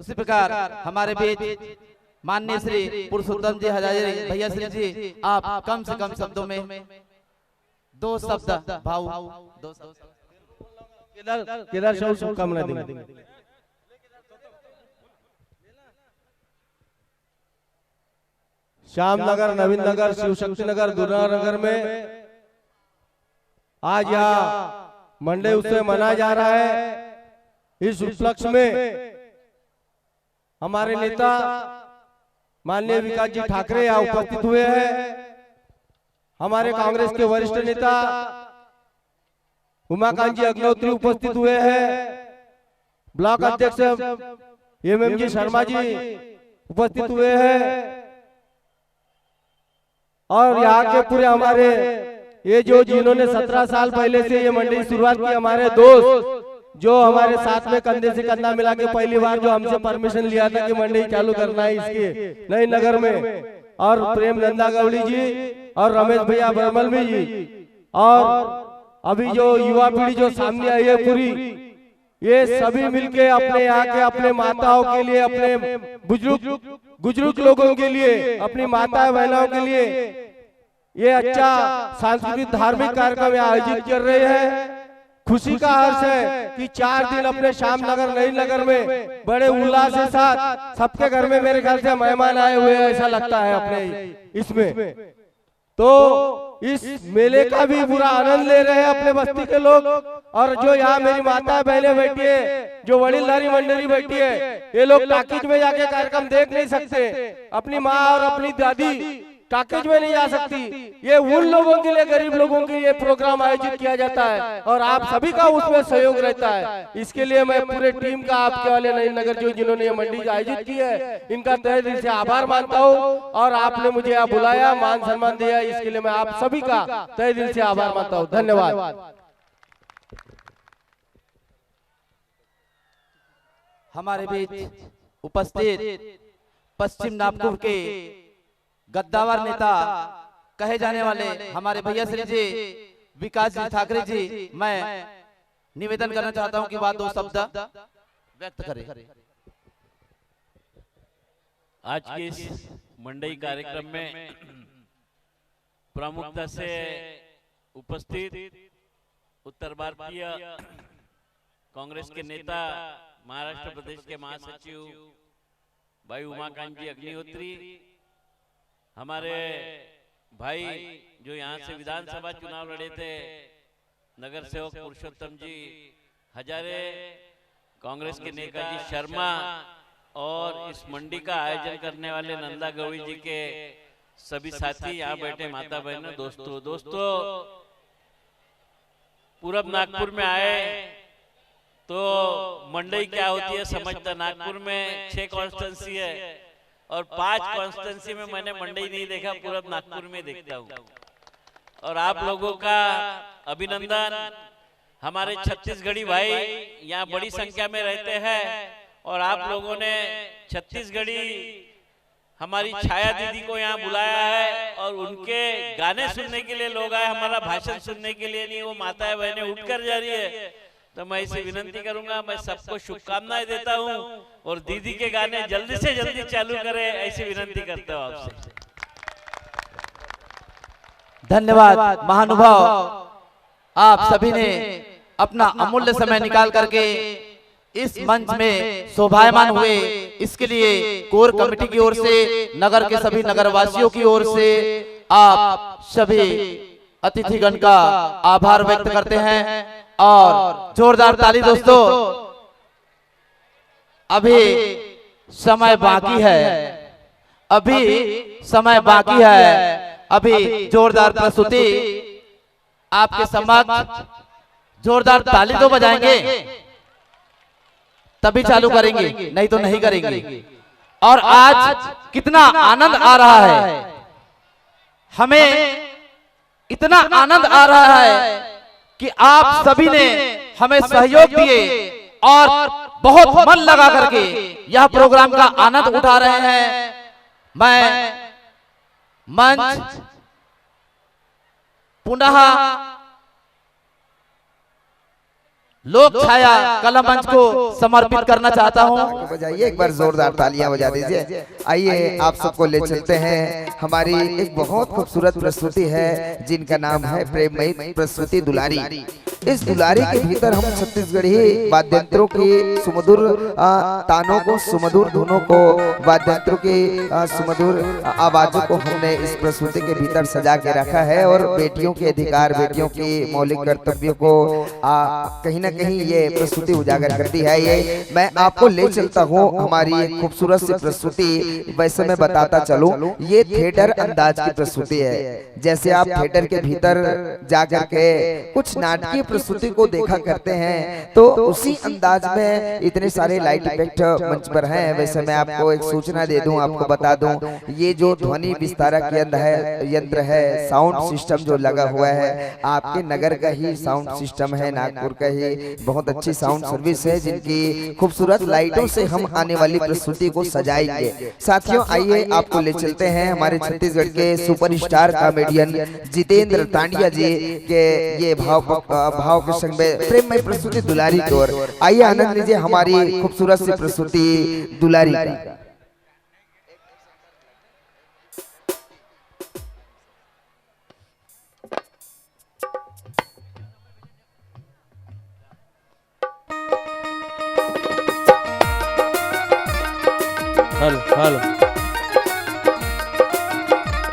उसी प्रकार हमारे बीच माननीय श्री पुरुषोत्तम जी हजारे, भैया श्री जी, आप कम से कम शब्दों में दो शब्द भाव, दो शब्द। केदार, केदार साहू शुभकामना देंगे। श्याम नगर, नवीन नगर, शिव शक्ति नगर, दुर्गा नगर में आज यहाँ मंडई उत्सव मनाया जा रहा है। इस उपलक्ष्य में हमारे नेता माननीय विकास जी ठाकरे यहाँ उपस्थित हुए हैं। हमारे कांग्रेस के वरिष्ठ नेता उमाकांत जी अग्नोत्री उपस्थित हुए हैं। ब्लॉक अध्यक्ष M M G Sharma ji उपस्थित हुए हैं। और यहाँ के पूरे हमारे, ये जो जिन्होंने सत्रह साल पहले से ये मंडई शुरुआत की, हमारे दोस्त जो हमारे साथ में कंधे से कंधा मिला के पहली बार जो हमसे परमिशन लिया था कि मंडई चालू करना है इसके नई नगर में, और प्रेम नंदा गौड़ी जी और रमेश भैया बरमलवी जी, और अभी जो युवा पीढ़ी जो सामने आई है पूरी, ये सभी मिलके अपने यहाँ के अपने माताओं के लिए, अपने बुजुर्ग बुजुर्ग लोगों के लिए, अपनी माता बहनों के लिए ये अच्छा सांस्कृतिक धार्मिक कार्यक्रम यहाँ आयोजित कर रहे हैं। खुशी का हर्ष है कि चार दिन अपने श्याम नगर, नई नगर में बड़े उल्लास के साथ सबके घर में मेरे ख्याल से मेहमान आए हुए हैं, ऐसा लगता है अपने इसमें। तो इस मेले का भी पूरा आनंद ले रहे हैं अपने बस्ती के लोग। और जो यहाँ मेरी माता बहनें बैठी है, जो वडीलधारी मंडली बैठी है, ये लोग टाकीज में जाके कार्यक्रम देख नहीं सकते, अपनी माँ और अपनी दादी टाकीज में नहीं जा सकती। ये उन लोगों के लिए, गरीब लोगों के लिए प्रोग्राम आयोजित किया जाता है और आप सभी का उसमें सहयोग रहता है। इसके लिए मैं पूरे टीम का, आपके वाले नई नगर जो जिन्होंने ये मंडी आयोजित की है, इनका तहे दिल से आभार मानता हूँ। और आपने मुझे यहाँ बुलाया, मान सम्मान दिया, इसके लिए मैं आप सभी का तहे दिल से आभार मानता हूँ। धन्यवाद। हमारे बीच उपस्थित पश्चिम नागपुर के गद्दावर नेता कहे जाने वाले हमारे भैया श्री जी विकास जी ठाकरे जी, मैं निवेदन करना चाहता हूं कि वह दो शब्द व्यक्त करें। आज के इस मंडई कार्यक्रम में प्रमुखता से उपस्थित उत्तर भारतीय कांग्रेस के नेता, महाराष्ट्र प्रदेश के महासचिव भाई उमाकांत जी अग्निहोत्री, हमारे भाई जो यहाँ से विधानसभा चुनाव लड़े थे, नगर सेवक पुरुषोत्तम जी हजारे, कांग्रेस के नेता जी शर्मा और इस मंडी का आयोजन करने वाले नंदा गवई जी के सभी साथी, यहाँ बैठे माता बहनों, दोस्तों, दोस्तों, पूरब नागपुर में आए तो मंडई क्या होती है समझता। नागपुर में छह कॉन्स्टिट्यूंसी है और पांच कॉन्स्टिट्यूंसी में मैंने मंडई नहीं देखा, पूरब नागपुर में देखता हूँ। और आप लोगों का अभिनंदन। हमारे छत्तीसगढ़ी भाई यहाँ बड़ी संख्या में रहते हैं और आप लोगों ने छत्तीसगढ़ी हमारी छाया दीदी को यहाँ बुलाया है और उनके गाने सुनने के लिए लोग आए, हमारा भाषण सुनने के लिए नहीं। वो माताएं बहनें उठकर जा रही है, तो मैं इसे विनंती करूंगा, मैं सबको शुभकामनाएं देता हूँ और दीदी के गाने जल्दी से जल्दी चालू करें, ऐसी विनंती करता हूँ आपसे। धन्यवाद महानुभाव, आप सभी ने अपना अमूल्य समय निकाल करके इस मंच में शोभायमान हुए, इसके लिए कोर कमेटी की ओर से, नगर के सभी नगरवासियों की ओर से आप सभी अतिथिगण का आभार व्यक्त करते हैं और जोरदार ताली दोस्तों। अभी समय बाकी है, अभी समय बाकी है, अभी जोरदार प्रस्तुति आपके समक्ष। जोरदार ताली तो बजाएंगे, तभी चालू करेंगे, नहीं तो नहीं करेंगे। और आज कितना आनंद आ रहा है, हमें इतना आनंद आ रहा है कि आप सभी ने हमें सहयोग दिए और बहुत मन लगा करके यह प्रोग्राम का आनंद उठा रहे हैं। मैं मंच पुनः लोक छाया कला मंच को समर्पित करना चाहता हूं। बजाइए एक बार जोरदार तालियां बजा दीजिए। आइए आप सबको ले चलते हैं, हमारी एक बहुत खूबसूरत प्रस्तुति है जिनका नाम है प्रेममयी प्रस्तुति दुलारी। इस दुलारी के भीतर हम छत्तीसगढ़ी वाद्यंत्रों के सुमधुर तानों को, सुमधुर धुनों को, वाद्यंत्रों के सुमधुर आवाजों को हमने इस प्रस्तुति के भीतर सजा के रखा है और बेटियों के अधिकार, बेटियों के मौलिक कर्तव्यों को कहीं ना कहीं ये प्रस्तुति उजागर करती है। ये मैं आपको ले चलता हूँ हमारी एक खूबसूरत सी प्रस्तुति। वैसे मैं बताता चलूँ, ये थिएटर अंदाज की प्रस्तुति है। जैसे आप थिएटर के भीतर जा करके कुछ नाटकीय प्रस्तुति को देखा करते हैं, तो उसी अंदाज में इतने सारे लाइट इफेक्ट मंच पर हैं। वैसे मैं आपको एक सूचना दे दूं, आपको बता दूं, ये जो ध्वनि विस्तारक यंत्र है, यंत्र है, साउंड सिस्टम जो लगा हुआ है, आपके नगर का ही साउंड सिस्टम है, नागपुर का ही बहुत अच्छी साउंड सर्विस है, जिनकी खूबसूरत लाइटों से हम आने वाली प्रस्तुति को सजाएंगे। साथियों, आइए आपको ले चलते हैं हमारे छत्तीसगढ़ के सुपरस्टार कॉमेडियन जितेंद्र तांडिया जी के ये भाव भाव के संग में प्रेममय प्रस्तुति दुलारी की ओर। आइए आनंद लीजिए हमारी खूबसूरत सी प्रस्तुति दुलारी का। Hello, hello.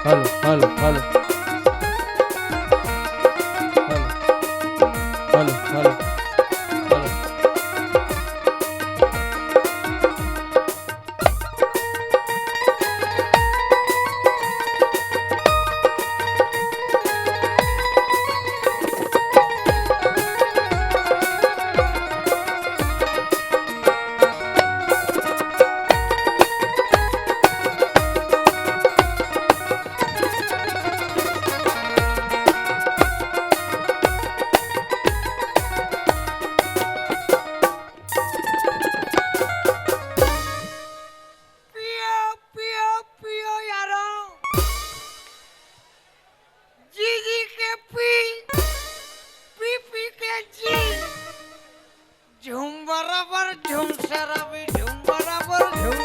Hello, hello, hello. Hello. Hello, hello. Hello. पियो, पियो, पियो यारो। जी, जी के पी, पी, पी के जी। झूम बराबर झूम शराबी, झूम बराबर झूम।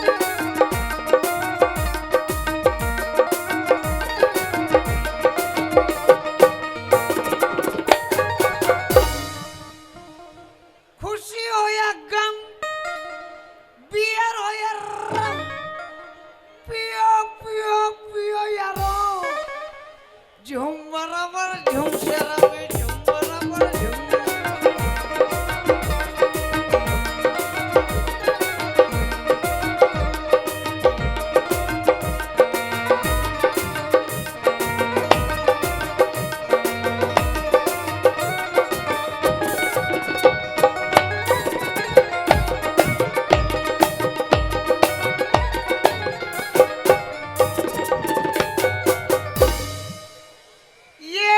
खुशी हो या गम, बियर हो या रम, पियो, पियो, पियो यारो। झूम बराबर झूम शराबी, झूम बराबर झूम। ये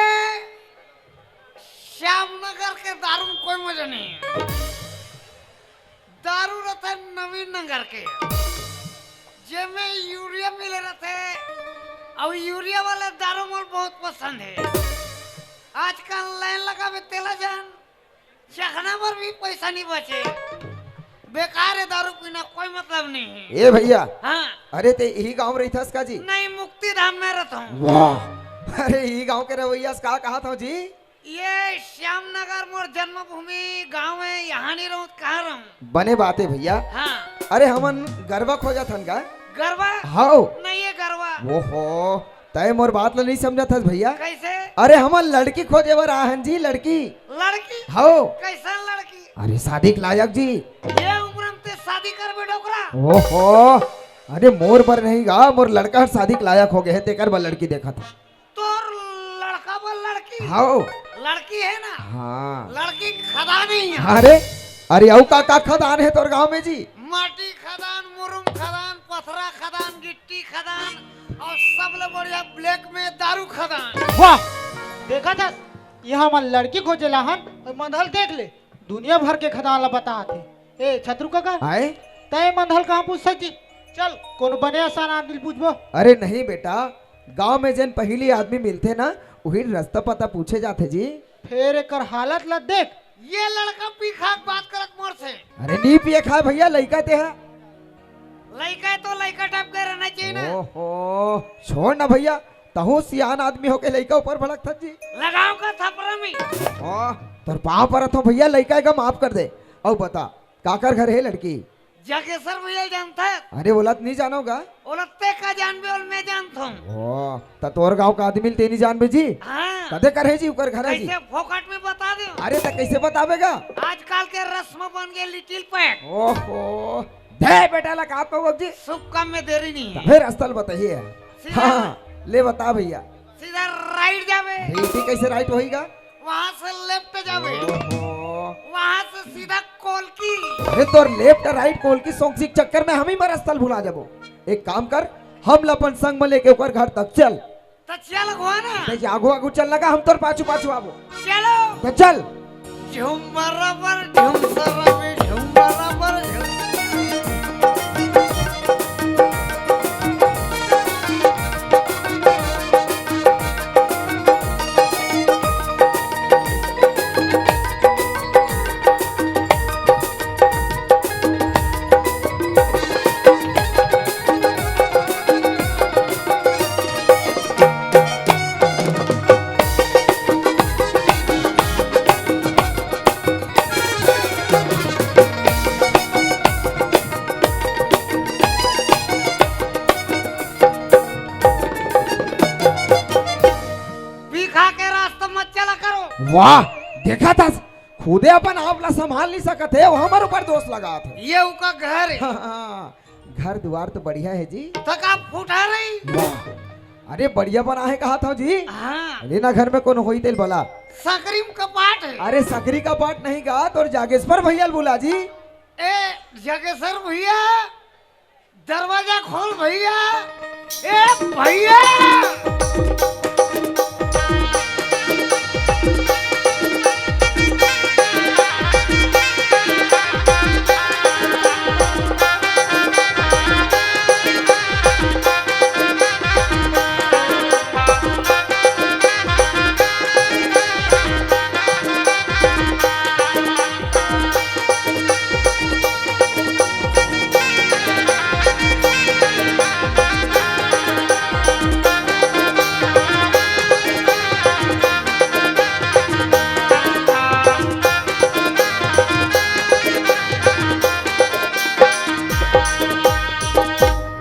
श्यामनगर के दारू में कोई मजा नहीं है। दारू रहता है नवीन नगर के, जेमे यूरिया मिले रहता है। अब यूरिया वाले दारू मोर बहुत पसंद है। आजकल लाइन लगावे तेला जान, चखना बर भी पैसा नहीं बचे। बेकार है दारू पीना, कोई मतलब नहीं है। ए भैया, हाँ। अरे ते यही गांव रहिथस का जी? नहीं, मुक्ति धाम में रहता हूँ। वाह, अरे यही गांव के रवैया से का कहा था जी? ये श्यामनगर मोर जन्मभूमि गांव है, यहाँ नहीं रहूँ तो कहाँ रहूँ? बने बात है भैया। हाँ। अरे हमन गरवा खोजत हन का? गरवा? हाओ। नहीं है गरवा। ओहो, तय मोर बात ल नहीं समझत हस भैया। कैसे? अरे हमन लड़की खोजे बर आए हन जी, लड़की। लड़की? हाओ। कैसन लड़की? अरे शादी के लायक जी। ये उम्र में ते शादी करबे डोकरा? ओहो, अरे मोर बर नहीं गा, मोर लड़का हर शादी के लायक हो गए है, तेकर बर लड़की देखत हन। तोर लड़का बर लड़की? हाओ। लड़की है ना? हाँ। लड़की खदान ही है। अरे, अरे अउ का का खदान है तोर गांव में जी? माटी खदान, मुरुम खदान, पथरा खदान, गिट्टी खदान और सबले बढ़िया ब्लैक में दारू खदान। वाह, देखा था, यहाँ मन लड़की खोजे लाहन और मंदहल देख ले, दुनिया भर के खदान ला बतात हे। ए छतरू काका, आए? तय मंदहल कहाँ पूछ सकती? चल, कोनो बने आसान आदमी पूछबो। अरे नहीं बेटा, गांव में जेन पहली आदमी मिलथे ना, उही रास्ता पता पूछे जाथे जी। फेर एकर हालत ला देख। ये लड़का पी खा के बात करत मोर से। अरे नी पिए खाए भैया, लइका ते है। लइका है तो लइका टाइप के रहना चाहिए ना। ओहो, छोड़ ना भैया, तहूँ सियान आदमी होके लइका ऊपर भड़कथस जी। लगाओ का थपरा में। ओह, तोर पाँव परत हँव भैया, लइका एका माफ कर दे। अउ बता, काकर घर हे लड़की? जागेश्वर भैया जानता है? अरे ओला तो नहीं जानोगा। ओला ते का जानबे, ओला मैं जानता हूँ। ओ, त तोर गांव का आदमी ल ते नहीं जानबे जी? हाँ। कदे कर हे जी उकर घर हे जी? कैसे फोकट में बता दे? अरे त कैसे बताबेगा? आजकल के रस्म बन गए लिटिल पैक। ओहो, दे बेटा ला का कहूँ जी? शुभ काम में देरी नहीं है। फिर अस्तल बताइए। सीधा हाँ, ले बता भैया। सीधा राइट जावे। बेटी कैसे राइट होईगा? वहां से लेफ्ट जावे। ओहो। वहां से सीधा कोलकी। अरे तोर लेफ्ट राइट कोलकी सोंगसी के चक्कर में हम ही मरस्थल भुला जाबो। एक काम कर, हम ल अपन संग में लेके ओकर घर तक चल। त चल अगुआ ना। ते आगू आगू चल लगा, हम तोर पाछू पाछू आबो। चलो। त चल। झूम बराबर झूम सराबी, झूम बराबर झूम। वाह, देखा था, खुदे अपन आप ला संभाल नहीं सकत हे, वो हमर ऊपर दोष लगात हे। ये उका घर है। हाँ, हाँ, घर दुआर तो बढ़िया है जी। तो का फूटा रही? वाह, अरे बढ़िया बना है कहा था जी। हाँ। अरे ना घर में कौन होई तेल बोला। सकरी में कपाट है। अरे सकरी कपाट नहीं गा, तोर जागेश्वर भैया ल बुला जी। ए जागेश्वर भैया, दरवाजा खोल भैया। ए भैया।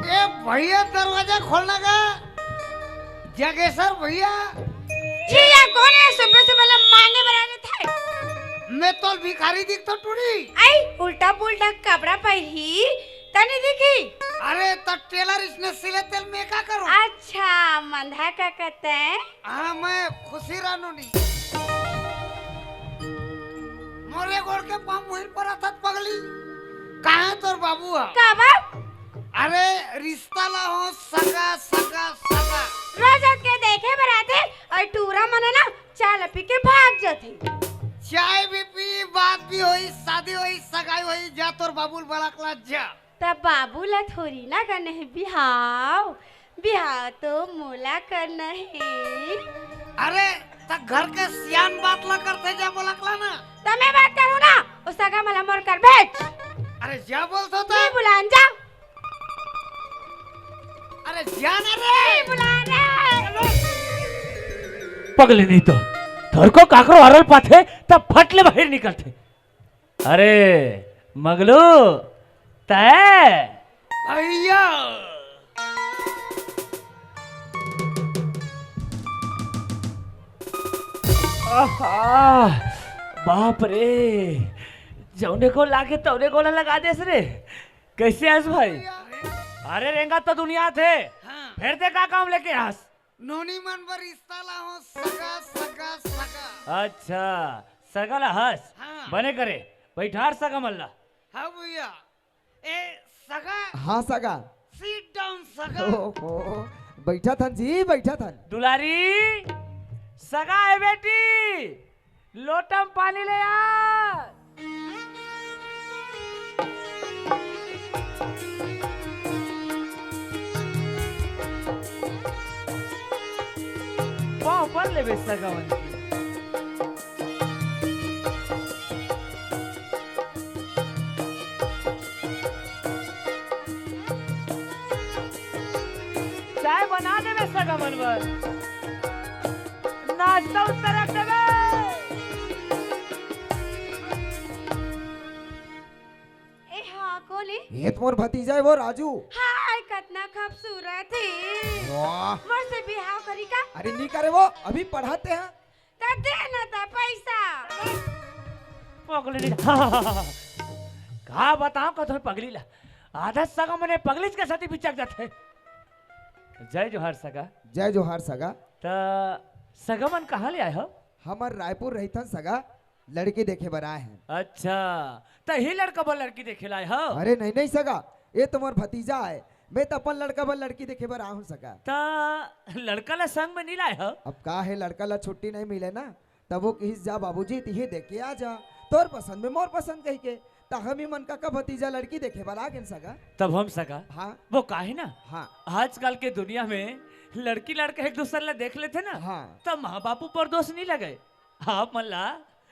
ए भैया, दरवाजा खोलना का। जगेसर भैया। जी, ये कोन हे? सुबह सुबह ले मांगे बर आ जाथे। मैं तो भिखारी दिखथों टूरी। आई, उल्टा पुल्टा कपड़ा पहिरी, त नहीं दिखी। अरे, त टेलर इसने सिले तेल मैं का करूं? अच्छा, मंधा का कहते हैं? हाँ, मैं खुशी रानू नहीं। मोरे गोड़ के पाँव मुहिर पर अथत पगली। कहाँ तोर बाबू है? का बा? अरे, रिश्ता ला हो सगा, सगा, सगा। रोज के देखे बर आथे अउ टूरा मन ना चाय पी के भाग जाथे। चाय भी पी, बात भी होई, शादी होई, सगाई होई, जा तोर बाबू ल बलाक ला जा। त बाबू ला थोड़ी ना करना हे बिहाव, बिहाव तो मोला करना हे। अरे, त घर के सियान बात ला करथे जा बलाक ला ना। त मैं बात करूँ ना, ओ सगा मन ला मोर कर भेज। अरे, जा बोलथों त। नहीं बुलान जा। अरे, जा ना रे। नहीं बुलान रे। पगली नहीं तो, थोरको काकरो हरल पाथे, त फट ले बाहिर निकलथे। अरे, मगलू, तय? भैया। आहा, बाप रे, जौने को लागे तौने को लगा देस रे। कैसे हस भाई? अरे रेंगत तो दुनिया थे, हाँ। फेर ते का काम लेके हस? नोनी मन बर रिश्ता ला हो सगा, सगा, सगा। अच्छा, सगा ला हस। हाँ। बने करे, बैठार सगा मन ला। हाँ भैया। ए सगा। हाँ सगा। Sit down सगा। ओहो, बैठा थन जी, बैठा थन। दुलारी, सगा है बेटी। लोटा म पानी ले आ। पाँव पर लेबे सगा मन के। चाय बना देबे सगा मन बर। नाश्ता उस्ता रख देबे। ए हाँ, कोन ए? ये तो मोर भतीजा है वो राजू। हाय, कतना खूबसूरत है। वाह। मोर से बिहाव करी का? अरे नहीं करे वो, अभी पढ़ाते हैं। त दे ना त पैसा। पगली नहीं। का बताओ कथन पगली ला। आधा सगा मने पगलीच के साथी बिचक जाथे। जय जोहार सगा। जय जोहार सगा। त सगा मन कहाँ ले आए हो? हमर रायपुर रहिथन सगा, लड़की देखे बर आए हैं। अच्छा, त ही लड़का बर लड़की देखे लाए हो? अरे नहीं, नहीं सगा, ये तो मोर भतीजा है। मैं तो अपन लड़का बर लड़की देखे बर आहूँ सगा। त लड़का ला संग में नहीं लाए हो? अब का है, लड़का ला छुट्टी नहीं मिले ना, तब वो किहिस जा बाबूजी, तिही देख के आ जा, तोर पसंद में मोर पसंद कही के। त हम ही मन का, का भतीजा लड़की देखे बर आ गेन सगा। तब हम सगा। हाँ। वो का है ना, हाँ। आजकल के दुनिया में लड़की लड़का एक दूसर ला देख लेथे ना, हाँ। तब माँ बापू पर दोष नहीं लगे। आप मन ला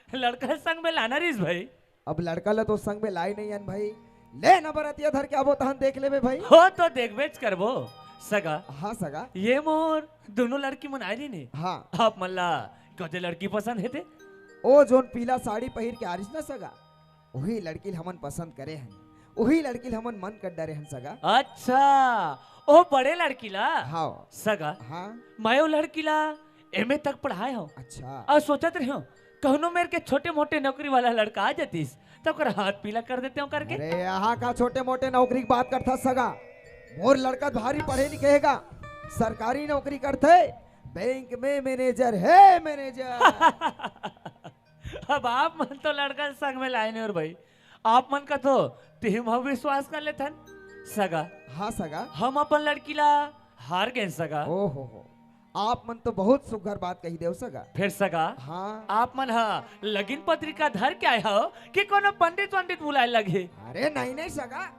लड़का संग में लाना रहिस भाई। अब लड़का ला तो संग में लाई नहीं हन भाई, ले ना बरतिया धर के आबो तहन देख लेबे भाई। हो तो देखबेच करबो सगा। हाँ सगा। ये मोर दोनों लड़की मन आए रही ने। हाँ। आप मन ला कते लड़की पसंद हे ते? ओ जोन पीला साड़ी पहिर के आ रहिस ना सगा, वही लड़की ल हमन पसंद करे हन, वही लड़की ल हमन मन कर डरे हन सगा। अच्छा, ओ बड़े लड़की ला? हाँ। सगा, हाँ। मैं ओ लड़की ला एमए तक पढ़ाए हूँ। अच्छा। अउ सोचत रहे हूँ कहूँ मेर के छोटे मोटे नौकरी वाला लड़का आ जातिस, त ओकर हाथ पीला कर देतेंव करके। अरे, यहाँ का छोटे मोटे नौकरी के बात करथा सगा? मोर लड़का भारी पढ़े लिखे हे गा, सरकारी नौकरी करथे, बैंक में मैनेजर हे, मैनेजर। अब आप मन तो लड़का संग में लाए नहीं और भाई, आप मन का तो टीम हम विश्वास कर लेथन सगा। हाँ सगा। हम अपन लड़की ला हार गेन सगा। ओ हो हो, आप मन तो बहुत सुघर बात कही देव सगा। फिर सगा, हाँ। आप मन हा लगिन पत्रिका धर के आए हो कि कोनो पंडित वंडित बुलाए लगे? अरे नहीं नहीं सगा,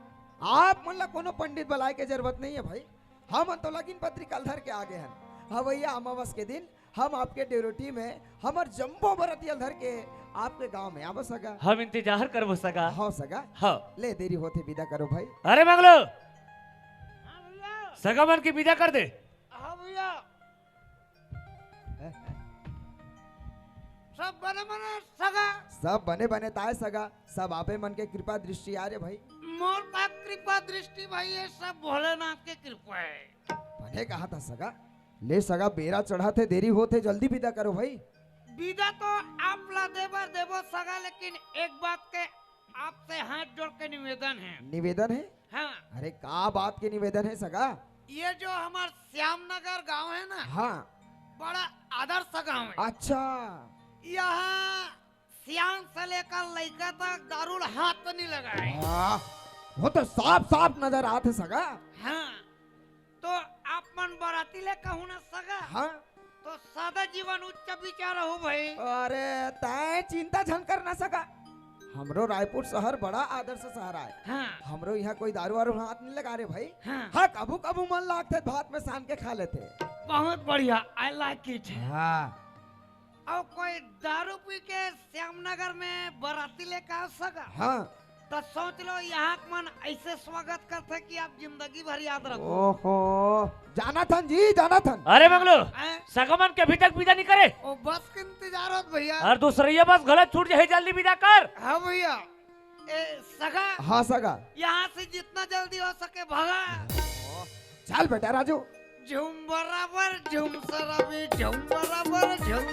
आप मन ला कोनो पंडित बुलाए के जरूरत नहीं है भाई। हम मन तो लगिन पत्रिका धर के आगे हन। हाँ भैया, अमावस के दिन हम आपके ड्यूटी में हमर जम्बो बरतिया धर के आपके गांव में आबो सगा। हम इंतजार करबो सगा। हाँ सगा। हाँ। ले, देरी होथे, विदा करो भाई। अरे मंगलू, हाँ भैया। सगा मन के विदा कर दे। हाँ भैया। सब बने बने सगा। सब बने बने ताय सगा। सब आपे मन के कृपा दृष्टि आ रे भाई। मोर का कृपा दृष्टि भाई, ये सब भोलेनाथ के कृपा है। बने कहा था सगा। ले सगा, बेरा चढ़ा थे, देरी होथे, जल्दी विदा करो भाई। विदा तो आप ला देबर देबो सगा, लेकिन एक बात के आपसे हाथ जोड़ के निवेदन है। निवेदन है? हाँ। अरे का बात के निवेदन है सगा? ये जो हमार श्याम नगर गांव है ना, हाँ। बड़ा आदर्श गांव है। अच्छा। यहाँ सियान से लेकर लइका तक दारू ल हाथ नहीं लगाए। वाह, वो तो साफ साफ नजर आत है सगा। हाँ, तो आप मन बराती ले कहूँ ना सगा। हाँ। तो सादा जीवन उच्च विचार हो भाई। अरे तय चिंता झन करना सगा, हमरो रायपुर शहर बड़ा आदर्श शहर आय। हाँ। हमरो यहाँ कोई दारू वारू हाथ नहीं लगा रे भाई। हाँ। हाँ, कभू कभू मन लागथे भात में सान के खा लेथे। बहुत बढ़िया, I like it। हाँ। अउ कोई दारू पी के श्याम नगर में बराती लेके आ सका? हाँ। तो सोच लो, यहाँ के मन ऐसे स्वागत करथे कि आप जिंदगी भर याद रखो। ओहो, जानाथन जी, जानाथन। अरे मंगलू, हैं? सगा मन के अभी तक विदा नहीं करे। ओ, बस के इंतजार होत भैया। और दूसरैया बस घलो छूट जाही, जल्दी विदा कर। हाँ भैया। ए, सगा। हाँ, सगा। यहाँ से जितना जल्दी हो सके भगा। चल बेटा राजू। झूम बराबर, झूम सराबी, झूम बराबर, झूम।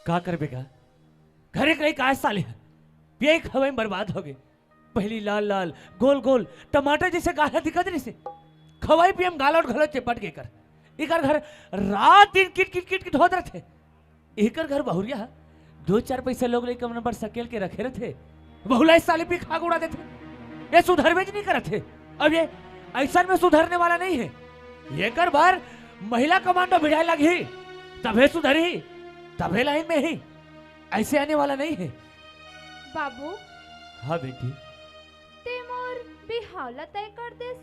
का करबे गा? घरे कहीं का साले ह? पिए खवे में बर्बाद हो गए। पहली लाल लाल, गोल गोल, टमाटर जैसे गाढ़ा दिखत रहिसे। खवाई पिए में गाल और घलो चिपट के कर। एकर घर रात दिन किट किट किट किट होत रथे। एकर घर बहुरिया ह, दो चार पैसा लोग लइका मन बर सकेल के रखे रथे। बहुला इस साले पी खा के उड़ा देथे। ये सुधरबे ज नहीं करत हे। अब ये ऐसन में सुधरने वाला नहीं है। एकर बर महिला कमांडो भिड़ाए लगही, तभे सुधरही, तभे लाइन में ही। ऐसे आने वाला नहीं है। बाबू। हाँ बेटी। ते मोर बिहाव ला तय कर देस,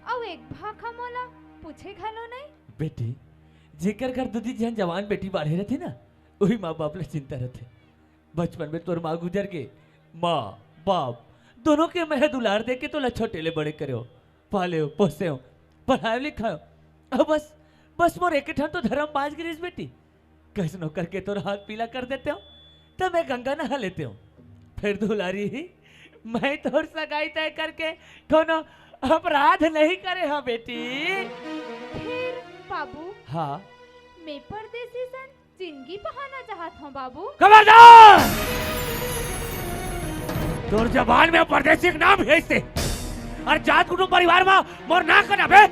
अउ एक भाखा मोला पूछे घलो नहीं। बेटी, जेकर घर दू दी झन जवान बेटी बाढ़े रथे ना, वही माँ बाप ला चिंता रथे। बचपन में तोर माँ गुजर गे, माँ, बाप, दोनों के मैं दुलार दे के तोला छोटे ले बड़े करेंव, पालेंव, पोसेंव, पढ़ाएंव, लिखाएंव। अब बस, बस मोर एक ठन तो धर्म बाँच गे रिहिस बेटी। कइसनो करके तोर हाथ पीला कर देतेंव, त मैं गंगा नहा लेतेंव। फिर दुलारी ही, मैं तोर सगाई तय करके कोनो अपराध नहीं करे हँव बेटी। फिर बाबू, हाँ। मैं परदेसी सन जिंदगी बहाना चाहत हँव बाबू। खबरदार! तोर जबान में परदेसी के नाम हे से। अउ जात कुटुम परिवार मा मोर नाक कटाबे।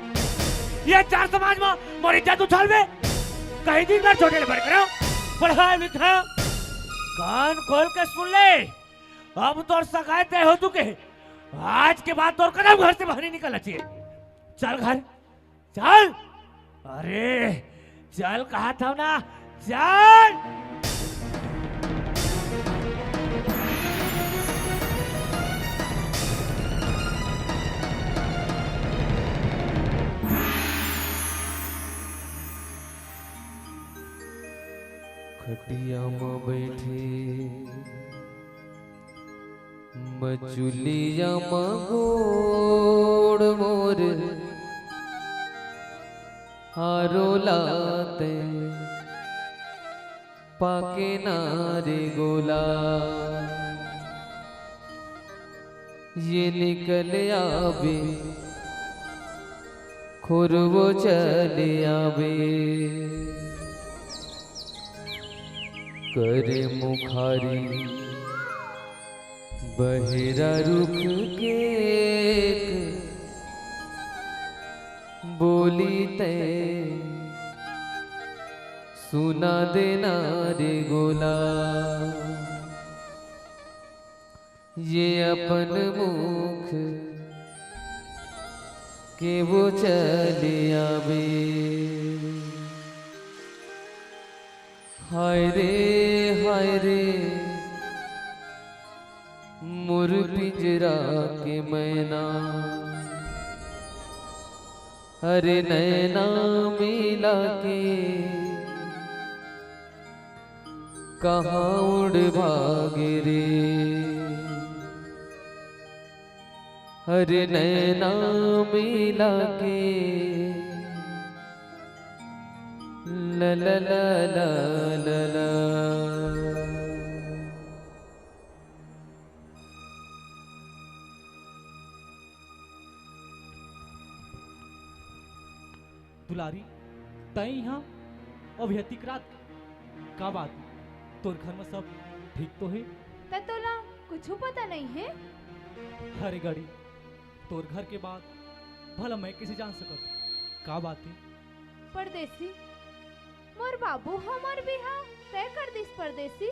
ये चार समाज मा मोर इज्जत उछालबे। कहीं दिन भर छोटे ले बड़े करेंव, पढ़ाएंव लिखाएंव। कान खोल के सुन ले, अब तोर सगाई तय हो चुके हे। आज के बाद तोर कदम घर से बाहर नहीं निकलना चाहिए। चल घर, चल। अरे, चल कहा था ना, चल। खटिया म बैठे मचुलिया म गोड़ मोर हारो लाते पाके ना रे गोला। ये निकल आवे, खुरवो चल आवे। करे मुखारी बहिरा रुख के एक बोली तैं सुना देना रे गोला। ये अपन मुख के वो चल आवे। हाय रे, हाय रे, मोर पिंजरा के मैना, अरे नैना मिला के कहाँ उड़ भागे रे। अरे नैना मिला के ला ला ला ला ला ला। दुलारी, तैं इहाँ अउ ये अतिक रात? का बात? तोर घर म सब ठीक तो हे? त तोला कुछु पता नइ हे? अरे गड़ी, तोर घर के बात भला मैं कइसे जान सकत? का बात हे? परदेसी, मोर बाबू ह मोर बिहाव तय कर दिस परदेसी।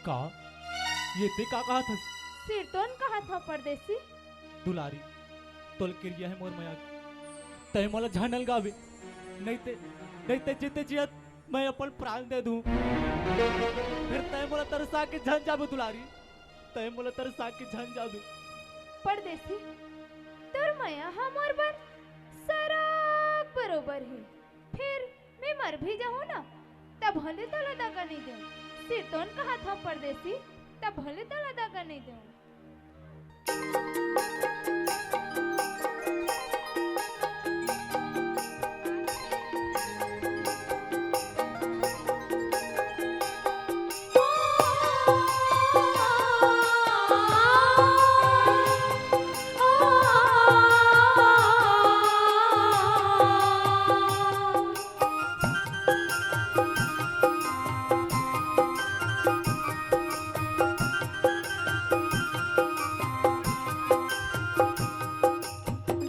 का? ये तैं का कहत हस? सिरतोन कहत हंव परदेसी। दुलारी, तोल किरिया हे मोर मया के, तैं मोला झन अलगाबे, नइ ते, नइ ते जीते जियत मैं अपन प्राण दे दूं। फेर तैं मोला तरसा के झन जाबे दुलारी, तैं मोला तरसा के झन जाबे। परदेसी, तोर मया ह मोर बर सरग बरोबर हे। फेर मैं मर भी जाहूं ना, तभो ले तोला दगा नइ देवं। सिरतोन कहत हंव परदेसी, तभो ले तोला दगा नइ देवं।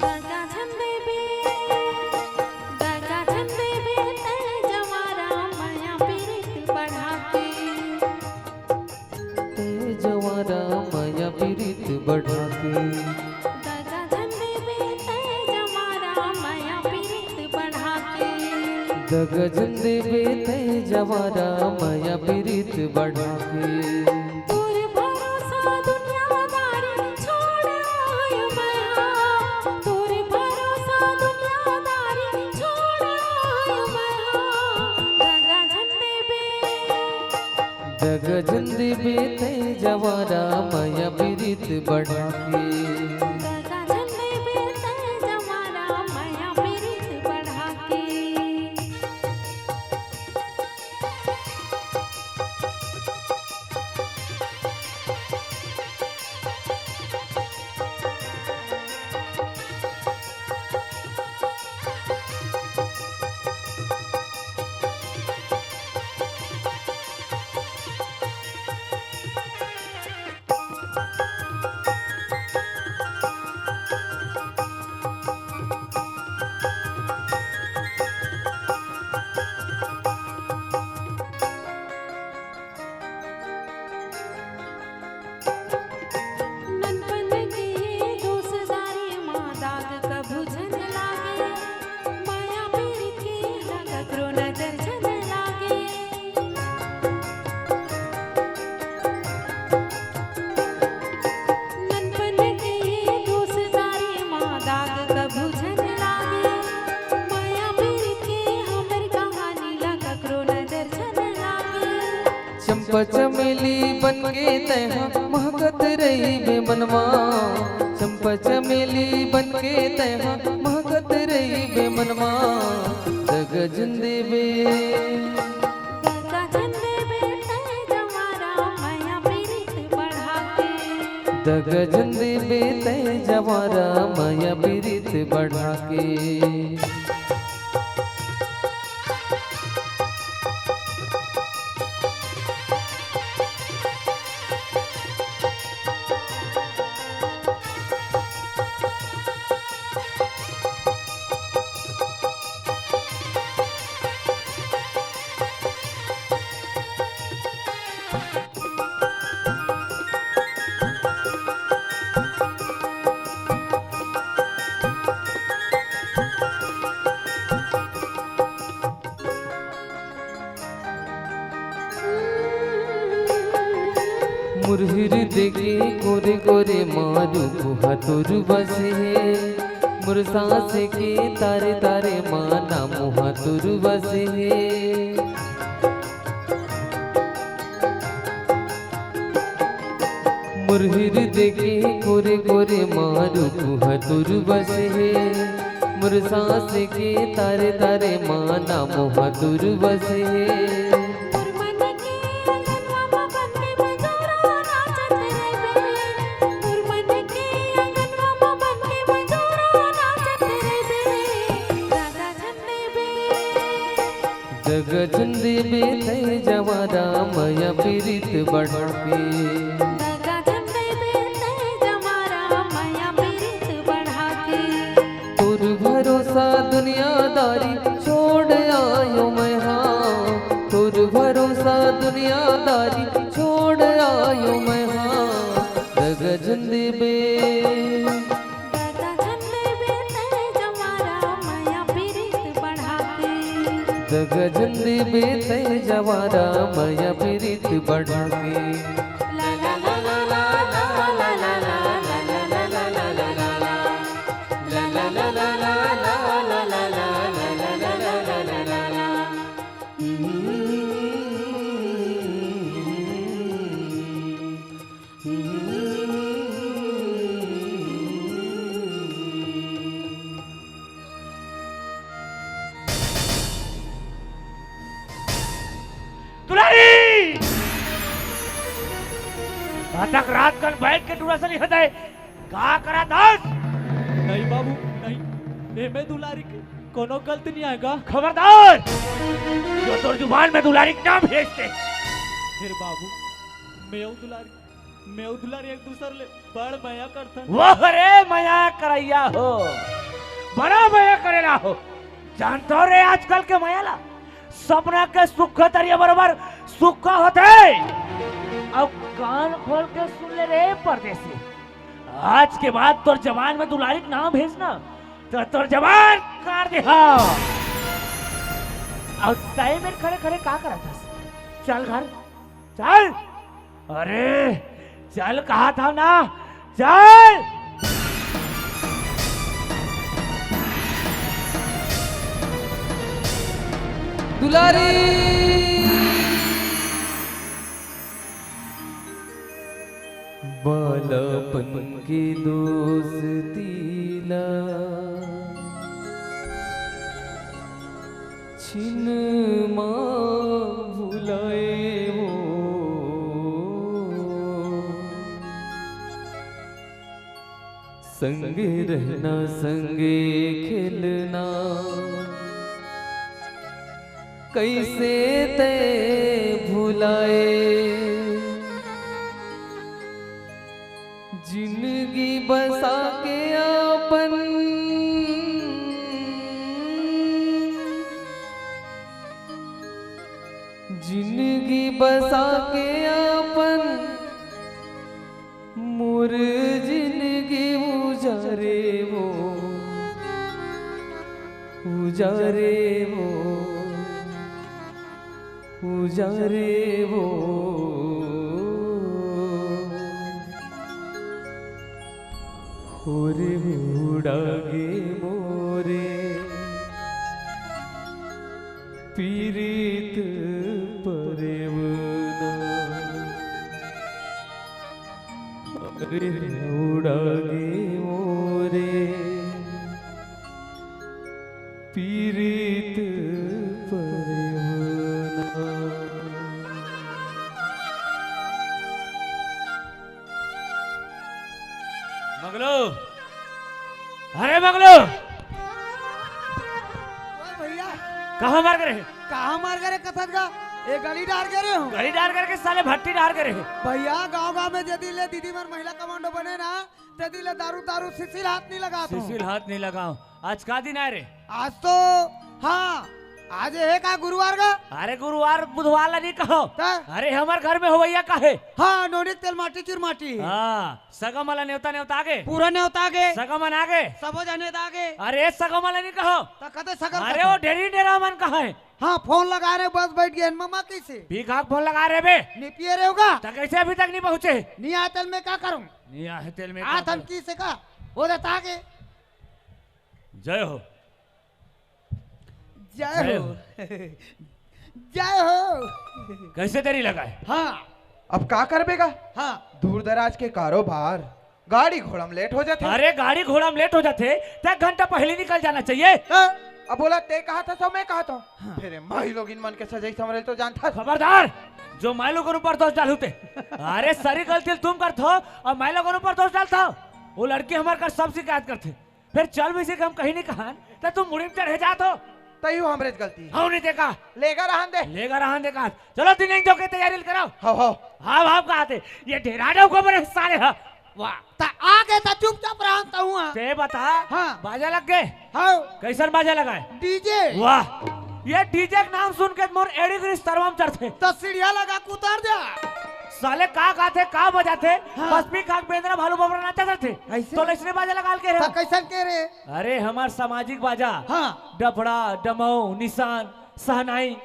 दगा झन देबे, दगा झन देबे, तैं जवारा मया पीरित बढ़ा के। तैं जवारा मया पीरित बढ़ा के। दगा झन देबे, तैं जवारा मया पीरित बढ़ा के। दगा झन देबे, तैं जवारा मया पीरित बढ़ा के। तोर भरोसा दुनियादारी छोड़ आयो मैं हा। तोर भरोसा दुनियादारी छोड़ आयो मैं हा। दगा झन देबे। दगा झन देबे तैं जवारा मया पीरित बढ़ा के। दगा झन देबे तैं जवारा मया पीरित बढ़ा के। ननपन के दोस्तारी मा दाग कभू झन लागे, मया पीरित के ह ककरो नजर झन लागे। ननपन के दोस्तारी मा दाग कभू झन लागे, मया पीरित के हमर कहानी ला ककरो नजर झन लागे। चंपा चमेली बन के तैं हा महकत रहिबे मनवा। चंपा चमेली बन के तैं हा महकत रहिबे मनवा। दगा झन देबे। दगा झन देबे तैं जवारा मया पीरित बढ़ा के। दगा झन देबे तैं जवारा, मया पिरित बढ़ा के। मुरहिर देके गोरे गोरे मारू गुहा तोर बस हे, मोर सांस के तारे तारे माना मुहा तोर बस हे। मुरहिर देके गोरे गोरे मारू गुहा तोर बस हे, मोर सांस के तारे तारे माना मुहा तोर बस हे। तोर मन के अंगनवा म बन के मजूरा नाचत रहिबे। तोर मन के अंगनवा म बन के मजूरा नाचत रहिबे। दगा झन देबे। दगा झन देबे तैं जवारा, मया पिरित बढ़ा के। दगा झन देबे तैं जवारा, मया पिरित बढ़ा के। तोर भरोसा दुनियादारी छोड़ आयो मैं हा, तोर भरोसा दुनियादारी छोड़ आयो मैं हा। दगा झन देबे। दगा झन देबे तैं जवारा, मया पिरित बढ़ा के। दगा झन देबे तैं जवारा, मया पिरित बढ़ा के। दुलारी! अतक रात कन बैठ के टूरा सली हदय, का करत हस? नहीं बाबू, नहीं। एमे दुलारी के कोनो गलती नहीं आएगा। खबरदार! जो तोर जुबान में दुलारी के नाम भेजथे। फिर बाबू, मैं दुलारी मैं अउ दुलारी एक दूसर ले बड़ मया करथन। वाह रे मया करइया हो, बड़ा मया करेला हो। जानथो रे आजकल के मया ला, सपना के सुक्खा तरिया बरोबर सुक्खा होथे। अब कान खोल के सुन ले रे परदेसी, आज के बाद तोर जबान में दुलारी के नाम भेजना, त तोर जबान काट देहा। अउ तैं मेर खड़े खड़े का करत हस? चल घर, चल। अरे चल कहा था ना, चल। दुलारी। बालापन के दोस्ती ला छिन मा भुलाए वो, संगे रहना, संगे खेलना, कइसे तैं भुलाए। जिनगी बसा के अपन, जिनगी बसा के अपन, मोर जिनगी उजारे वो, उजारे वो। उजारे वो। होरे उड़ागे मोरे पीरित परेवना। अरे उड़ागे मोरे पीरित परेवना। कहाँ मार गे रहे? कहाँ मार गे रहे कथस गा? ए गली डार गे रहे हो। गली डार करके साले भट्टी डार गे रहे। भैया, गाँव गाँव में जदी ले दीदी मन महिला कमांडो बने ना, तदी ले दारू दारू सिसिल हाथ नहीं लगात हो। सिसिल हाथ नहीं लगाओ। आज का दिन आय रे? आज तो, हाँ, आज हे का गुरुवार का? अरे गुरुवार बुधवार ला नहीं कहो। त? अरे हमर घर में होवैया का हे? हाँ, नोनी के तेल माटी चुर माटी। हाँ, सगा मन ला नेवता नेवता आगे। पूरा नेवता आगे। सगा मन आगे। सबो जने आगे। अरे सगा मन ला नहीं कहो। त कते सगा अरे कथो? वो ढेरी डेरा मन कहाँ हे? हाँ, फोन लगा रहे, बस बैठ गए मम्मा कैसे? पी खाक फोन लगा रहे बे। नहीं पिए रहे होगा? त कैसे अभी तक नहीं पहुँचे? नहीं आए तेल में का करूँ? नहीं आए तेल में आ का थम करूँ? की से का? वो रहता आगे। जय हो। जय जय हो। हो। जय हो। कैसे देरी लगाए? हाँ। अब का करबे गा? हाँ। दूर दराज के कारोबार, गाड़ी घोड़ा में लेट हो जाथे। अरे गाड़ी घोड़ा में लेट हो जाथे, त एक घंटा पहले निकल जाना चाहिए। हाँ। अब बोला ते कहा था सो मैं कहा था। हाँ। फिर माई लोगिन मन के सजई संवरई तो जानता। खबरदार, जो माई लोगन ऊपर दोष डालहू ते। अरे सारी गलती तुम करथो और माई लोगन ऊपर दोष डालथो। वो लड़की हमर कर सब शिकायत करथे। फिर चल भी से हम कहीं नहीं कहान, त तुम मुड़ी में चढ़े जात हो। तैयो हमरे गलती। हव नहीं देखा। लेगा रहन दे। लेगा रहन दे कहा। चलो दिन जो के तैयारी कराओ। हो, हो। हाँ, हाँ, कहा थे। ये डेरा डो को बड़े सारे हा। वाह। त आगे त चुपचाप रहन त हुआ। ते बता। हाँ। बाजा लग गए? हाँ। कैसन बाजा लगाए? डीजे। वाह। ये डीजे के नाम सुन के मोर एड़ी गिरी सरवा म चढ़थे। त सीढ़िया लगा के उतर जा। साले का गाथे, का बजाथे? हाँ। बस पी खाक बेंदरा भालू बबरा नाचा करथे। ऐसे? तो लइसने बाजा लगा के रहे। त कैसन के रे? अरे हमार सामाजिक बाजा। हाँ। डफड़ा, डमऊ, निशान, सहनाई।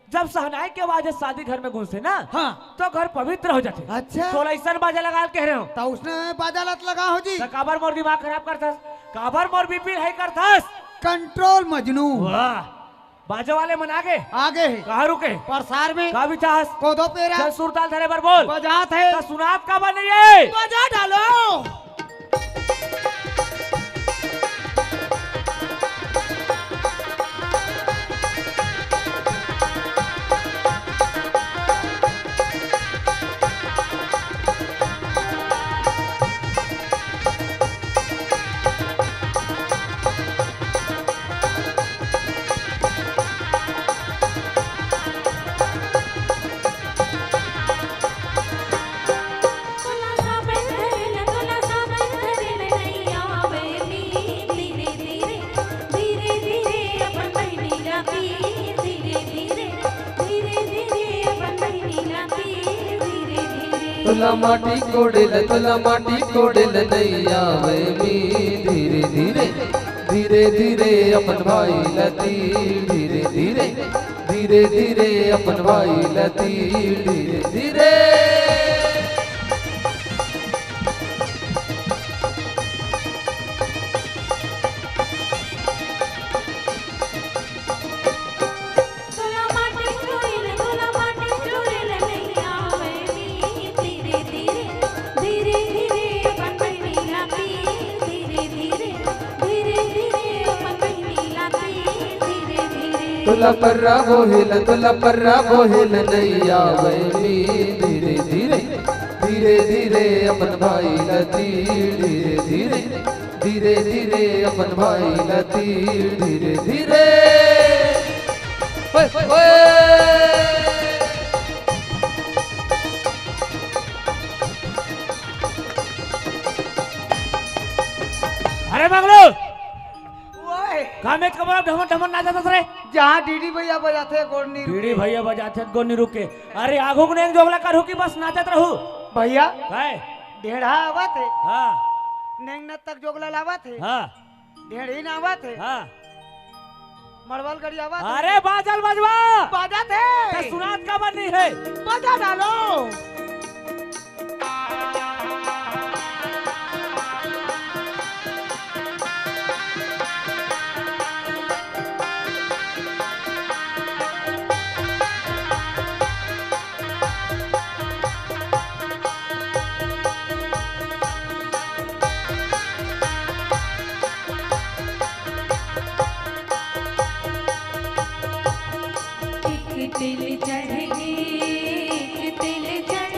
जब सहनाई के आवाज शादी घर में गूंजथे ना, हाँ। तो घर पवित्र हो जाथे। अच्छा। तो लइसन बाजा लगा के रहे हो। त उसने बाजा लत लगा हो जी। त काबर मोर दिमाग खराब करथस? काबर मोर बीपी हाई करथस? कंट्रोल मजनू। वाह। बाजा वाले मन आगे? आगे हे। कहाँ रुके? परसार में। का बिचास? कोदो पेरा। चल सुरताल धरे बर बोल। बजात हे। त सुनात काबर नहीं हे? बजा डालो। तोला माटी कोड़े ल, तोला माटी कोड़े ल नइ आवय मी। धीरे धीरे, धीरे धीरे अपन भाई ल तीर। धीरे धीरे, धीरे धीरे अपन भाई ल तीर। धीरे धीरे। तोला पर्रा बोहे ल, तोला पर्रा बोहे ल नइ आवय मी। धीरे धीरे, धीरे धीरे अपन भाई ल तीर। धीरे धीरे, धीरे धीरे अपन भाई ल तीर। धीरे धीरे। ओए, ओए। अरे मंगलू, ओए। का मेच कमरा ढमन ढमन नाचत हस रे? जहाँ डीडी भैया बजाथे गोड़ नी रुके। डीडी भैया बजाथे गोड़ नी रुके। अरे आघू के नेंग जोगला करहू कि बस नाचत रहू? भैया। काय? ढेढ़ा आवत हे। हाँ। नेंग नत तक जोगला लावत हे। हाँ। ढेढ़ी न आवत हे। हाँ। मड़वल गड़ी आवत हे। अरे बाजल बजवा। बाजत हे। त सुनात काबर नहीं हे? बजा डालो। एक तिल चढ़ गे, एक तिल चढ़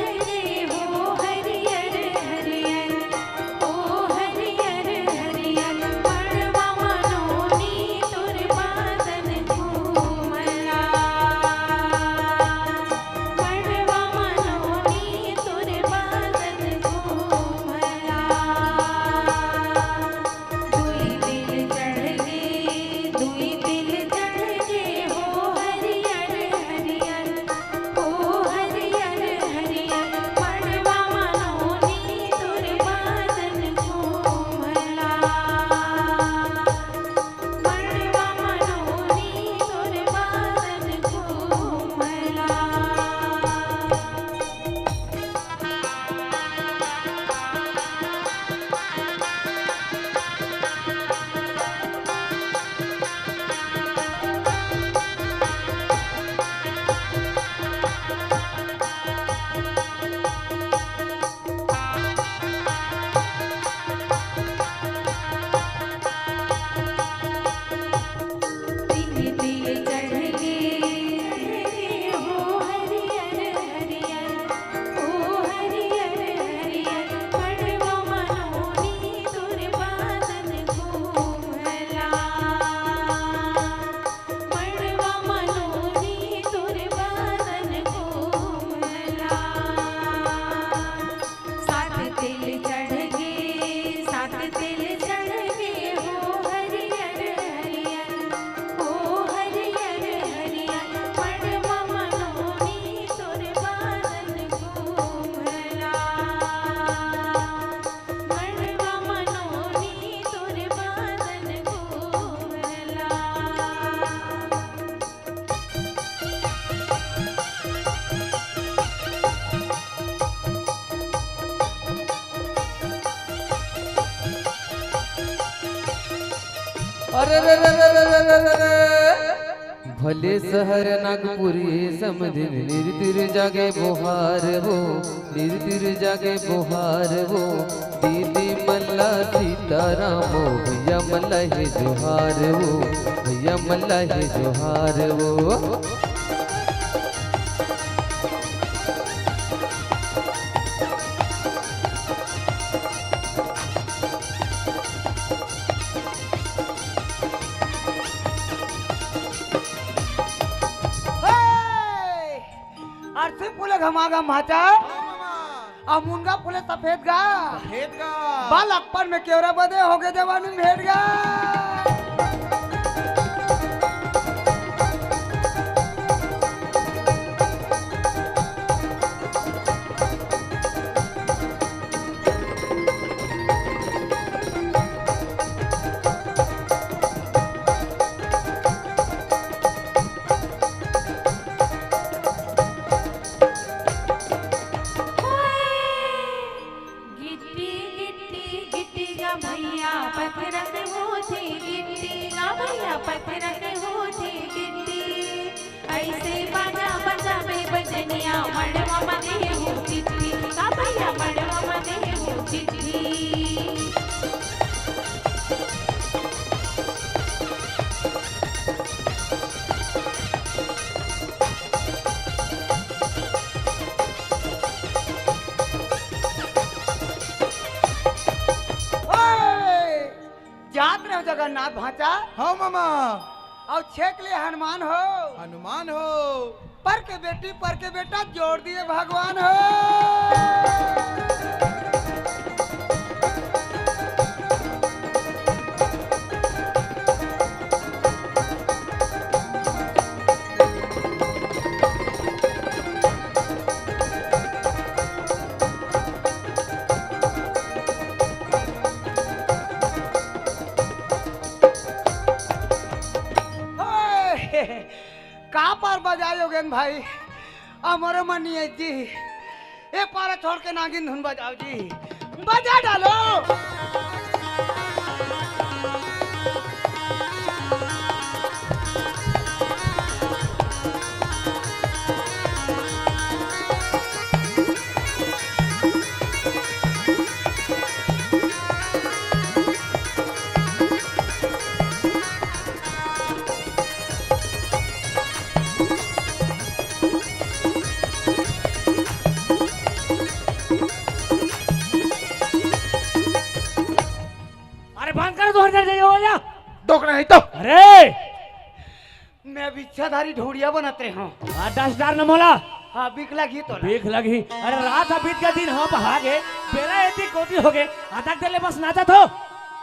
भले सहर नागपुरी समधिन, निरतिर जागे बोहार हो, निरतिर जागे बोहार हो। दीदी मन ला सीताराम हो, भैया मन ला हे जोहार हो, भैया मन ला हे जोहार हो। हे! अरसी फूले घमा घम भाचा, अउ मुनगा फूले सफेद गा। सफेद गा। बालकपन में केवरा बदे, होगे जवानी में भेंट गा। गिट्टी, गिट्टी, गिट्टी गा भैया पथरक होथे, गिट्टी गा भैया पथरक होथे, गिट्टी। अइसे बाजा बजाबे बजनिया, मड़वा म देहू चिट्ठी, का भैया मड़वा म देहू चिट्ठी। ओए! जात रहे हो जगन्नाथ भांचा? हाँ मामा। अउ छेक ले हनुमान हो। हनुमान हो। पर के बेटी, पर के बेटा, जोड़ दिए भगवान हो। ओए, का पार बजाए योगेन भाई, अमर मनिए जी, ए पारा छोड़ के नागिन धुन बजाओ जी, बजा डालो। अरे बंद करो, दो हजार जाइए, हो जा। टोकना नहीं तो। अरे मैं बिच्छाधारी ढोड़िया बनत रहे हूँ। आ, दस हजार न मोला। हाँ, बिक लगी तो। बिक लगी। अरे रात अ बीत के दिन हम भागे, बेरा एती कोती होगे, अतक देर ले बस नाचत हो।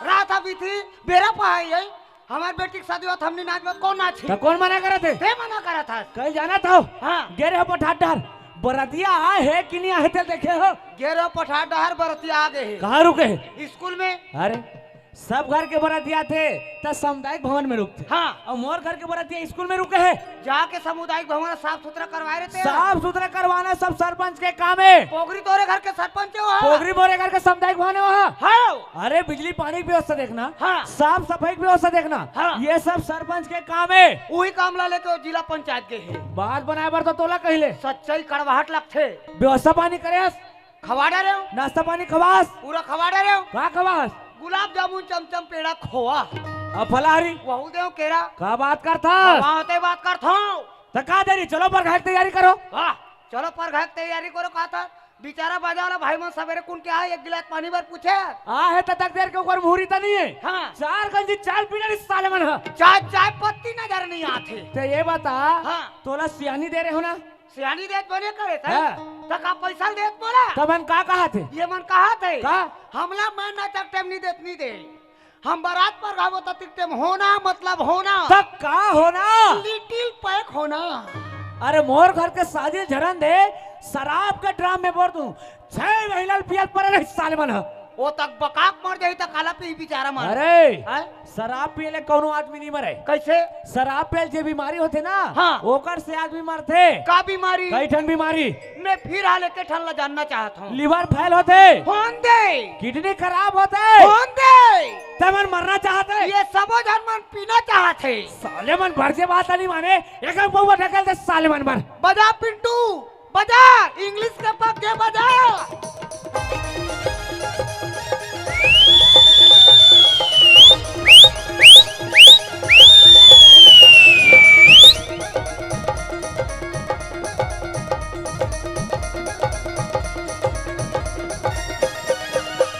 रात अ बीती, बेरा पहाई है। हमार बेटी के शादी होत, हमनी नाच में कौन नाची? तो कौन मना करत हे? ते मना करत हस। कल जाना था। हाँ। गे रहे हो पठार डहर, बरतिया आए हे कि नहीं आए हे, ते देखे हो? गे रहे हो पठार डहर, बरतिया आ गए हे। कहाँ रुके हे? स्कूल में। अरे, सब घर के बरतिया आथे, त सामुदायिक भवन में रुकथे। हाँ। अउ मोर घर के बरतिया स्कूल में रुके हे। जाके सामुदायिक भवन साफ सुथरा करवाए रहिते। साफ सुथरा करवाना सब सरपंच के काम हे। पोगरी तोरे घर के सरपंच हे वहाँ। पोगरी मोरे घर के सामुदायिक भवन हे वहाँ। हाँ। अरे बिजली पानी के व्यवस्था देखना, हाँ। साफ सफाई के व्यवस्था देखना, हाँ। ये सब सरपंच के काम हे। उही काम ला लेके वो जिला पंचायत गए हे। बात बनाए बर तो तोला कहिले। सच्चाई कड़वाहट लगथे। व्यवस्था पानी करेस? खवा डरे हो। नाश्ता पानी खवास? पूरा खवा डरे हो। का खवास? गुलाब जामुन, चमचम, पेड़ा, खोआ। अब फलाहारी? वहू देव केरा। का बात करथा? वहाँ होते बात करथा। त का देरी, चलो परघाई के तैयारी करो। वाह, चलो परघाई के तैयारी करो, का था? बेचारा बाजा वाला भाई मन सवेरे कुन के आए, एक गिलास पानी बर पूछे। आ हे त तक देर के ऊपर मुहूरी त नहीं है। हाँ। चार गंजी चाल पी ले साले मन ह। चाय, चाय पत्ती नजर नहीं आथे। ते ये बता, हाँ। तोला सियानी दे रहे हो ना? सियानी देत बने करे था। हाँ। त का पैसा देत बोला? त मन का कहा थे? ये मन कहा थे? का? हमला मैं नाचक टाइम नहीं देत, नहीं दे। हम बारात परघाबो त तिक टाइम होना, मतलब होना। त का होना? लिटिल पैक होना। अरे मोर घर के शादी झरन दे, शराब के ड्राम में बोर दूं। छह महीना पियल पड़े रही साले मन ह। वो तक बकाक मर जाही त काला पी बेचारा मन। अरे, हैं? शराब पिए ले कौनो आदमी नहीं मरे। कैसे? शराब पिए ले जे बीमारी होथे ना, हाँ। ओकर से आदमी मरथे। का बीमारी? कई ठन बीमारी। मैं फिर हाल एक ठन ला जानना चाहत हूँ। लिवर फेल होथे। होन दे। किडनी खराब होथे। होन दे। ते मन मरना चाहत हे? ये सबो झन मन पीना चाहत हे। साले मन भर के बात नहीं माने, एक पौवा ढकेल दे साले मन बर। बजा पिंटू, बजा, इंग्लिश के पग के बजा।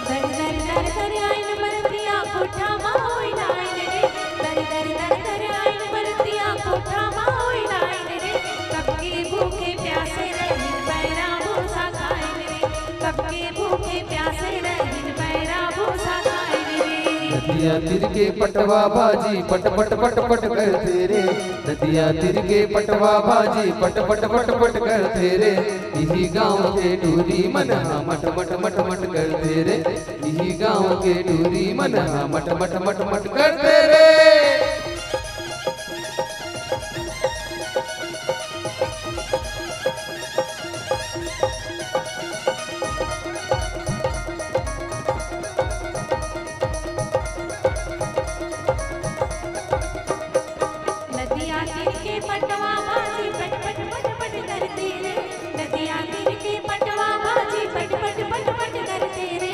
दर दर दर दर आइन बरतिया कोठा मा होई लाइन रे। दर दर दर दर आइन बरतिया कोठा मा होई लाइन रे। कब के भूखे प्यासे रहिन बैरा भूसा खाइन रे। कब के भूखे प्यासे रहिन बैरा भूसा खाइन रे। नदिया तीर के पटवा भाजी पट पट पट पट करथे रे। नदिया तीर के पटवा भाजी पट पट पट पट करथे रे। इही गांव के टूरी मन हा मट मट मट मट करथे रे। इही गांव के टूरी मन हा मट मट मट मट करथे रे। नदिया तीर के पटवा भाजी पट पट पट पट करथे रे। नदिया तीर के पटवा भाजी पट पट पट पट करथे रे।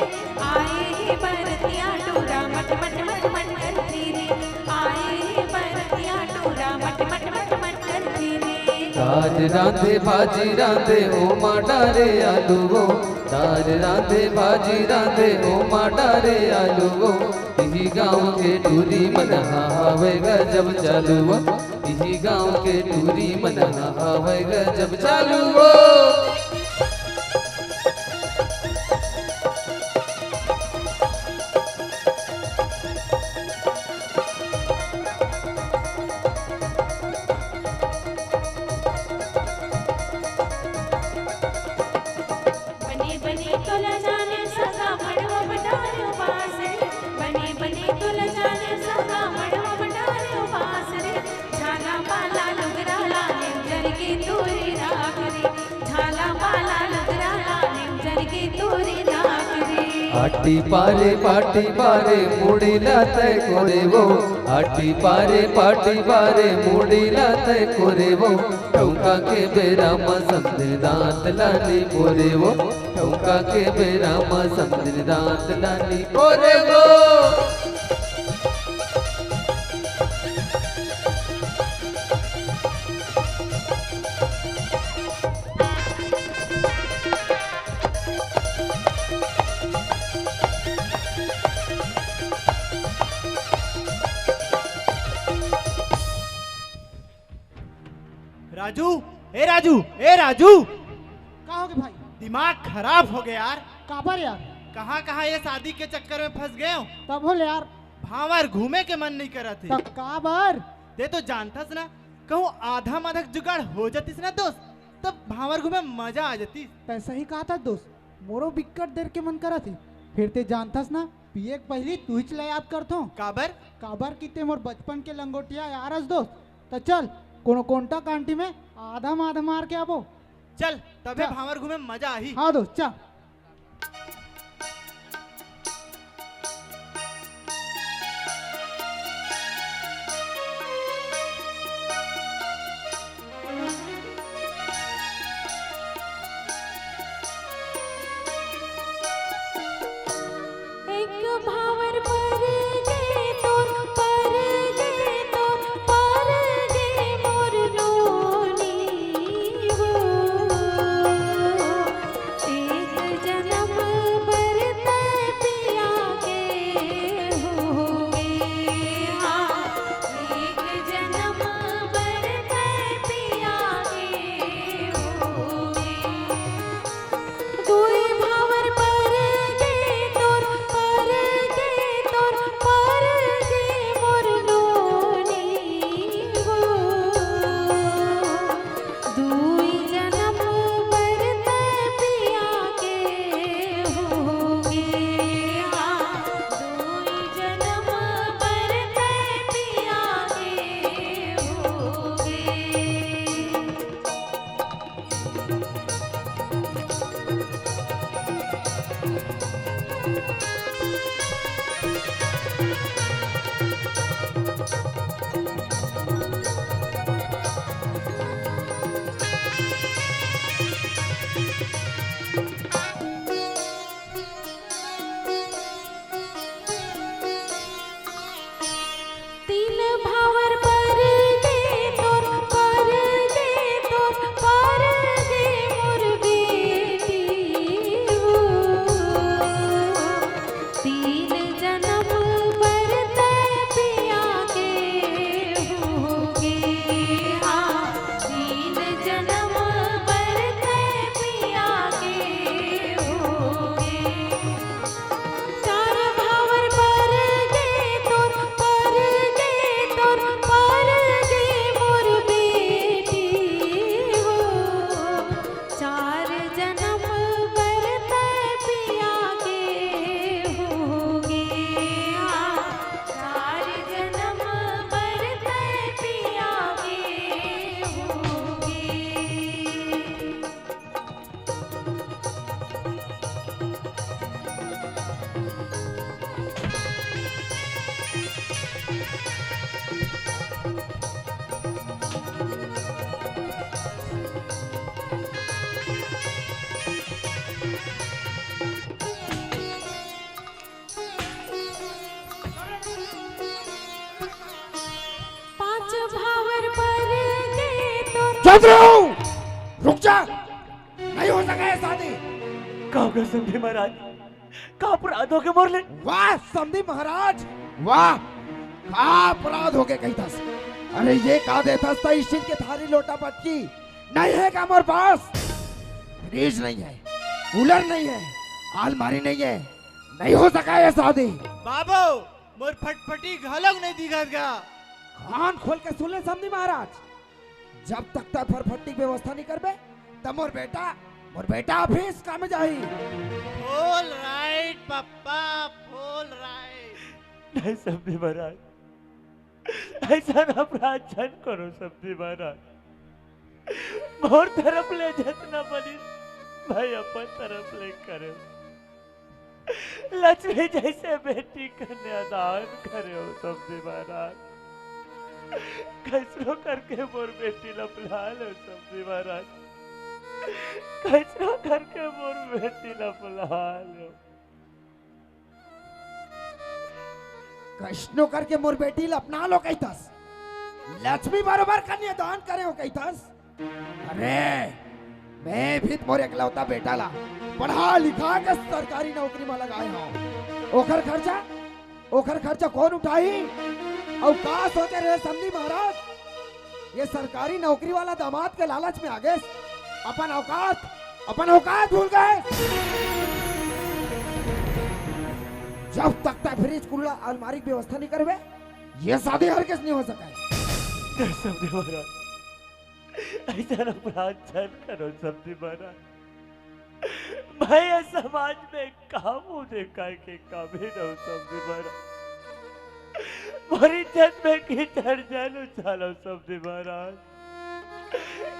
आए हे बरतिया टूरा मट मट मट मट करथे रे। आए हे बरतिया टूरा मट मट मट मट करथे रे। दार रांधे भाजी रांधे ओमा डारे आलू वो। दार रांधे भाजी रांधे ओमा डारे आलू वो। इही गांव के टूरी मन हा हावय गजब चालू वो। इही गांव के टूरी मन हा हावय गजब चालू वो। बने बने तोला जाने सगा मड़वा बटारे उपास रे। बने बने तोला जाने सगा मड़वा बटारे उपास रे। झाला माला लुगरा लाने जरगे तोरे राख रे। झाला माला लुगरा लाने जरगे तोरे राख रे। आटी पारे पाटी पारे मुड़ी ला तय कोरे वो। आटी पारे पाटी पारे मुड़ी ला तय कोरे वो। टोंका के बेरा म समधे दांत लानी पोरे वो। टोंका के बेरा म समधे दांत लानी पोरे वो। राजू, ए राजू, ए राजू। का होगे भाई? दिमाग खराब होगे यार। काबर यार? कहाँ कहाँ ये शादी के चक्कर में फंस गए हो। तब हो ले यार। भांवर घूमे के मन नहीं करत हे। तब काबर? ते तो जानथस ना, कहूँ आधा माधक जुगाड़ हो जातिस ना दोस्त, तब भांवर घूमे मजा आ जातिस। ते सही कहा था दोस्त, मोरो बिक्कट देर के मन करत हे। फिर ते जानथस ना, पिए के पहिली तुहिच ला याद करथों। काबर? काबर कि ते मोर बचपन के लंगोटिया यार अस दोस्त। त चल, कोनो कोंटा कांटी में आधा माधा मार के आबो। चल, तबे चल। भांवर घूमे मजा आही। हाँ दोस्त, चल। एक भांवर पर गे तोर, पर गे तोर, पर गे मोर नोनी वो। एक चुप रहो, रुक जा, नहीं हो सका ये शादी। का हो गया समधी महाराज? का अपराध हो गया मोर ले? वाह समधी महाराज, वाह, का अपराध हो गया कहिथस। अरे ये का देथस त स्टील के थारी लोटा बटकी नहीं है का मोर पास? फ्रिज नहीं है, कूलर नहीं है, अलमारी नहीं है, नहीं हो सका ये शादी। बाबू, मोर फटफटी घलोक नहीं दिखत गा। कान खोल के सुन ले समधी महाराज, जब तक तै फटफटी के व्यवस्था नहीं करबे, तब मोर बेटा, मोर बेटा ऑफिस काम जाही। Full right पप्पा, full right। नहीं समधी महाराज, ऐसा अपराध झन करो समधी महाराज। मोर तरफ ले जतना बनिस, मैं अपन तरफ ले करेंव। लक्ष्मी जैसे बेटी कन्यादान करेंव समधी महाराज। कैसनो करके मोर बेटी ला पला लो समधी महाराज। कैसनो करके मोर बेटी ला पला लो। कैसनो करके मोर बेटी ला अपना लो कहिथस। लक्ष्मी बरोबर कन्यादान करेंव कहिथस। अरे, मैं भी त मोर एकलौता बेटा ला पढ़ा लिखा के सरकारी नौकरी में लगाए हंव। ओखर खर्चा, ओखर खर्चा कौन उठाही? अउ का सोचे रहे समधी महाराज? ये सरकारी नौकरी वाला दामाद के लालच में आगेस, अपन औकात, अपन औकात भूल गए। जब तक तै फ्रिज, कूलर, अलमारी के व्यवस्था नहीं करबे, ये शादी हरगिज नहीं हो सके। नहीं समधी महाराज, ऐसा अपराध झन करो समधी महाराज। मैं ये समाज में का मुंह देखाय के काबिल हंव समधी महाराज। मोर इज्जत में कीचड़ झन उछालो समधी महाराज।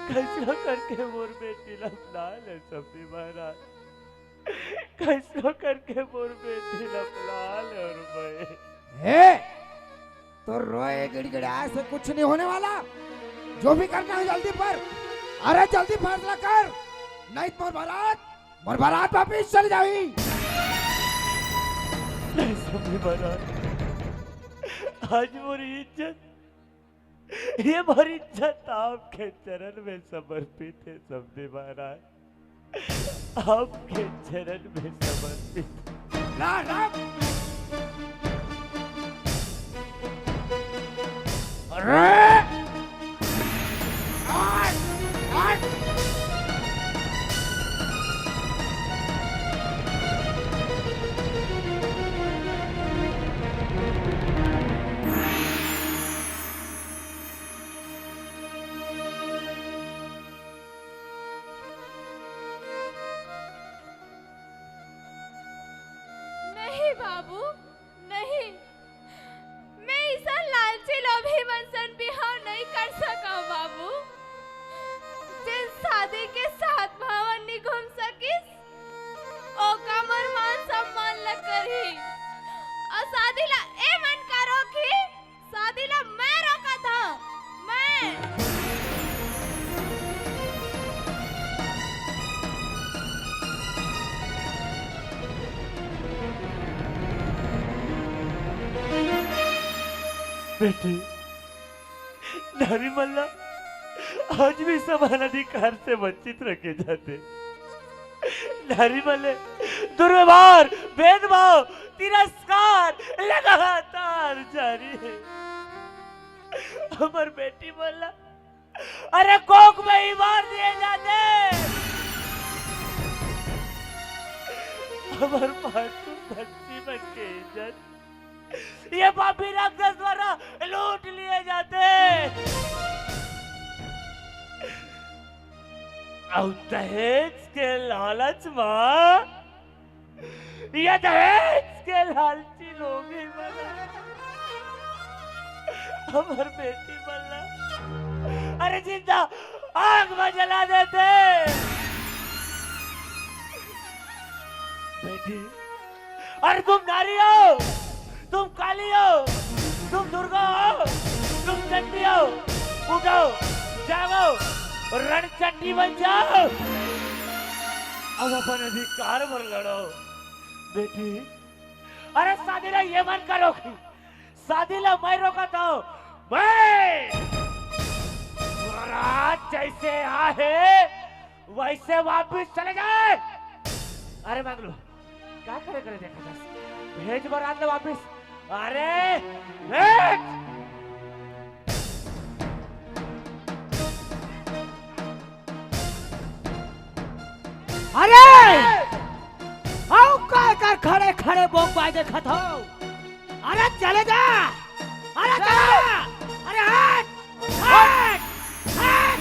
कैसनो करके मोर बेटी ला अपना ले समधी महाराज। कैसनो करके मोर बेटी ला अपना ले अउ मैं। हे, तो रोए गिड़गिड़ाए से कुछ नहीं होने वाला। जो भी करना है जल्दी कर। अरे जल्दी फैसला कर, नहीं तो मोर बारात, मोर बारात वापिस चली जाही। नहीं समधी महाराज, आज मोर इज्जत, ये मोर इज्जत आपके चरण में समर्पित है समधी महाराज। आपके चरण में समर्पित। ला, ला। अरे! हट! हट! नहीं बाबू, नहीं, मैं इसन लालची लोभी मन सन बिहाव नहीं कर सकव बाबू। जेन शादी के सात भावन नहीं घूम सकिस, ओका मोर मान सम्मान ल करही। अउ शादी ला ए मन करो कि शादी ला मैं रोकत हंव, मैं। बेटी, नारी मन ला आज भी समान अधिकार से वंचित रखे जाथे। नारी मन ले दुर्व्यवहार, भेदभाव, तिरस्कार लगातार जारी हे। हमर बेटी मन ला, अरे, कोख में ही मार दिए जाथे। हमर मासूम बच्ची मन के इज्जत ये पापी राक्षस द्वारा लूट लिए जाथे। अउ दहेज के लालच म, ये दहेज के लालची लोभी मन हमर बेटी मन ला, अरे, जिंदा आग में जला देथे। बेटी, अरे तुम नारी हो, तुम काली हो, तुम दुर्गा हो, तुम चंडी हो। उठो, जागो, रणचंडी बन जाओ। अब अपन अधिकार पर लड़ो। बेटी, अरे शादी ला ये मन करो कि शादी ला मैं रोकत हंव, मैं। महाराज जैसे ए, आहे, वैसे वापिस चले जाए। अरे मंगलू, का करे करे देखत हस? भेज बरात ला वापिस। अरे, भेज। अरे, अउ का कर खड़े खड़े बोकबाय देखत हव? अरे चले जा, अरे चले जा, अरे हट, हट, हट।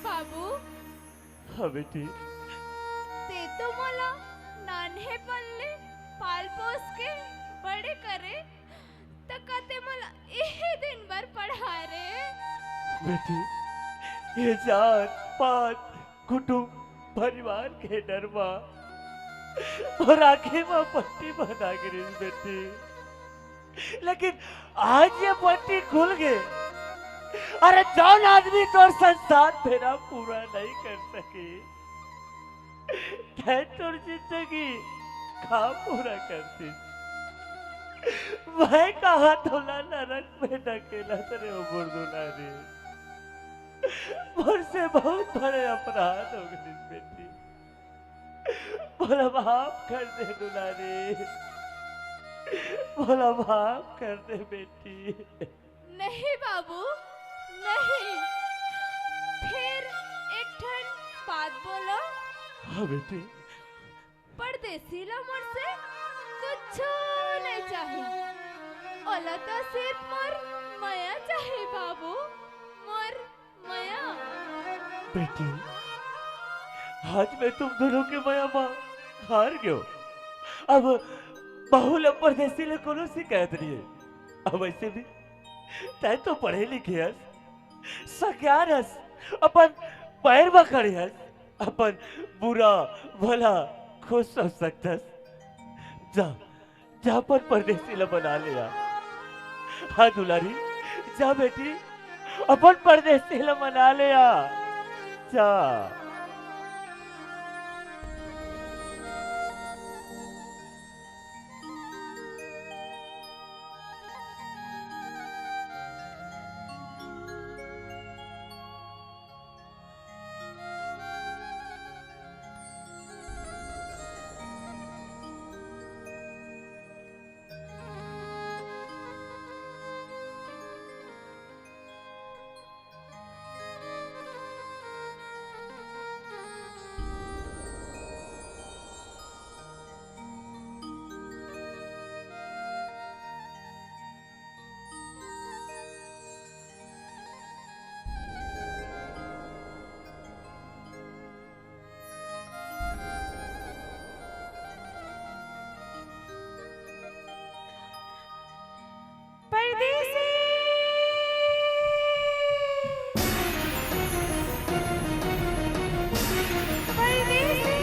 बाबू, हाँ बेटी। ते तो मोला नान्हेपन ले पाल पोस के बड़े करे, त का ते मोला इही दिन बर पढ़ा रे? बेटी, ये जात पात कुटुम परिवार के डर मा मोर आँखी मा पट्टी बंधा गिरिस बेटी। लेकिन आज ये पट्टी खुल गे। अरे जौन आदमी तोर संसार बेरा पूरा नहीं कर सके, तैं तोर जिंदगी का पूरा कर दिस। मैं कहाँ तोला नरक में ढकेलत रेहेंव दुलारी। मोर से बहुत बड़े अपराध हो गे बेटी। मोला माफ कर दे दुलारी, मोला माफ कर दे बेटी। नहीं बाबू, नहीं। फिर एक ठन बात बोलो। हाँ बेटी। परदेसी ला मोर से कुछू नहीं चाही, ओला तो सिर्फ मोर मया चाही बाबू, मोर मया। बेटी, आज मैं तुम दोनों के मया मा हार गयो। अब बहू ला परदेसी ले कोनो शिकायत नहीं है। अब वैसे भी तैं तो पढ़े लिखे हस, सगियान हस, अपन पैर मा खड़े हस, अपन बुरा भला खुद सोच सकथस। जा, जा अपन परदेसी ला मना ले आ। हाँ दुलारी, जा बेटी, अपन परदेसी ला मना ले आ। जा। परदेसी। परदेसी। परदेसी।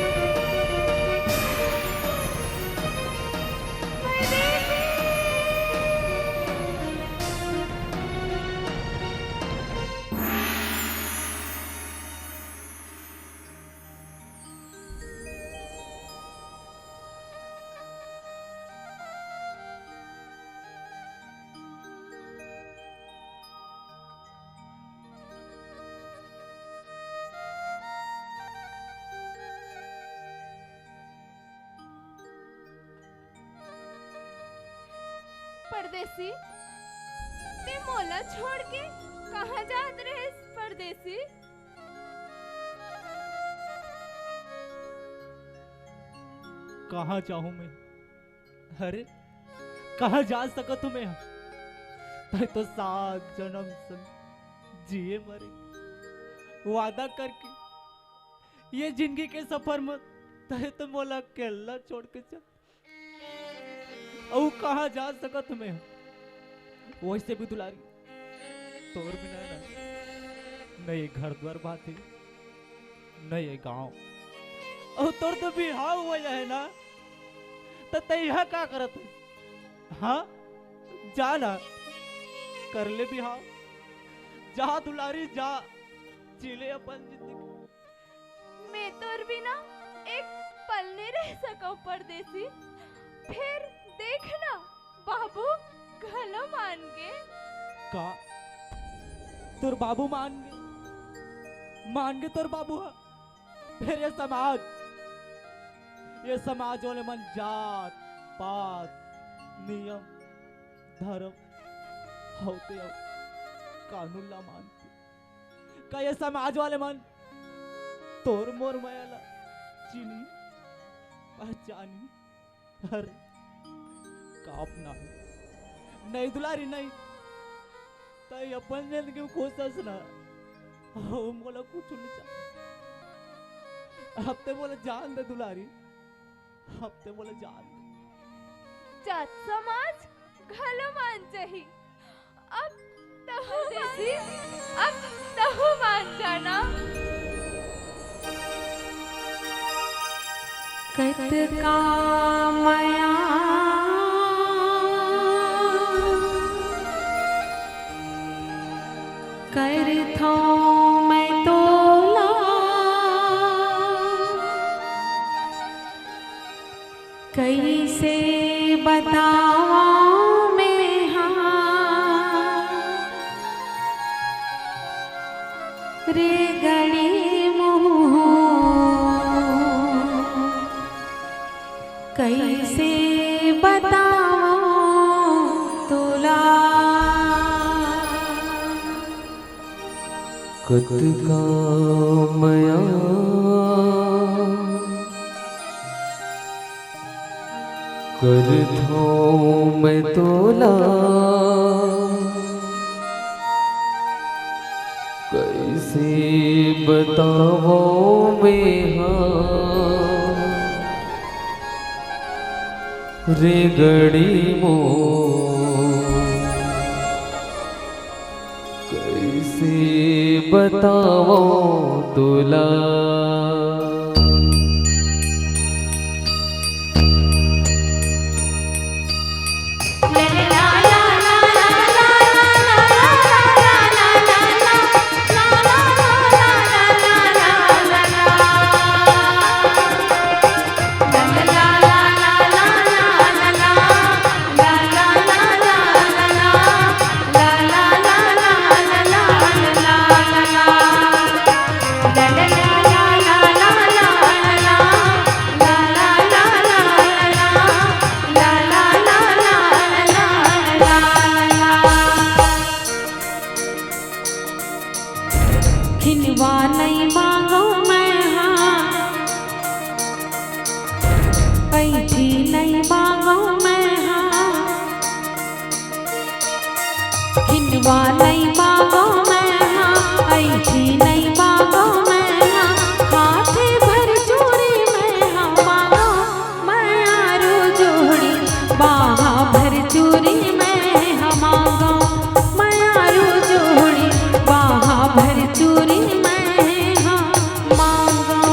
परदेसी, ते मोला छोड़ के कहाँ जात रहेस परदेसी? कहाँ जाहूं मैं? अरे, कहाँ जा सकत हूँ मैं? तैं तो सात जन्म संग जिए मरे वादा करके ये जिंदगी के सफर में तैं तो मोला अकेला छोड़ के चल। अउ कहाँ जा सकत हूँ मैं? वैसे भी दुलारी, तोर बिना ना, न ये घर द्वार बात है, न ये गांव। अउ तोर तो बिहाव हुआ है ना, त तैं यहाँ का करत है? हाँ? जा ना, कर ले बिहाव। जा दुलारी, जा, जी ले अपन जिंदगी। मैं तोर बिना एक पल नहीं रह सकव परदेसी। फेर देख ना, बाबू घलो मान गे। का? तोर बाबू मान गे? मान गे तोर बाबू ह? फेर ये समाज, ये समाज वाले मन जात, पात, नियम, धर्म, होते अउ कानून ला मानते। का ये समाज वाले मन तोर मोर मया ला चिन्ही, पहचानी? अरे, का अपना? नहीं दुलारी, नहीं। तैं अपन जिंदगी में खुश हस ना, अउ मोला कुछ नहीं चाही। अब तैं मोला जान दे दुलारी, अब तैं मोला जान दे। जात समाज घलो मान जाही। अब तहु मान, परदेसी, अब तहु मान जाना। कतका मया करथौं मैं तोला, कइसे बतावं मैं हा रे गणी मुँह, कइसे बतावं तोला। कतका मया करथौं मैं तोला, कइसे बतावं मैं हा रे गणी मोर, कइसे बतावं तोला। खिनवा नइ मांगों मैं हा, अइठी नइ मांगों मैं हा। खिनवा नइ मांगों मैं हा, अइठी नइ मांगों मैं हा। हाथे भर चूरी मैं हा मांगों, मयारू जोड़ी बाहा भर चूरी मैं हा मांगों, मयारू जोड़ी बाहा भर चूरी मैं हा मांगों।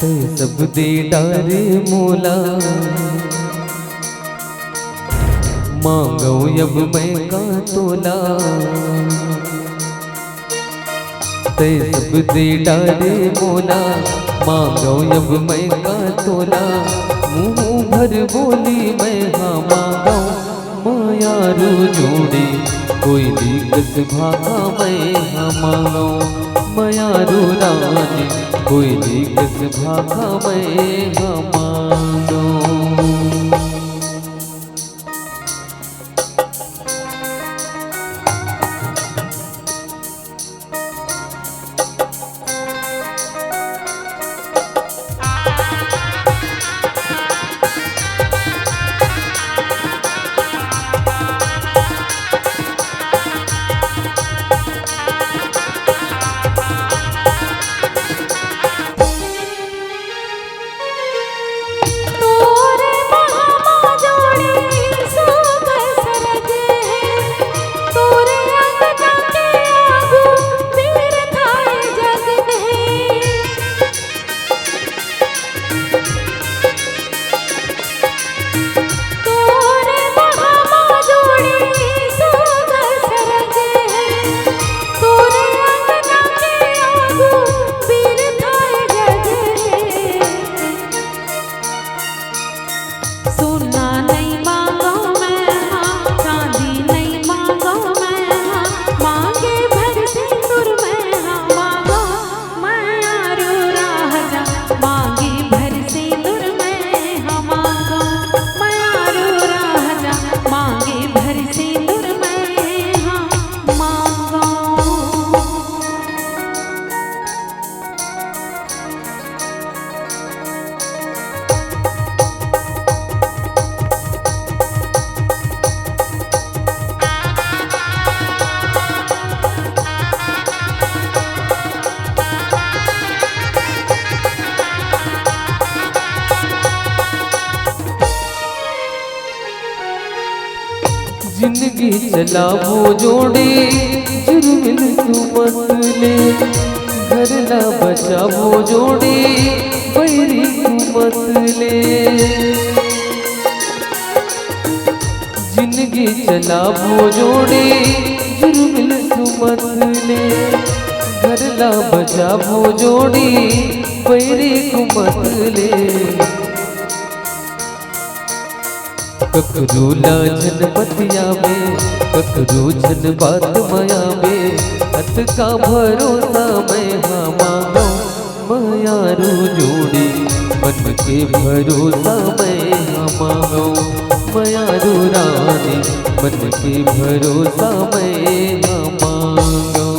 तैं सब दे डारे मोला, मांगों अब मैं का तोला। तैं सब दे डारे मोला, मांगों अब मैं का तोला। मुंह भर बोली मैं हा मांगों, मयारू जोड़ी कोयली कस भाखा मैं हा मांगों। मयारू रानी कोयली कस भाखा मैं हा मांगों। जिंदगी चलाबो जोड़ी जुर्मिल सुमत ले, घर ला बचाबो जोड़ी बैरी कुमत ले। जिंदगी चलाबो जोड़ी जुर्मिल सुमत ले, घर ला बचाबो जोड़ी बैरी कुमत ले। ककरो ला झन बतियाबे, ककरो झन बात म आबे, अतका भरोसा मैं हा मांगों, मयारू जोड़ी मन के भरोसा मैं हा मांगों, मयारू रानी मन के भरोसा मैं हा मांगों।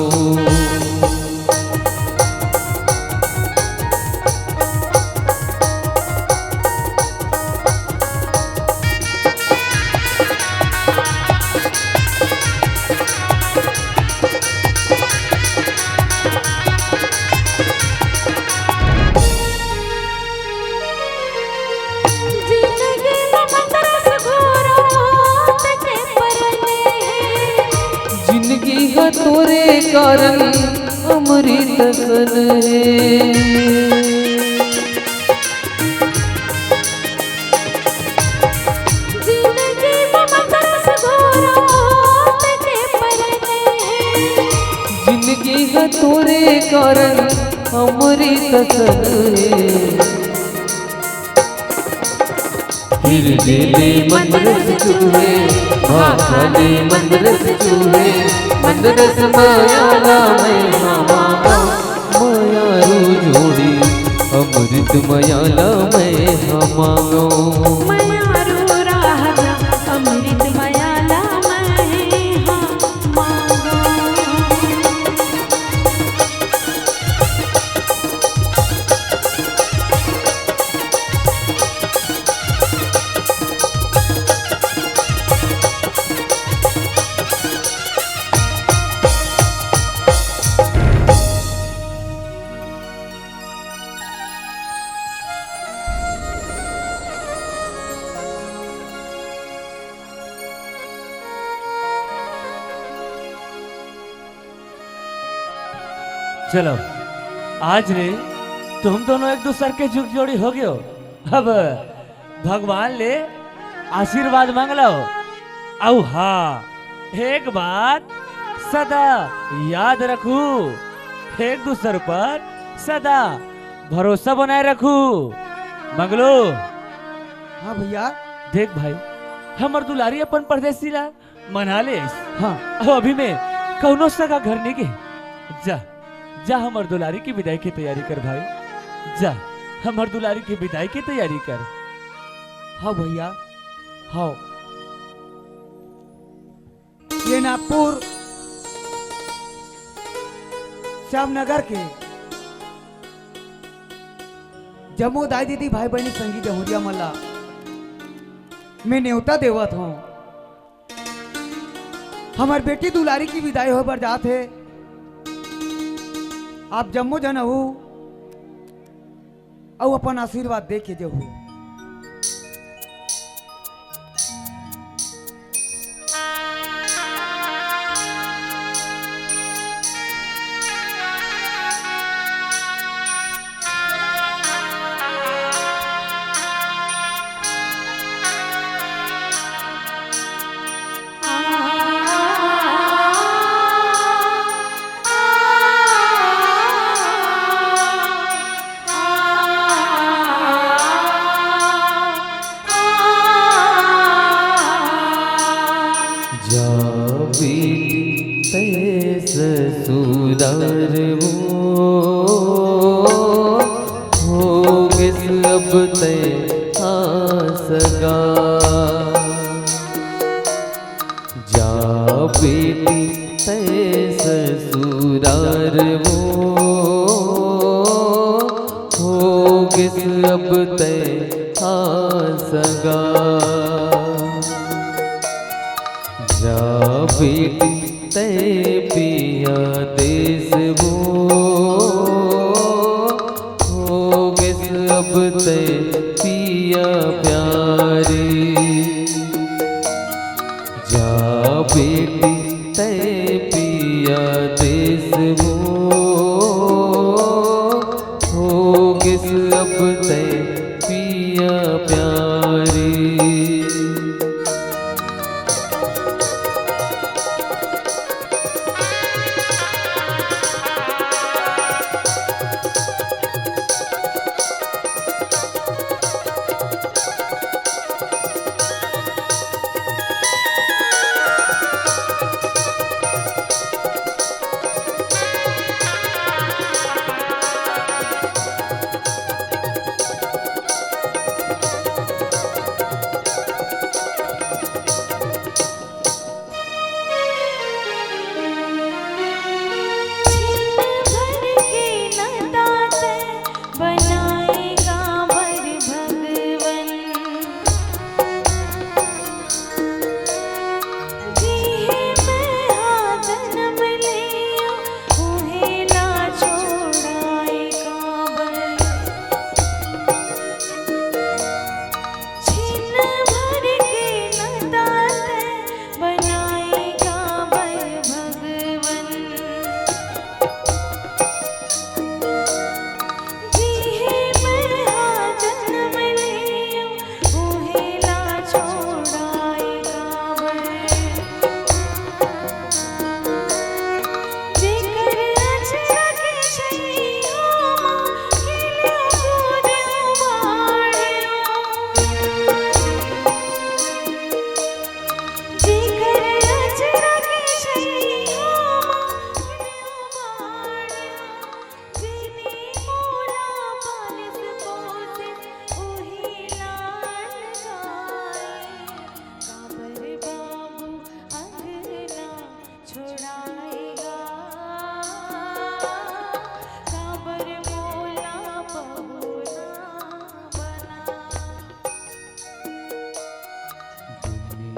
जिंदगी में मंदरस घोरा मौत के परने हे। जिंदगी ह तोरे कारण अमृत सन हे। जिंदगी में मंदरस घोरा मौत के परने हे। जिंदगी ह तोरे कारण अमृत सन हे। हिरदे ले मंदरस चूहे, भाखा ले मंदरस चूहे, मंदरस मयाला मैं हा मांगों, मयारू जोड़ी अमृत मयाला मैं हा मांगों। मयारू राहत अमृत मयाला मैं हा मांगों। चलो, आज ले तुम दोनों एक दूसर के जुग जोड़ी हो गयो। अब भगवान ले आशीर्वाद मांग लो। अउ हाँ, एक बात सदा याद रखू, एक दूसर पर सदा भरोसा बनाए रखू। मंगलू। हाँ भैया। देख भाई, हमर दुलारी अपन परदेसी ला मना ले। हाँ। अब अभी में कौनो सगा घर नहीं के। जा, जा हमर दुलारी की विदाई की तैयारी कर भाई, जा हमर दुलारी की विदाई की तैयारी कर। हाँ भैया, हाँ। ये नागपुर श्यामनगर के जम्मो दाई दीदी भाई बहनी संगी जहुरिया मन ला मैं नेवता देवत हूँ। हमर बेटी दुलारी की विदाई होय बर जात हे। आप जम्मो झन आहू अउ अपन आशीर्वाद दे के जहू। जा बेटी तै ससुरार वो, होगेस अब तै हा सगा। जा बेटी तै ससुरार वो, होगेस अब तै हा सगा। जा बेटी तै पिया देस वो, होगेस अब तै पिया प्यारी। जा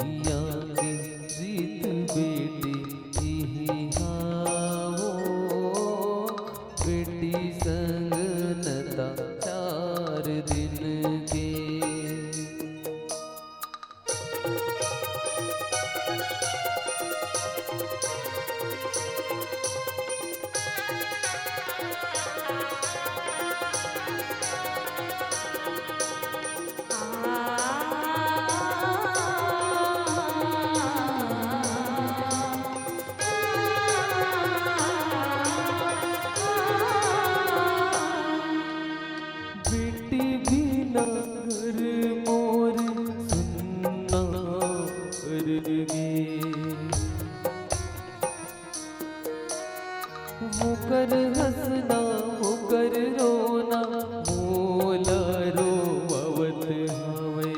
पिया के जीत बेटी इही हावो, बेटी संग नता चार दिन के। बेटी बिना घर मोर सुन्ना कर गे। ओकर हंसना, ओकर रोना, मोला रोवत हवे।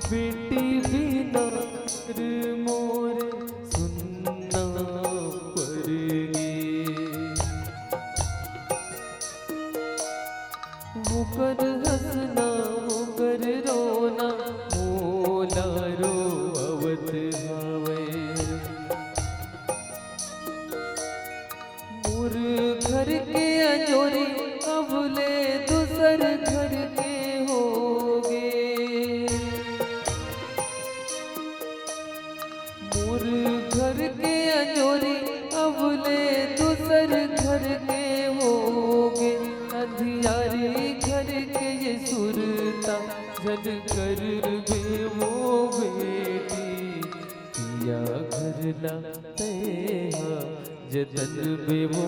बेटी बिना घर मोर सुन्ना पर गे। ओकर हंसना, ओकर रोना, मोला रोवत हवे। मोर घर के अंजोरी अब ले दूसर घर के होगे। मोर घर के अंजोरी अब ले दूसर घर के होगे। अंधियारी घर के ये सुरता झन करबे वो बेटी। पिया घर ला तैं हा जतन बेबो,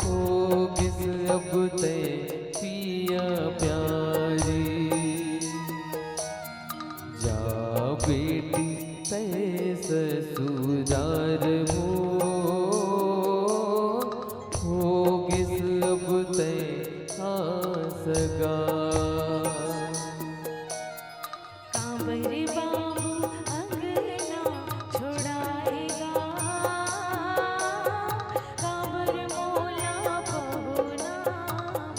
होगिस अब तैं पिया प्यारी। जा बेटी तैं ससुरार मो, होगिस अब तैं हा सगा। काबर बाबू अंगना छोड़ाएगा, काबर मोला पहुना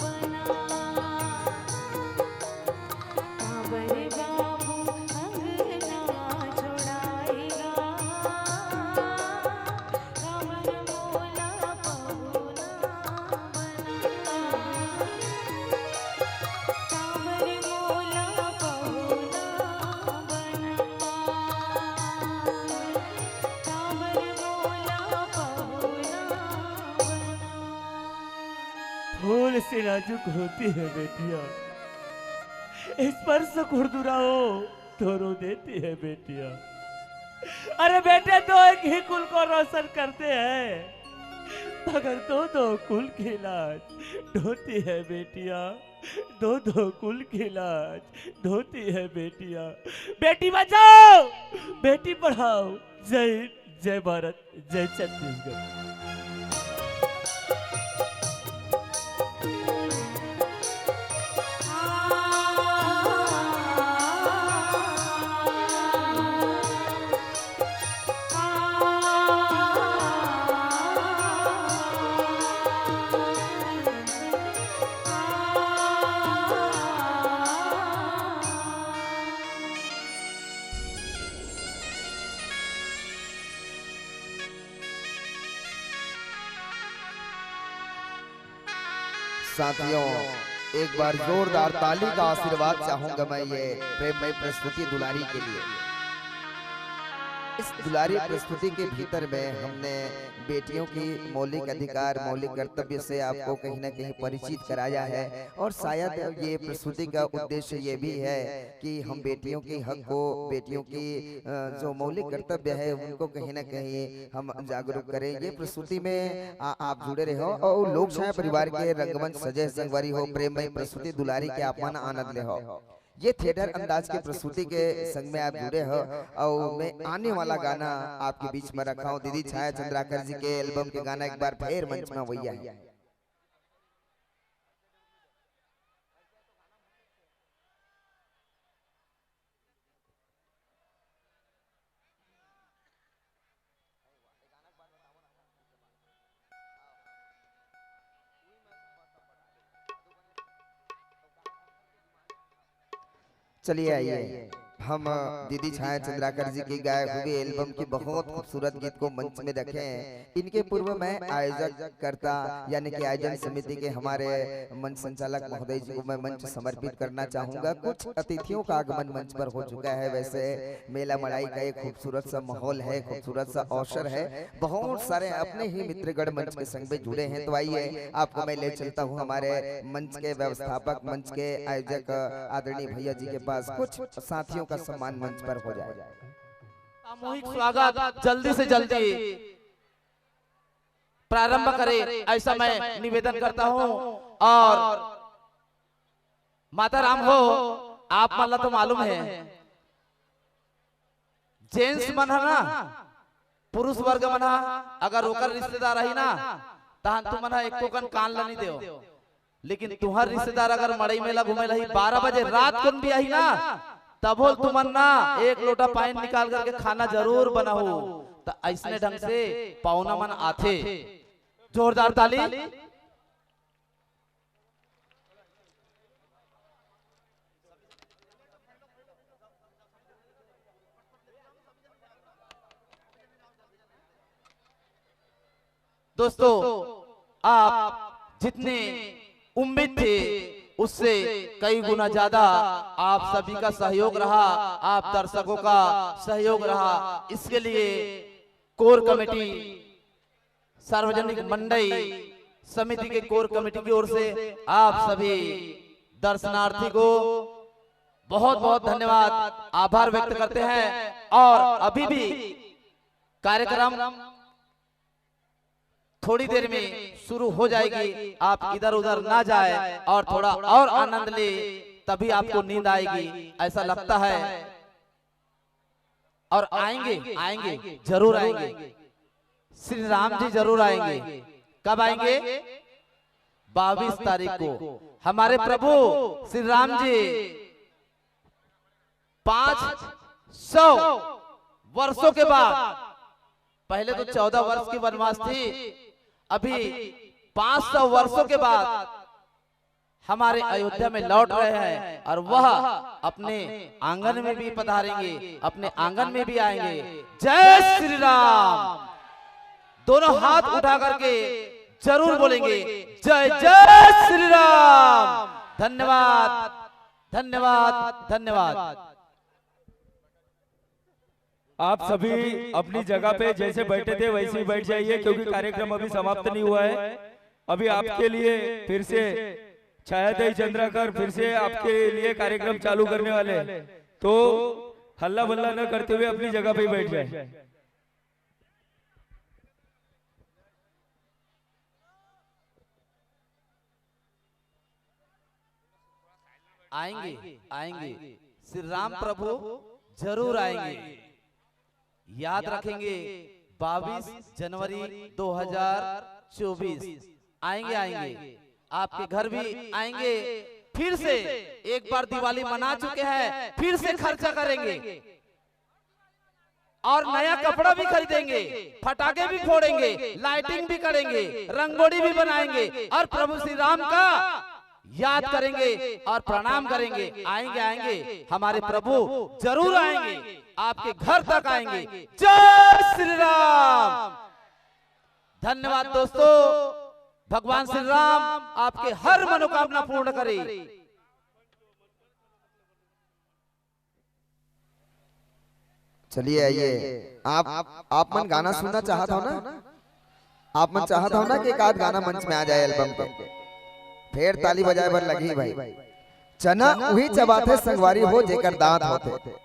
बना। काबर बाबू अंगना छोड़ाएगा, काबर मोला पहुना फूल से नाजुक होती है बेटियां, स्पर्श खुरदुराओ तो रो देती है बेटियां। अरे बेटे, दो एक ही कुल को रोशन करते हैं, मगर दो दो कुल की लाज ढोती है बेटियां। दो दो कुल की लाज धोती है बेटियां। बेटी बचाओ, बेटी पढ़ाओ। जय हिंद, जय भारत, जय छत्तीसगढ़। साथियों, एक बार जोरदार ताली का आशीर्वाद चाहूंगा मैं ये प्रेममय प्रस्तुति दुलारी के लिए। इस दुलारी प्रस्तुति के भीतर में हमने बेटियों की मौलिक अधिकार, मौलिक कर्तव्य से आपको कहीं ना कहीं परिचित कराया है, और शायद ये प्रस्तुति का उद्देश्य ये भी है कि हम बेटियों के हक को, बेटियों की, अ, जो मौलिक कर्तव्य है, उनको कहीं ना कहीं हम जागरूक करें। ये प्रस्तुति में आ, आप जुड़े रहो और लोक छाया परिवार के रंगमंच सजय संगवारी हो, प्रेममय प्रस्तुति दुलारी के आप मन आनंद ले हो। ये थिएटर अंदाज के प्रस्तुति के संग में आप जुड़े हो और मैं आने वाला गाना आपके बीच में रखा हूँ। दीदी छाया चंद्राकर जी के एल्बम के गाना एक बार फिर मंच में भैया है। चलिए आइए, हम दीदी छाया चंद्राकर जी की गाए हुए एल्बम की बहुत खूबसूरत गीत को मंच में रखें। इनके पूर्व मैं आयोजक करता यानी कि आयोजन समिति के हमारे मंच संचालक महोदय जी को मैं मंच समर्पित करना चाहूंगा। कुछ अतिथियों का आगमन मंच पर हो चुका है। वैसे मेला मड़ई का एक खूबसूरत सा माहौल है, खूबसूरत सा अवसर है। बहुत सारे अपने ही मित्रगण मंच के संग में जुड़े हैं। तो आइए, आपको मैं ले चलता हूँ हमारे मंच के व्यवस्थापक, मंच के आयोजक आदरणीय भैया जी के पास, कुछ साथियों का सम्मान मंच पर हो जाए। सामूहिक स्वागत जल्दी से जल्दी प्रारंभ करें, ऐसा मैं निवेदन करता हूं। और माता राम हो, आप मन ला तो मालूम है, जेंट्स मन ह ना, पुरुष वर्ग मन ह, अगर ओकर रिश्तेदार आही ना, तहन तुमन ह एको कन कान ल नहीं देव। लेकिन तुहर रिश्तेदार अगर मड़ई मेला घूमे लही, बारह बजे रात कुन भी आही ना, तभो तुमन ना एक लोटा पानी निकाल करके खाना जरूर बनाहू। त ऐसने ढंग से पाहुना मन आथे। जोरदार ताली। दोस्तों, आप जितने उम्मीद थे, उससे कई गुना ज्यादा आप सभी का सहयोग रहा, आप दर्शकों का सहयोग रहा। इसके लिए कोर कमेटी, सार्वजनिक मंडई समिति के कोर कमेटी की ओर से आप सभी दर्शनार्थी को बहुत बहुत धन्यवाद, आभार व्यक्त करते हैं। और अभी भी कार्यक्रम थोड़ी देर में शुरू हो जाएगी, आप इधर उधर ना जाए और थोड़ा और आनंद ले, तभी आपको नींद आएगी, ऐसा लगता है। और आएंगे, आएंगे, जरूर आएंगे। श्री राम जी जरूर आएंगे। कब आएंगे? बाईस तारीख को हमारे प्रभु श्री राम जी पांच सौ वर्षों के बाद, पहले तो चौदह वर्ष की वनवास थी, अभी पांच सौ वर्षों के बाद हमारे अयोध्या में लौट रहे हैं और वह अपने आंगन में भी पधारेंगे, अपने आंगन में भी आएंगे। जय श्री राम। दोनों हाथ उठा करके जरूर बोलेंगे, जय जय श्री राम। धन्यवाद, धन्यवाद, धन्यवाद। आप सभी अपनी जगह पे जैसे बैठे थे वैसे ही बैठ जाइए, क्योंकि कार्यक्रम अभी समाप्त नहीं हुआ है। अभी आपके लिए फिर से छाया देवी चंद्राकर फिर से आपके लिए कार्यक्रम चालू करने वाले हैं, तो हल्ला बल्ला न करते हुए अपनी जगह पे ही बैठ जाए। आएंगे, आएंगे, श्री राम प्रभु जरूर आएंगे। याद रखेंगे, बाईस जनवरी दो हज़ार चौबीस। आएंगे, आएंगे, आपके घर भी आएंगे। फिर से एक बार दिवाली मना चुके हैं, फिर से खर्चा करेंगे और नया कपड़ा भी खरीदेंगे, फटाके भी फोड़ेंगे, लाइटिंग भी करेंगे, रंगोली भी बनाएंगे और प्रभु श्री राम का याद करेंगे और प्रणाम करेंगे। आएंगे, आएंगे, हमारे प्रभु जरूर आएंगे, आपके घर तक आएंगे। जय श्री राम। धन्यवाद दोस्तों, भगवान श्री राम आपके हर मनोकामना पूर्ण करे। चलिए आइए, आप आप मन गाना सुनना चाहत हो ना? आप मन चाहत हो ना कि एक आध गाना मंच में आ जाए एल्बम के? फेर ताली बजाए बर लगही भाई। चना उही चबाथे संगवारी हो जेकर दांत होथे।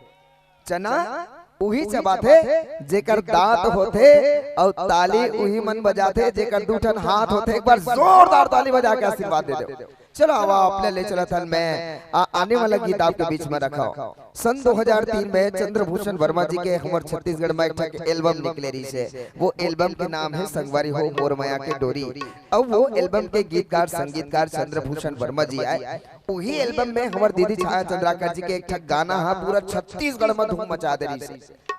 चना उही चबाथे जेकर दांत होथे, अउ ताली उही मन बजाथे जेकर दू ठन हाथ होथे। एक बार जोरदार ताली बजा के आशीर्वाद दे दो। चलो आवा, अपने ले चलत हन मैं आ, आने वाला गीत आपके बीच में रखा। सन दो हज़ार तीन में चंद्रभूषण वर्मा जी के हमर छत्तीसगढ़ में एक ठक एल्बम निकले रहिस हे। वो एल्बम के नाम है संगवारी हो मोर मया के डोरी। अब वो एल्बम के गीतकार संगीतकार चंद्रभूषण वर्मा जी आए। वही एल्बम में हमर दीदी छाया चंद्राकर जी के एक ठक गाना हा पूरा छत्तीसगढ़ में धूम मचा दे रहिस हे।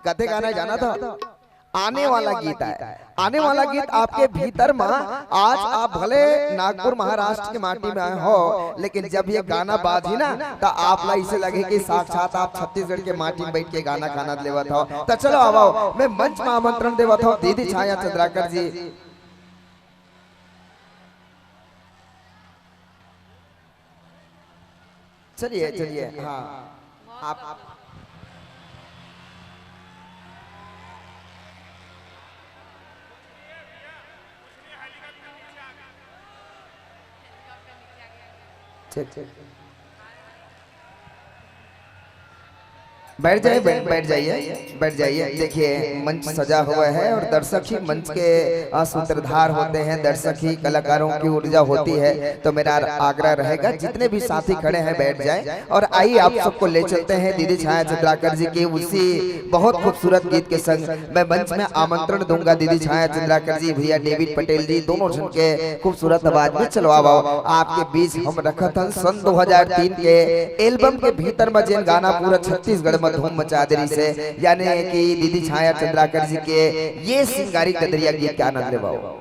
कथे गाना जाना था? आने वाला गीत आय, आने वाला गीत आपके भीतर म। आज आप भले नागपुर महाराष्ट्र के माटी में आए हो, लेकिन जब ये गाना बाजी ना, त आप ला इसे लगे कि साक्षात आप छत्तीसगढ़ के माटी में बैठ के गाना खाना लेवत हो। त चलो, आओ, मैं मंच में आमंत्रण देवत हूँ दीदी छाया चंद्राकर जी। चलिए, चलिए, हाँ, आप, आप ठीक, ठीक। बैठ जाइए, बैठ, बैठ जाइए, बैठ जाइए। देखिए, मंच सजा हुआ है और दर्शक ही मंच के, आ, सूत्रधार होते हैं, दर्शक ही कलाकारों की ऊर्जा होती है। तो मेरा आग्रह रहेगा, जितने भी साथी खड़े हैं, बैठ जाएं। और आइए, आप सबको ले चलते हैं दीदी छाया चंद्राकर जी के उसी बहुत खूबसूरत गीत के संग। मैं मंच में आमंत्रण दूंगा दीदी छाया चंद्राकर जी, भैया डेविड पटेल जी, दोनों जन के खूबसूरत आवाज में। चलो, आओ, आओ, आपके बीच हम रखत हन सन दो हज़ार तीन के एल्बम के भीतर में जेन गाना पूरा छत्तीसगढ़ में धूम मचा दे रहिसे, यानी कि दीदी छाया चंद्राकर जी के ये सिंगारी गदरिया गीत के आनंद लेवाओ।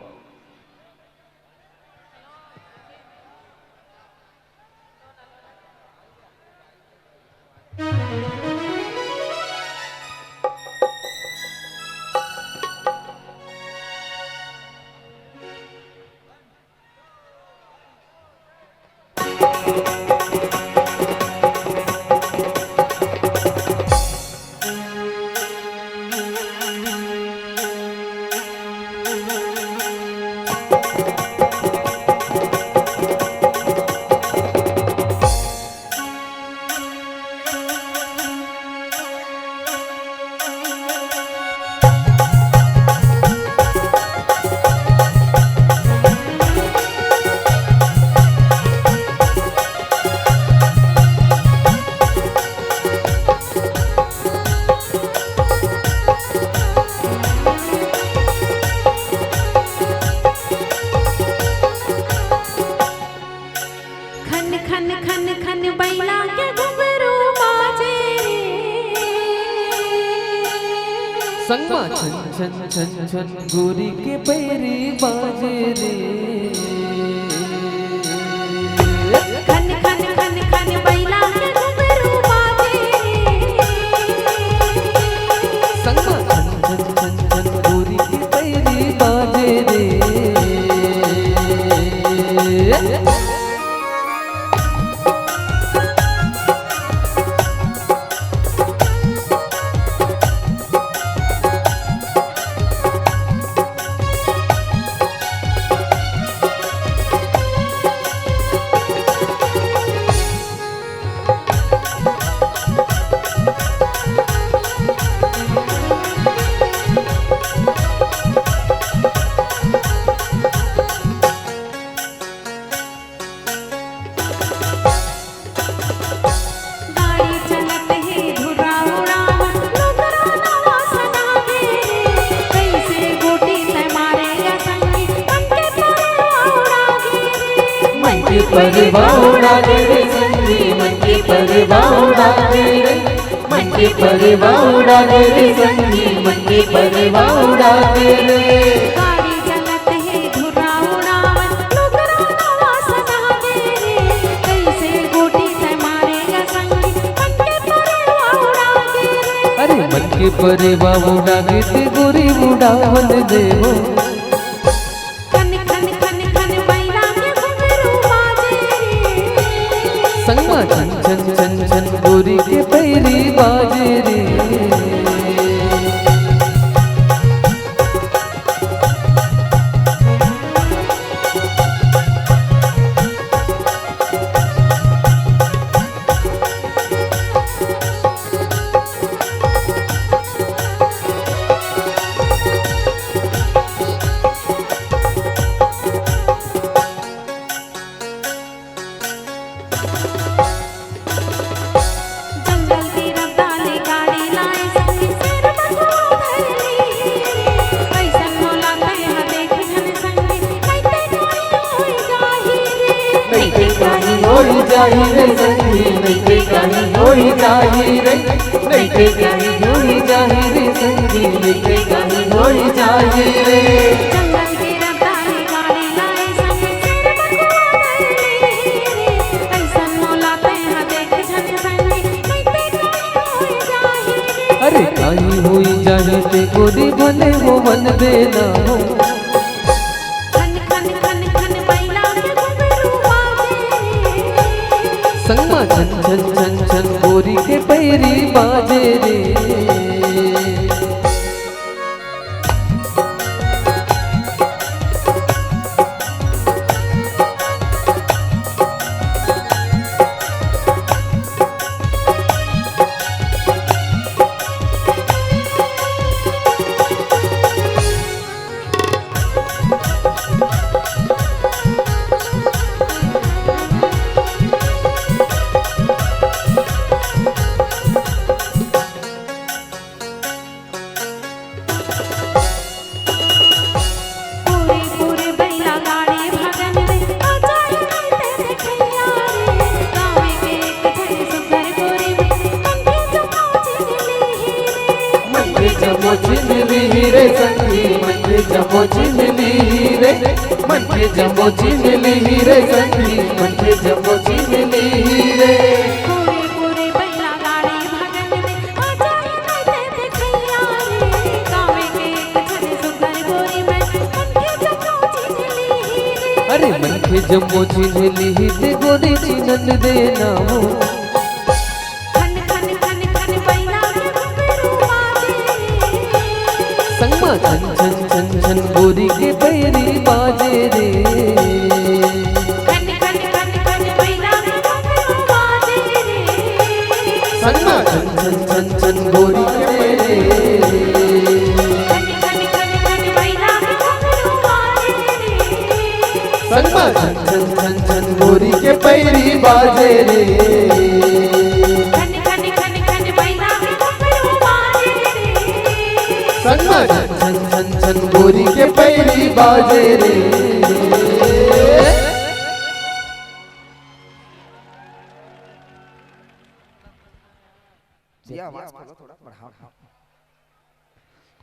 खन खन खन खन बैला के घुंघरू बाजे रे। संगमा छन छन छन छन गोरी के पैरी बाजे रे। खन खन खन खन बैला के घुंघरू बाजे रे। संगमा छन छन छन छन गोरी के पैरी बाजे रे। गाड़ी चलत हे धुर्रा उड़ावत, लुगरा नवा सना गे रे। कइसे गोटी तैं मारे या संगी, मन के परवा उड़ा गे रे। मन के परवा उड़ा गे रे संगी, मन के परवा उड़ा गे रे। मन के परवा उड़ा गे रे संगी, मन के परवा उड़ा गे रे। गाड़ी चलत हे धुर्रा उड़ावत, लुगरा नवा सना गे रे। कइसे गोटी तैं मारे या संगी, मन के परवा उड़ा गे रे। अरे मन के परवा उड़ा गे ते गोरी उड़ावन देवो। खन खन खन खन बैला के घुंघरू बाजे रे। संगमा छन छन छन छन गोरी के पैरी बाजे रे। जंगल के रद्दा ले गाड़ी लाए संगी, शेर बघवा धर ली रे। कइसन भोला तैं ह देख झन संगी, नइते काहीं होई जाही रे। नइते काहीं होई जाही रे संगी, नइते काहीं होई जाही रे। नइते काहीं होई जाही रे संगी, नइते काहीं जंगल के रद्दा ले गाड़ी लाए संग, सिर म कुआ धर ले रे। अइसन मोला तेंहा देख झन बने, कइसे काहीं होई जाही रे। अरे काहीं होई जाही ते गोरी, भले होवन देना हो। खन खन खन खन बइला के घुंघरू बाजे रे। संगमा छन छन छन छन गोरी के पैरी बाजे रे। पूरे पूरे बइला गाड़ी भगन में, आ जाए तेरे खैया रे। गाँव के एक झन सुघर गोरी में, मन के जम्मो चिन्ह लिही रे। मन के जम्मो चिन्ह लिही रे संगी, मन के जम्मो चिन्ह लिही रे। मन के जम्मो चिन्ह लिही रे संगी, मन के जम्मो चिन्ह लिही रे। पूरे पूरे बइला गाड़ी भगन में, आ जाए तेरे खैया रे। गाँव के एक झन सुघर गोरी में, मन के जम्मो चिन्ह लिही रे। अरे मन के जम्मो चिन्ह लिही ते गोरी, चिन्हन देना हो। खन खन खन खन बइला के घुंघरू बाजे रे। संगमा छन छन छन छन गोरी के पैरी बाजे रे। खन खन खन खन बइला के घुंघरू बाजे रे। संगमा छन छन छन छन गोरी के पैरी। खन खन खन खन बइला के घुंघरू बाजे रे। संगमा छन छन छन छन गोरी के पैरी बाजे रे। खन खन खन खन बइला के घुंघरू बाजे रे। संगमा छन छन छन छन गोरी के पैरी बाजे रे। भैया, आवाज खोलो थोड़ा, बढ़ाओ।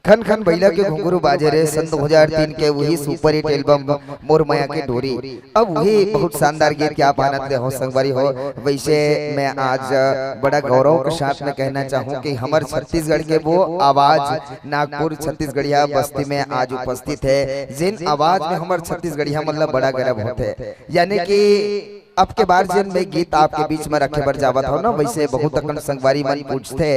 खन खन बइला के घुंघरू बाजे रे, सन दो हज़ार तीन के वही सुपर हिट एल्बम मोर मया के डोरी। अब वही बहुत शानदार गीत के आप आनंद ले हो संगवारी हो। वैसे मैं आज बड़ा गौरव के साथ में कहना चाहूँ कि हमर छत्तीसगढ़ के वो आवाज नागपुर छत्तीसगढ़िया बस्ती में आज उपस्थित है, जिन आवाज में हमर छत्तीसगढ़िया मतलब बड़ा गर्व होथे। यानी कि अब के बार जेन मैं गीत आपके बीच में रखे बर जावत हव ना, वैसे बहुत अकन संगवारी मन पूछथे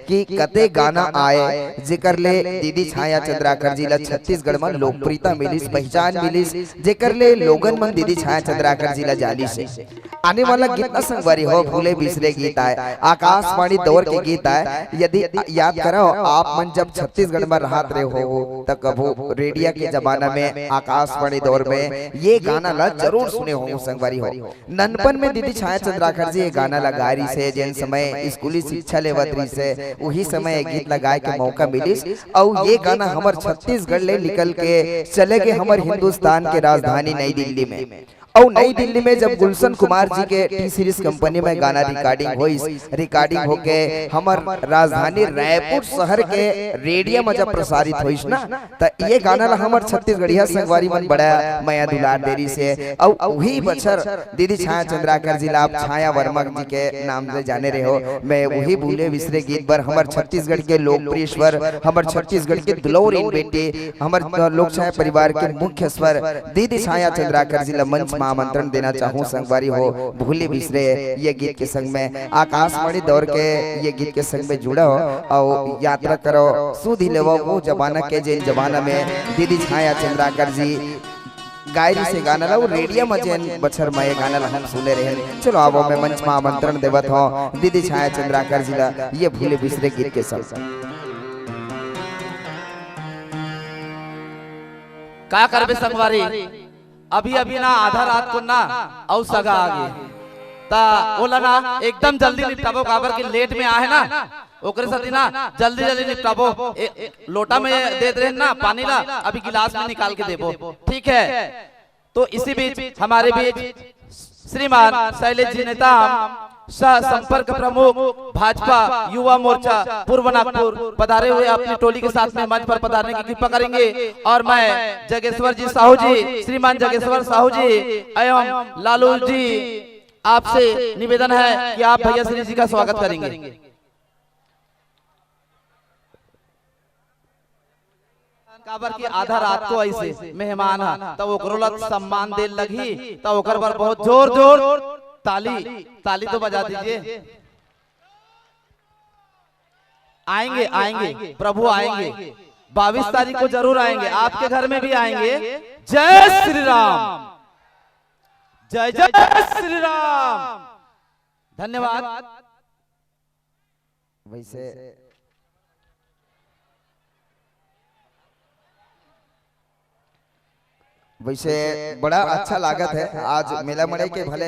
कि कते गाना आए जेकर ले दीदी छाया चंद्राकर जी ला छत्तीसगढ़ में लोकप्रियता मिलिस, पहचान मिलिस, जेकर ले लोगन मन दीदी छाया चंद्राकर जी ला जानिस हे। आने वाला गीत ना संगवारी हो, भूले बिसरे गीत आए, आकाशवाणी दौर के गीत आए। यदि याद करव, आप मन जब छत्तीसगढ़ में रहत रहे हो, त कभू रेडिया के जमाना में, आकाशवाणी दौर में ये गाना ला जरूर सुने हो संगवारी हो। ननपन में दीदी छाया चंद्राकर जी ये गाना ला गाय रिहिस हे, जेन समय स्कूली शिक्षा लेवत रिहिस हे, उही समय ये गीत ला गाय के मौका मिलिस। अउ ये गाना हमर छत्तीसगढ़ ले निकल के चले गे हमर हिंदुस्तान के राजधानी नई दिल्ली में। अउ नई दिल्ली में जब गुलशन कुमार जी के टी सीरीज कंपनी में गाना रिकॉर्डिंग होइस, रिकॉर्डिंग होके हमर राजधानी रायपुर शहर के रेडियो में जब प्रसारित होइस ना, त ये गाना ला हमर छत्तीसगढ़िया संगवारी मन बड़ा मया दुलार दे रिहिस हे। अउ उही बछर दीदी छाया चंद्राकर जी ला आप छाया वर्मा जी के नाम से जाने रहे हो। मैं उही भूले बिसरे गीत बर हमर छत्तीसगढ़ के लोकप्रिय स्वर, हमर छत्तीसगढ़ के दुलौरीन बेटी, हमर लोक छाया परिवार के मुख्य स्वर दीदी छाया चंद्राकर जी ला मंच में आमंत्रण देना चाहूँ संगवारी हो। भूले बिसरे ये गीत के संग में आकाशवाणी दौर के ये गीत के संग में जुड़ो अउ यात्रा करो, सुधि लेवो वो जमाना के, जेन जमाना में दीदी छाया चंद्राकर जी गाय रिहिस हे गाना ला, वो रेडियो में जेन बछर में ये गाना ला हम सुने रहेन। चलो आवो, मैं मंच में आमंत्रण देवत हव दीदी छाया चंद्राकर जी ला ये भूले बिसरे गीत के संग। का करबे संगवारी, अभी अभी ना आधा रात को ना अउ सगा आ गे, त ओला ना एकदम जल्दी निपटाबो, काबर के लेट में आहे ना, ओकरे सेती ना जल्दी जल्दी निपटाबो। ए, लोटा में देत रहे ना पानी ला, अभी गिलास में निकाल के देबो, ठीक है? तो इसी बीच हमारे बीच श्रीमान शैलेश जी नेताम सह संपर्क प्रमुख भाजपा युवा मोर्चा पूर्व नागपुर पधारे हुए अपनी टोली के साथ में मंच पर पधारने की कृपा करेंगे। और मैं जगेश्वर जी साहू जी, श्रीमान जगेश्वर साहू जी एवं लालू जी, आपसे निवेदन है कि आप भैया श्री जी का स्वागत करेंगे। काबर कि आधा रात को ऐसे मेहमान हा, त ओकरो ला सम्मान दे लगही, त ओकर बर बहुत जोर जोर ताली, ताली तो बजा दीजिए। आएंगे, आएंगे, प्रभु आएंगे, बाईस तारीख को जरूर आएंगे, आपके घर में भी आएंगे। जय श्री राम, जय जय श्री राम। धन्यवाद। वैसे वैसे बड़ा अच्छा लागत है। आज मेला मड़ई के भले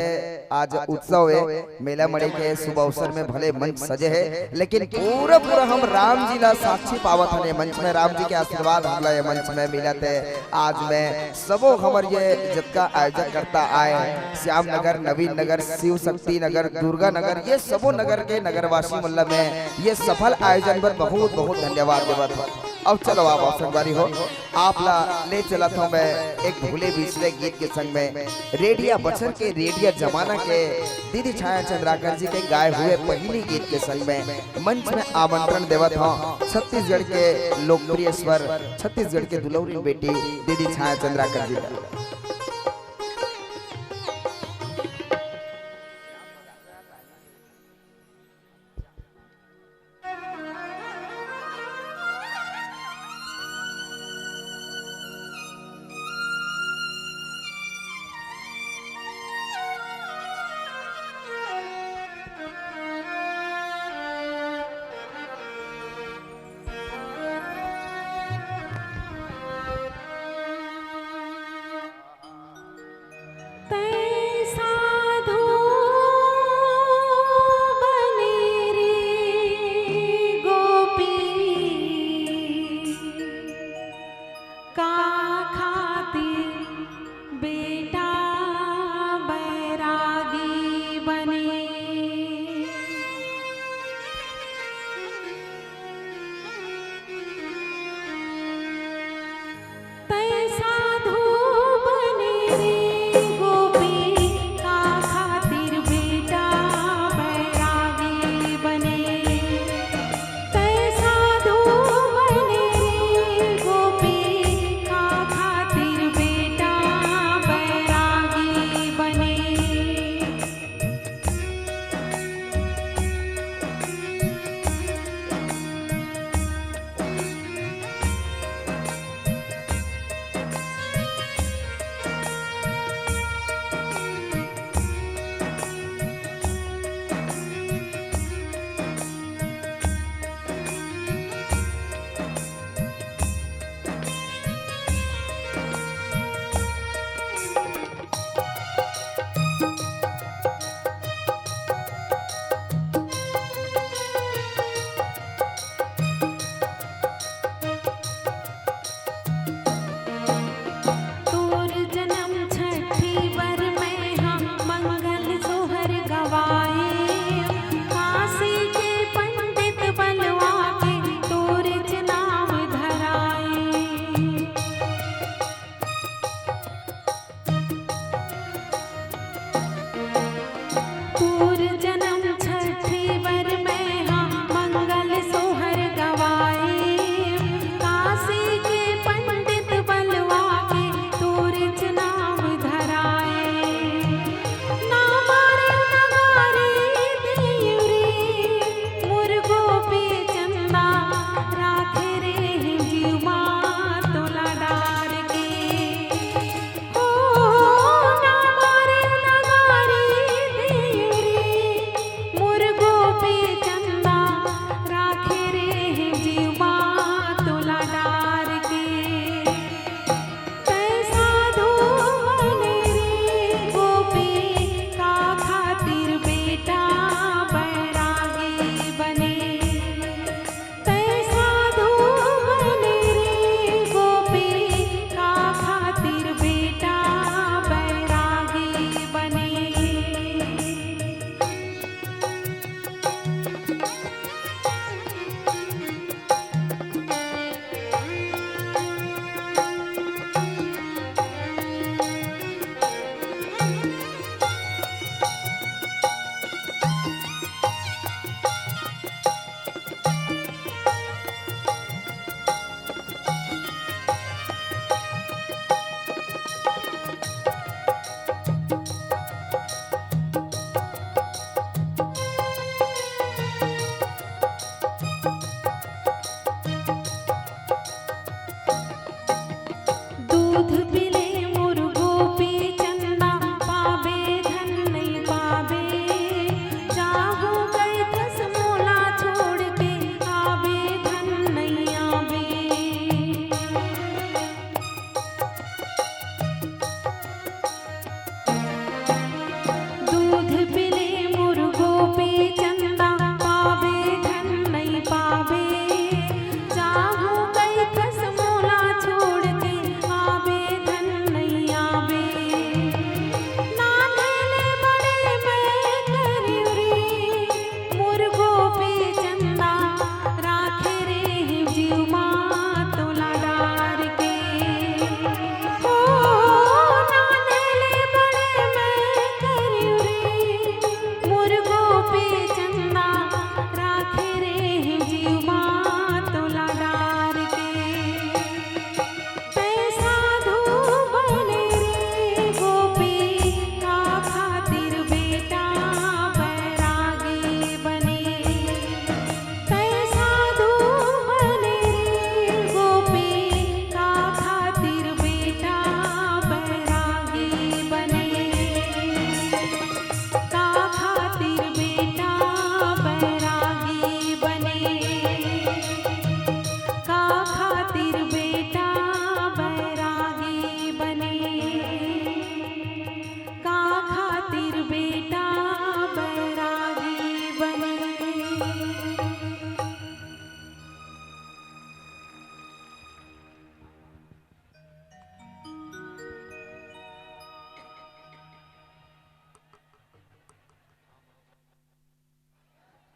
आज उत्सव है, मेला मड़ई के शुभ अवसर में भले मंच सजे है, लेकिन पूरा पूरा हम राम जी ला साक्षी पावत हन ये मंच में। राम जी के आशीर्वाद हमला ये मंच में मिलत है। आज मैं सबो हमर ये जतका आयोजक करता आए हैं, श्याम नगर, नवीन नगर, शिव शक्ति नगर, दुर्गा नगर, ये सबो नगर के नगरवासी मन ला मैं ये सफल आयोजन बर बहुत बहुत धन्यवाद देवत हूँ। अब चलो आप, आप संगवारी हो, आप ला ले चलत हूँ मैं एक भूले बिसरे गीत के संग में। रेडिया बछर के, रेडिया जमाना के दीदी छाया चंद्राकर जी के गाए हुए पहली गीत के संग में मंच में आमंत्रण देवत हूँ छत्तीसगढ़ के लोकप्रिय स्वर, छत्तीसगढ़ के दुलौरी बेटी दीदी छाया चंद्राकर जी का।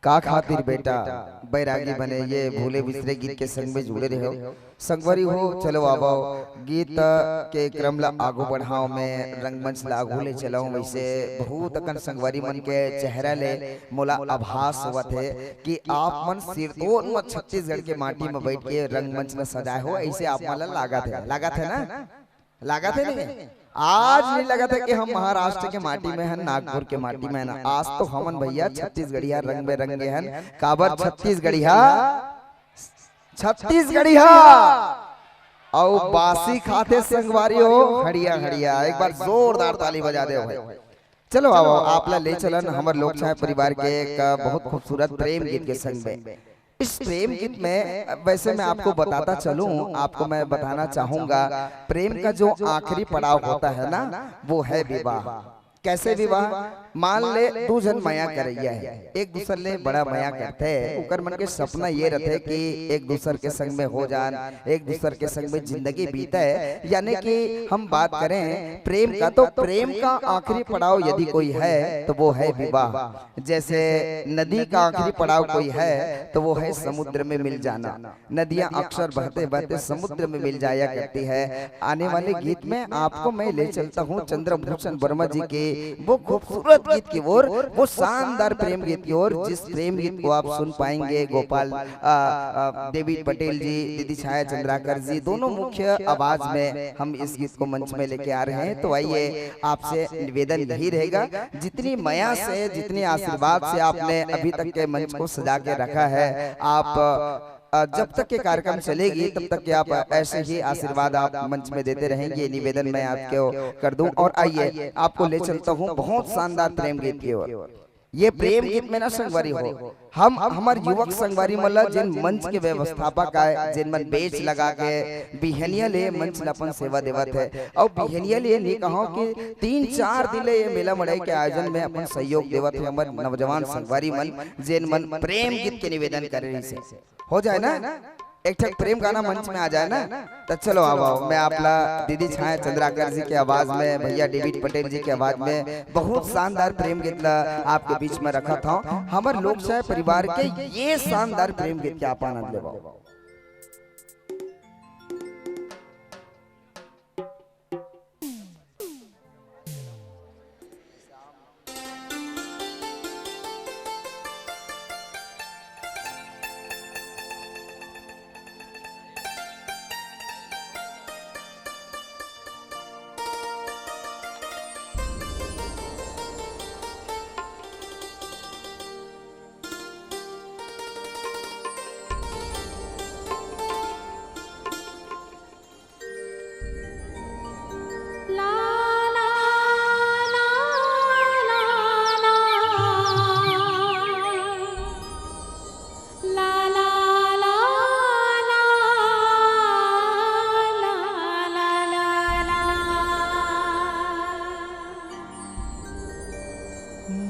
का खातिर बेटा बैरागी बने, ये भूले बिसरे गीत के संग में जुड़े रहो। संगवारी हो, चलो आवो, गीत के क्रम ला आगू बढ़ाव में, रंगमंच ला आगू ले चलाओ। वैसे बहुत अकन संगवारी मन के चेहरा ले मोला आभास होवत हे कि आप मन सिरतोन म छत्तीसगढ़ के माटी म बैठ के रंगमंच ला सजाए हो, ऐसे आप मन ला लागत हे, लागत हे ना? लागत हे नहीं? आज नहीं लगत हे कि हम महाराष्ट्र के माटी में हन, नागपुर के माटी में हन। आज तो हमन भैया छत्तीसगढ़िया रंग में रंगे हन। काबर छत्तीसगढ़िया, छत्तीसगढ़िया अउ बासी खाथे संगवारी हो, हड़िया हड़िया। एक बार जोरदार ताली बजा दे भाई। चलो आओ, आप ला ले चलन हमर लोक छाया परिवार के एक बहुत खूबसूरत प्रेम गीत के संग में। इस प्रेम गीत में वैसे मैं आपको बताता चलूं, आपको मैं बताना चाहूंगा, प्रेम का जो आखिरी पड़ाव होता है ना, वो है विवाह। कैसे विवाह? मान ले दू झन मया करैया है, एक दूसर ले बड़ा मया करथे, ओकर मन के सपना ये रथे कि एक दूसर के संग में हो जान, एक दूसर के संग में जिंदगी बीते। यानी कि हम बात करें प्रेम का, तो प्रेम का आखिरी पड़ाव यदि कोई है तो वो है विवाह। जैसे नदी का आखिरी पड़ाव कोई है तो वो है समुद्र में मिल जाना। नदियां अक्सर बहते बहते समुद्र में मिल जाया करती है। आने वाले गीत में आपको मैं ले चलता हूँ चंद्रभूषण वर्मा जी के वो खूबसूरत गीत की ओर, वो शानदार प्रेम गीत की ओर, जिस प्रेम गीत को आप सुन पाएंगे गोपाल, आ, आ, डेविड पटेल जी, दीदी छाया चंद्राकर जी, दोनों मुख्य आवाज में हम इस गीत को मंच में लेके आ रहे हैं। तो आइए, आपसे निवेदन यही रहेगा, जितनी मया से, जितनी आशीर्वाद से आपने अभी तक के मंच को सजा के रखा है, आप, अ, जब तक के कार्यक्रम चलेगी, तब तक के आप ऐसे ही आशीर्वाद आप मंच में देते रहेंगे, ये निवेदन मैं आपको कर दूं। और आइए, आपको ले चलता हूँ बहुत शानदार प्रेम गीत की ओर। ये प्रेम गीत में ना संगवारी हो, हम हमर युवक संगवारी मन ला, जेन मंच के व्यवस्थापक आय, जेन मन बेंच लगा के बिहनिया ले मंच ला अपन सेवा देवत है, अउ बिहनिया ले नहीं कहो कि तीन चार दिन ले ये मेला मड़ई के आयोजन में अपन सहयोग देवत है हमर नौजवान संगवारी मन, जेन मन प्रेम गीत के निवेदन करे रहिसे। हो जाए ना, एक ठक प्रेम गाना मंच में आ जाए ना, तो चलो आओ, आओ, मैं आपला दीदी छाया चंद्राकर जी के आवाज में, भैया डेविड पटेल जी के आवाज में बहुत शानदार प्रेम गीत ला आपके बीच में रखत हूँ। हमर लोक छाया परिवार के ये शानदार प्रेम गीत के आप आनंद लेवो।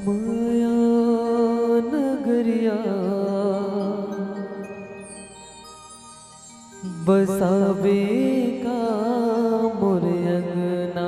मया नगरिया बसाबे का मोर अंगना।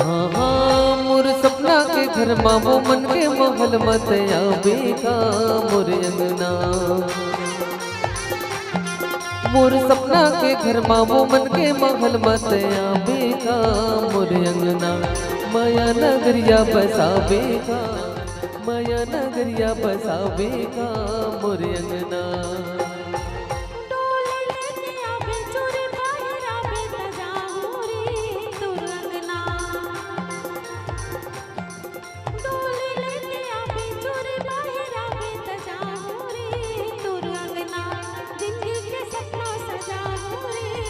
हाँ, हाँ, मोर सपना के घर मा वो मन के महल मत आबे का मोर अंगना। मोर सपना के घर मा वो मन के महल मत आबे का मोर अंगना। मया नगरिया बसाबे का, मया नगरिया बसाबे का मोर अंगना। डोली लेके आबे, चूड़ी पहिराबे, त जाहूं रे तोर अंगना। डोली लेके आबे, चूड़ी पहिराबे, त जाहूं रे तोर अंगना। जिंदगी के सपना सजाहूं रे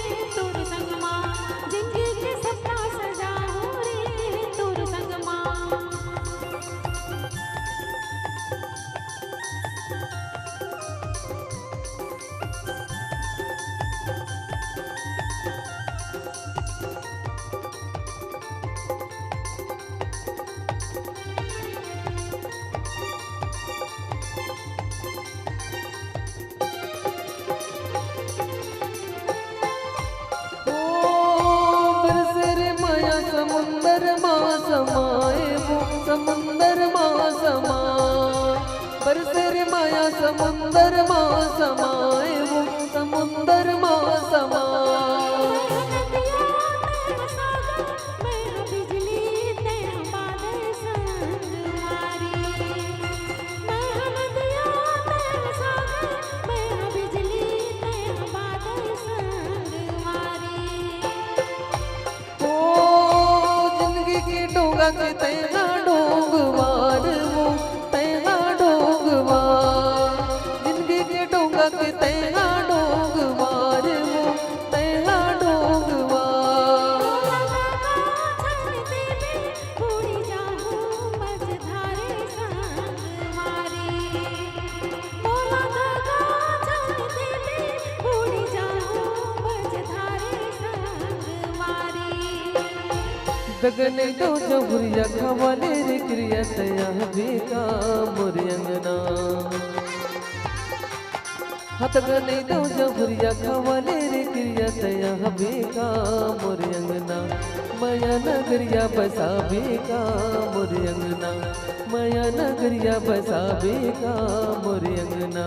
समाए वो समुंदर मा समा, बरसे रे माया समुंदर मा समाए वो समुंदर मा समा। ओ जिंदगी के डोंगा के तैहा डोंगवार वो, तैहा डोंगवार। जिंदगी के डोंगा के तैहा डोंगवार वो, तैहा डोंगवार। दगनई दो जहुरिया खवाले रे किरिया तया बेका मोर अंगना। हाँ, दगनई दो जहुरिया खवाले रे किरिया तया बेका मोर अंगना। मया नगरिया बसा बेका मोर अंगना। मया नगरिया बसा बेका मोर अंगना।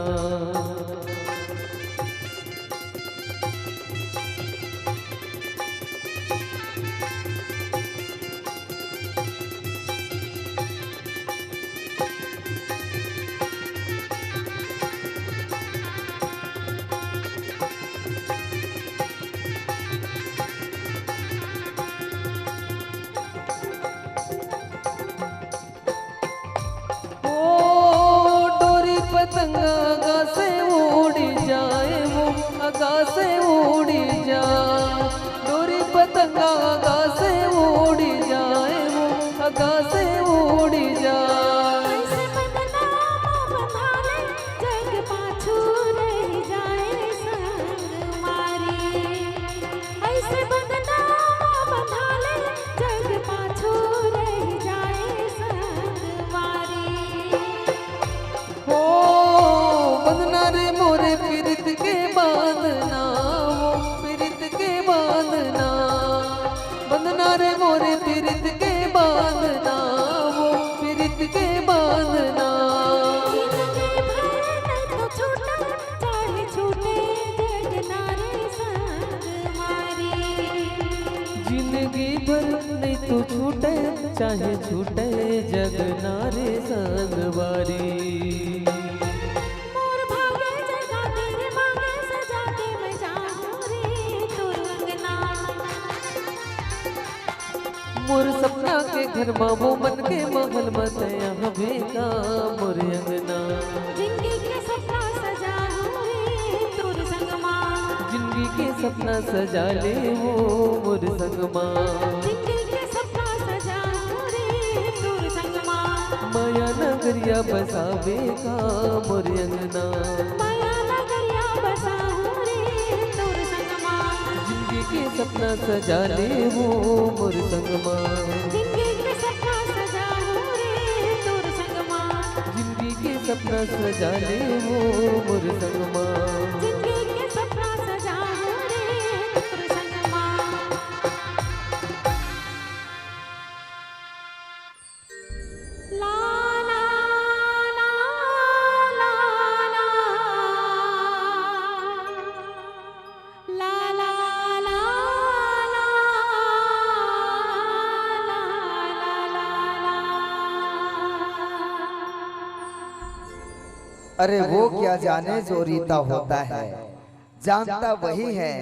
ओ डोरी पतंगा आगा से उड़ी जाए वो, आगा से उड़ी जाए। डोरी पतंगा आगा से उड़ी जाए वो, आगा से उड़ी जाए। ऐसे बदनाम बंधाले जग पाछू रह जाए संग मारी। ऐसे बंधना बंधाले जग पाछू रह जाए संगवारी। हो बंधना रे मोरे पीरित के बांधना, वो पीरित के बांधना। बंधना रे मोरे पीरित के बांधना, वो पीरित के बांधना। जिंदगी भर नहीं तो छूटा चाहे छूटे जग नारी संगवारी। जिंदगी भर नहीं तो छूटे, चाहे छूटे जग नारी संगवारी। मोर भागे जगा तेरे मांगे सजा के मैं जाऊं रे तोर अंगना। मोर सपना के घर मा वो मन के महल मा तैं हवे का मोर अंगना। जिंदगी के सपना सजाहूं रे तोर संग मा। जिंदगी के सपना सजा ले वो मोर संग मा। जिंदगी के सपना सजाहूं रे तोर संग मा। मया नगरिया बसावे का मोर अंगना। मया नगरिया बसाहूं रे तोर संग मा। जिंदगी के सपना सजा ले वो मोर संग मा। जिंदगी के सपना सजाहूं रे तोर संग मा। जिंदगी के सपना सजा ले वो मोर संग मा। जिंदगी के सपना सजाहूं रे तोर संग मा। ला, ला, ला, ला, ला। ला, ला, ला, ला, ला, ला, ला। अरे वो क्या जाने जो रीता होता है, जानता वही है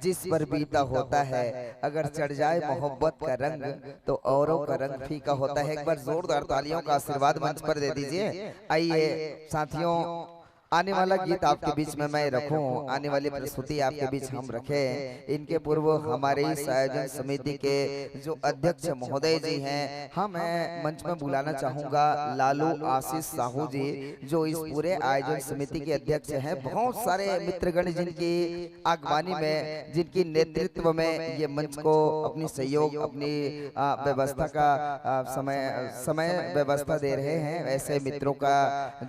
जिस पर बीता होता है। अगर चढ़ जाए मोहब्बत का रंग तो औरों का रंग फीका होता है। एक बार जोरदार तालियों का आशीर्वाद मंच पर दे दीजिए। आइए साथियों, आने वाला गीत आपके बीच में मैं रखूं, आने वाली प्रस्तुति आपके बीच हम रखें। इनके पूर्व हमारे इस आयोजन समिति के जो अध्यक्ष महोदय जी हैं, हम मंच में बुलाना चाहूंगा लालू आशीष साहू जी, जो इस पूरे आयोजन समिति के अध्यक्ष हैं। बहुत सारे मित्रगण जिनकी अगवानी में, जिनकी नेतृत्व में ये मंच को अपनी सहयोग, अपनी, आ, व्यवस्था का, आ, समय, समय व्यवस्था दे रहे हैं, ऐसे मित्रों का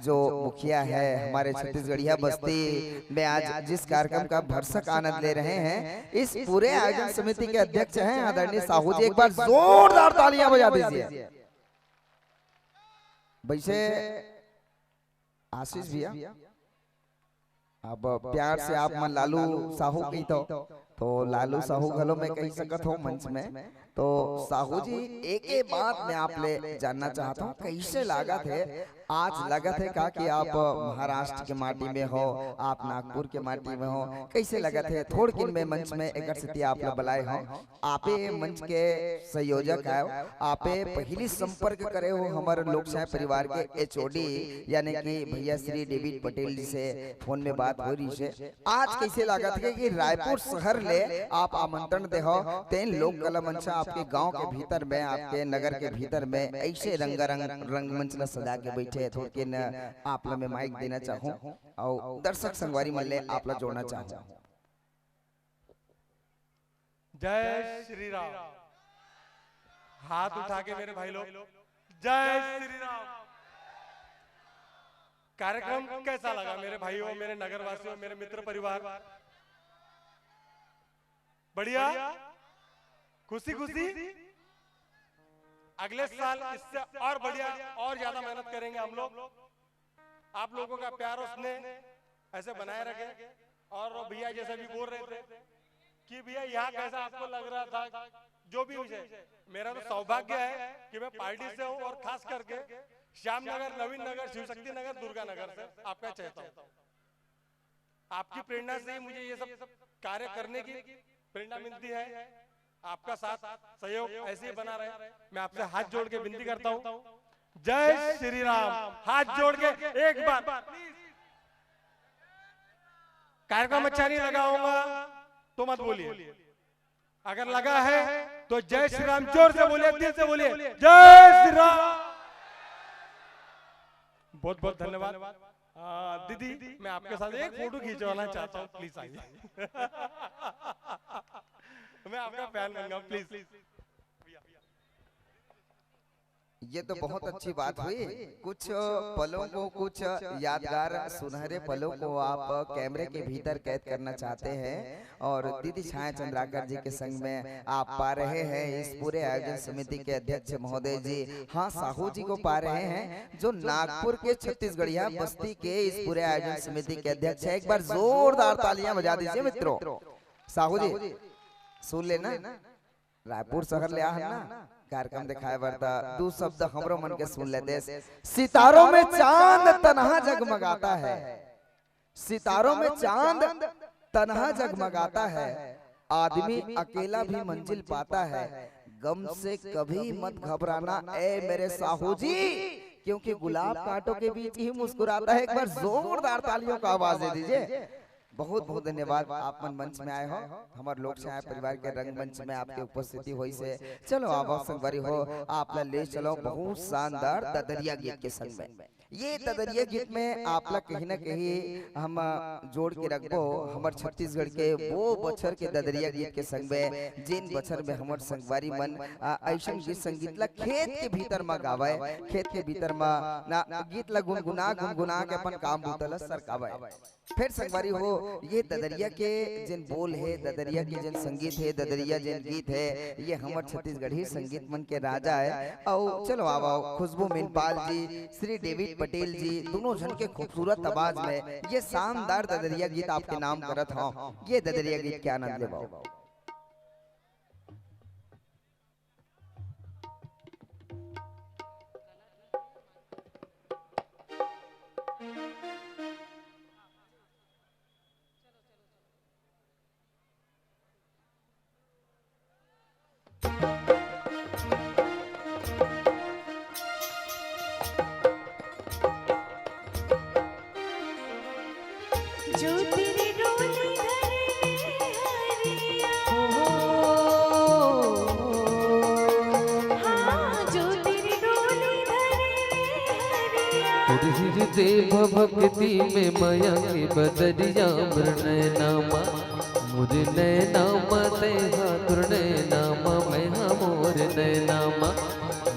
जो मुखिया है हमारे छत्तीसगढ़िया बस्ती में आज जिस कार्यक्रम का भरसक आनंद ले रहे हैं, इस पूरे आयोजन समिति के अध्यक्ष हैं आदरणीय साहू जी। एक बार जोरदार तालियां बजा दीजिए। वैसे आशीष भैया, अब प्यार से आप मन लालू साहू कहिथो, तो लालू साहू घलो मैं कहि सकत हूँ मंच में। तो साहू जी, एक एक बात मैं आप ले जानना चाहत हूँ, कैसे लागत है, आज लगत है का कि आप महाराष्ट्र के माटी में हो, आप नागपुर के माटी में हो, कैसे लगत है? थोड़किन मैं मंच में एकर सेती आप ला बलाए हो, आपे मंच के संयोजक आयो, आपे पहिली संपर्क करे हो हमर लोक चाय परिवार के एचओडी, यानी कि भैया श्री डेविड पटेल जी से फोन में बात हो रही है। आज कैसे लागत है कि रायपुर शहर ले आप आमंत्रण दे हो, तेन लोक कला मंच आपके गांव के भीतर में, आपके नगर के भीतर में ऐसे रंगारंग रंगमंच ला सजा के बैठे, थोड़किन आप ला मैं माइक देना चाहूँ और दर्शक संगवारी मन ले आप ला जोड़ना चाहूँ। जय श्री राम। हाथ उठा के मेरे भाई लोग, जय श्री राम। कार्यक्रम कैसा लगा मेरे भाइयों, मेरे नगरवासियों, मेरे मित्र परिवार? बढ़िया, खुशी खुशी। अगले साल इससे और बढ़िया, और ज्यादा मेहनत करेंगे हम लोग। आप लोगों का प्यार और स्नेह ऐसे बनाए रखे। और भैया जैसे भी बोल रहे थे कि भैया यहाँ कैसा आपको लग रहा था, जो भी विषय, मेरा तो सौभाग्य है कि मैं पार्टी से हूँ और खास करके श्याम नगर, नवीन नगर, शिव शक्ति नगर, दुर्गा नगर से आपका चहेता हूँ। आपकी प्रेरणा से ही मुझे ये सब कार्य करने की प्रेरणा मिलती है। आपका साथ सहयोग ऐसे ही बना रहे, मैं आपसे हाथ जोड़ के विनती करता हूँ। जय श्री राम। हाथ जोड़ के एक बार कार्यक्रम अच्छा नहीं लगा होगा तो मत बोलिए, अगर लगा है तो जय श्री राम जोर से बोलिए, दिल से बोलिए, जय श्री राम। बहुत बहुत धन्यवाद। आ, दीदी, मैं आपके साथ एक फोटो खिंचवाना चाहता हूँ, प्लीज आइए। मैं आपका फैन बन गया, प्लीज। ये तो बहुत अच्छी बात हुई। कुछ पलों को, कुछ यादगार सुनहरे पलों को आप कैमरे के भीतर कैद करना चाहते हैं और दीदी छाया चंद्राकर जी के संग में आप पा रहे हैं इस पूरे आयोजन समिति के अध्यक्ष महोदय जी, हाँ, साहू जी को पा रहे हैं, जो नागपुर के छत्तीसगढ़िया बस्ती के इस पूरे आयोजन समिति के अध्यक्ष है। एक बार जोरदार तालियां बजा दीजिए मित्रों। साहू जी, सुन लेना, रायपुर शहर ले आहन ना कार्यक्रम दिखाए बर, त दू शब्द हमरो मन के सुन लेते। सितारों में चांद तनहा जगमगाता है, सितारों में चांद तनहा जगमगाता है, आदमी अकेला भी मंजिल पाता है। गम से कभी मत घबराना ए मेरे साहू जी, क्योंकि गुलाब कांटों के बीच ही मुस्कुराता है। एक बार जोरदार तालियों का आवाज दे दीजिए। बहुत बहुत धन्यवाद, आप मन मंच में आए हो, हमर लोक छाया परिवार के रंगमंच में आपके उपस्थिति होइस हे। चलो आवो संगवारी हो, आप ला ले चलो बहुत शानदार ददरिया गीत के संग में। ये ददरिया गीत में आप ला कहीं ना कहीं हम जोड़ के रखबो हमर छत्तीसगढ़ के वो बछर के ददरिया गीत के संग में, जिन बछर में हमर संगवारी मन अइसन गीत संगीत ला खेत के भीतर मा गावय, खेत के भीतर मा ना गीत ला गुनगुना गुनगुना के अपन काम बूता ला सरकावय। फेर संगवारी हो, ये ददरिया के जेन बोल हे, ददरिया के जेन संगीत हे, ददरिया जेन गीत हे, ये हमर छत्तीसगढ़ी संगीत मन के राजा हे। अउ चलो आवो, खुशबू मिनपाल जी, श्री डेविड पटेल जी, दोनों झन के खूबसूरत आवाज में ये शानदार ददरिया गीत आपके नाम करत हव। ये ददरिया गीत के आनंद लेवो। भक्ति में मयंक बदरिया मृणय नामा मुरनय नामा तैहा तुरनय नामा मैं हा मोर नय नामा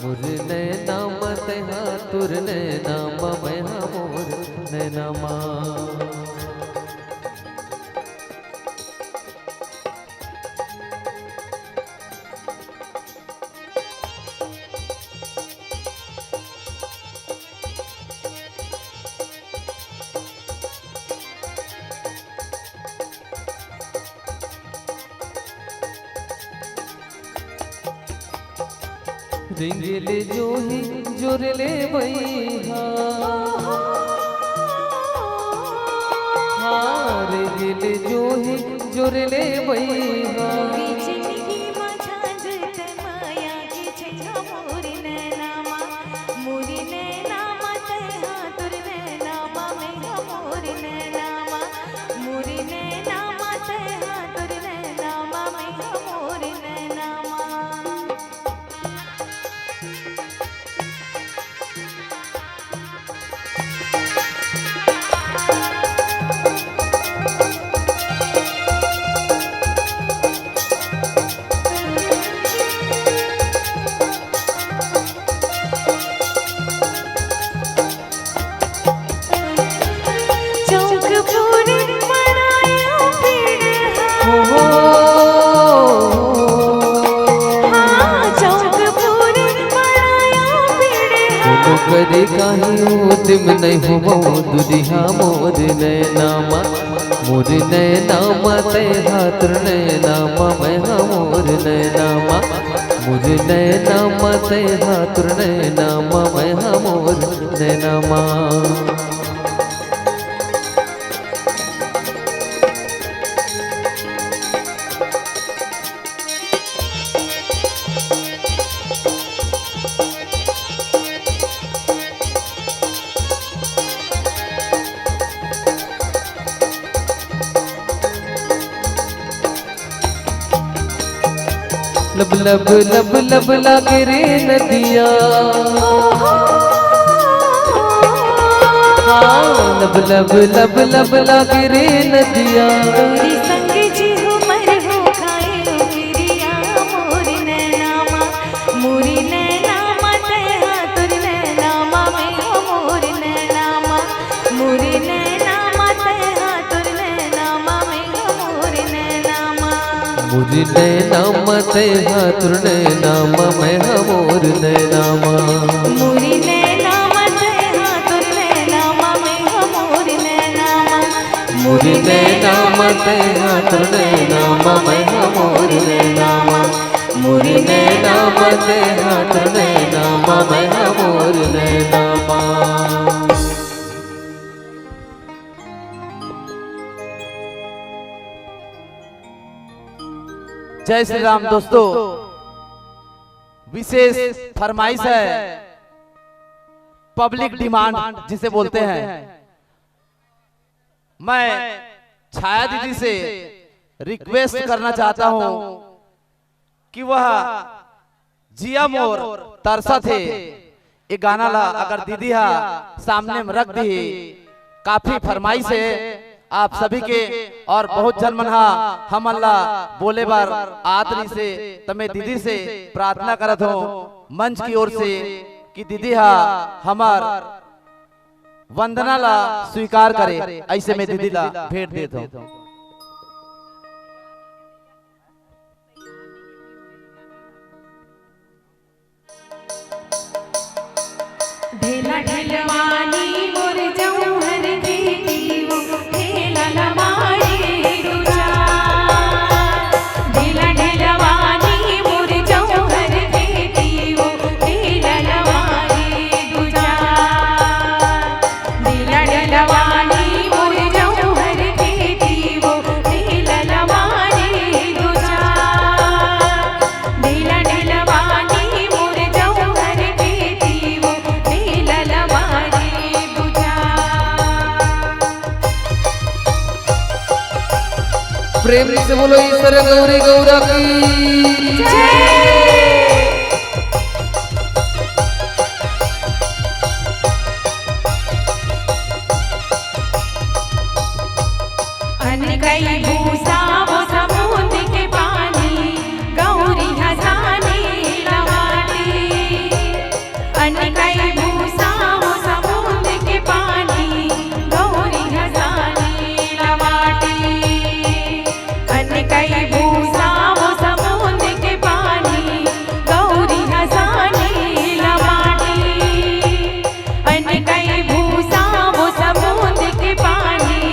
मुरनय नामा तैहा तुरनय नामा मैं हा मोर नैना मा। रेंगे ले जोही जोर ले बइहा। हाँ, रेंगे ले जोही जोर ले बइहा। मोरी जिनगी मा झांझर तन माया के छैया मोर नैना मा, मोरी नैना मा तैं हा तोर नैना मा मैं हा मोर नैना मा, मोरी नैना मा तैं हा तोर नैना मा मैं हा मोर नैना मा। चौक पूरे मनायो पीड़हा। हो, हो। हाँ, चौक पूरे मनायो पीड़हा। कोनो करे काहे उदिम नहीं होवो दुरिहा मोर नैना मा, मोर नैना मा तैं हा तोर नैना मा मैं हा मोर नैना मा, मोर नैना मा तैं हा तोर नैना मा मैं हा मोर नैना मा। लब लब लब लब लागे रे नदिया। हाँ, लब लब लब लब लागे रे नदिया। तोरी संग जीहूँ मरहूँ खाए किरिया मोर नैना मा, मोरी नैना मा तैं हा तोर नैना मा मैं हा मोर नैना मा, मोरी नैना मा तैं हा तोर नैना मा मैं हा मोर नैना मा। मोर नैना मा तैं हा तोर नैना मा मैं हा मोर नैना मा। मोरी नैना मा तैं हा तोर नैना मा मैं हा मोर नैना मा। मोर नैना मा तैं हा तोर नैना मा मैं हा मोर नैना मा। मोर नैना मा तैं हा तोर नैना मा मैं हा मोर नैना मा। जय श्री राम दोस्तों, विशेष फरमाइश है, पब्लिक डिमांड जिसे बोलते हैं। मैं छाया दीदी से रिक्वेस्ट करना चाहता हूँ कि वह जिया मोर तरसा थे, ये गाना ला अगर दीदी हा सामने में रख दी, काफी फरमाइश है आप सभी के, और बहुत झन मन हा हमन ला बोले बर आत रहिसे, त मैं दीदी से प्रार्थना करत हूँ मंच की ओर से कि दीदी हा हमर वंदना ला स्वीकार करे, ऐसे मैं दीदी ला भेंट देत हूँ। ढेला ढेलवानी मोर जौहर खेती वो, ढेला लमारे दुजा। ढेला ढेलवानी मोर जौहर खेती वो, ढेला लमारे दुजा। ढेला ढेलवानी मोर जौहर खेती वो, ढेला लमारे दुजा। ढेला ढेलवानी मोर जौहर खेती वो, ढेला लमारे दुजा। प्रेम से बोलो ईश्वर गौरी गौरा की जय। अनकई भूसा वो समुंद के पानी, गौरी हसाने लमाटी। अनकई भूसा वो समुंद के पानी, भूसा वो समुंद के पानी, गौरी हसाने ला माटी। अन कई भूसा वो समुंद के पानी,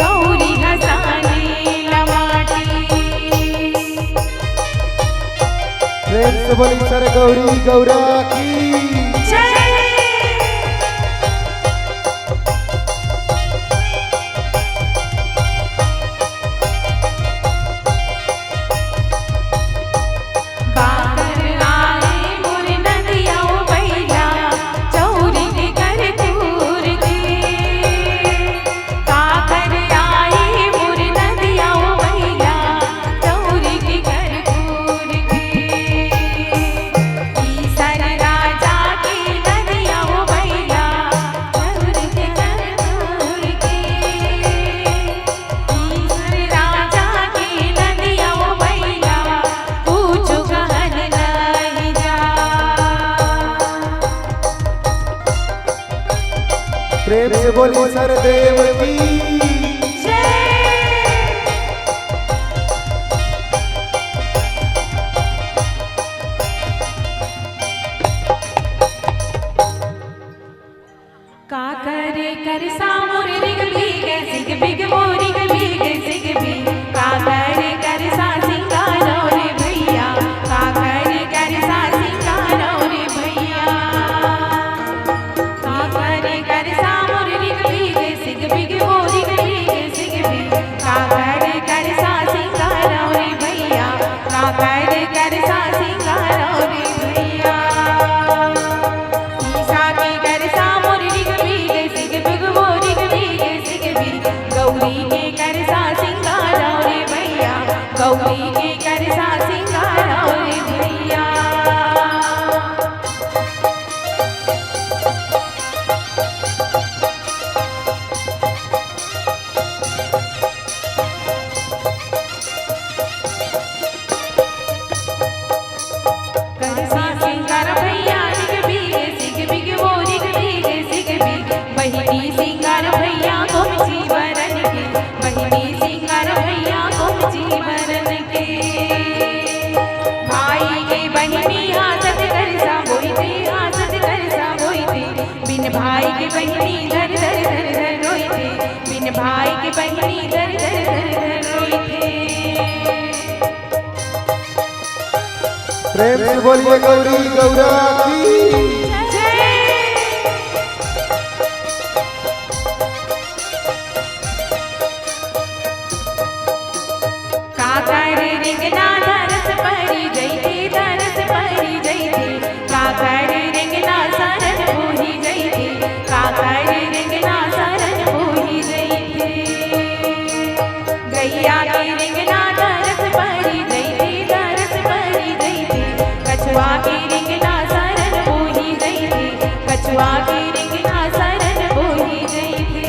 गौरी हसाने ला माटी। प्रेम से बोली सर गौरी गौरा की। जय। काकर आए मोर नदिया ओ बइला, चौरी के कर तूर के। काकर आए मोर नदिया ओ बइला, चौरी के कर तूर के। ईसर राजा के नदिया ओ बइला, चौरी के कर तूर के। ईसर राजा के नदिया ओ बइला, पूछो कहन नहीं जा। प्रेम से बोली सर देव की। जय। काकर करसा मोर रिग बिग सिग बिग, वो रिग बिग सिग बिग। काकर करसा सिंगारो रे भइया, काकर करसा सिंगारो रे भइया। काकर करसा मोर रिग बिग सिग बिग, वो रिग बिग सिग बिग। काकर करसा सिंगारो रे भइया, काकर करसा सिंगारो रे भइया। ईसा के करसा मोर रिग बिग सिग बिग, वो रिग बिग सिग बिग। गौरी के करसा सिंगारो रे भइया, गौरी के करसा सिंगारो रे भइया। करसा सिंगार भइया रिग बिग सिग बिग, वो रिग बिग सिग बिग। बहिनी सिंगार भइया कोमची बरन के, बहिनी सिंगार भइया कोमची बरन के। भाई के बहिनी हासत करसा बोइथे, हासत करसा बोइथे। बिन भाई के बहिनी धर धर धर धर रोइथे, बिन भाई के बहिनी धर धर धर धर रोइथे। प्रेम से बोलिए गौरी गौरा की। जय। काकर रिंगना तरस परी जइथे, तरस परी जइथे। काकर रिंगना सरन बोही जइथे, काकर रिंगना सरन बोही जइथे। गैया के रिंगना तरस परी जइथे, तरस परी जइथे। कछुआ के रिंगना सरन बोही जइथे, कछुआ के रिंगना सरन बोही जइथे।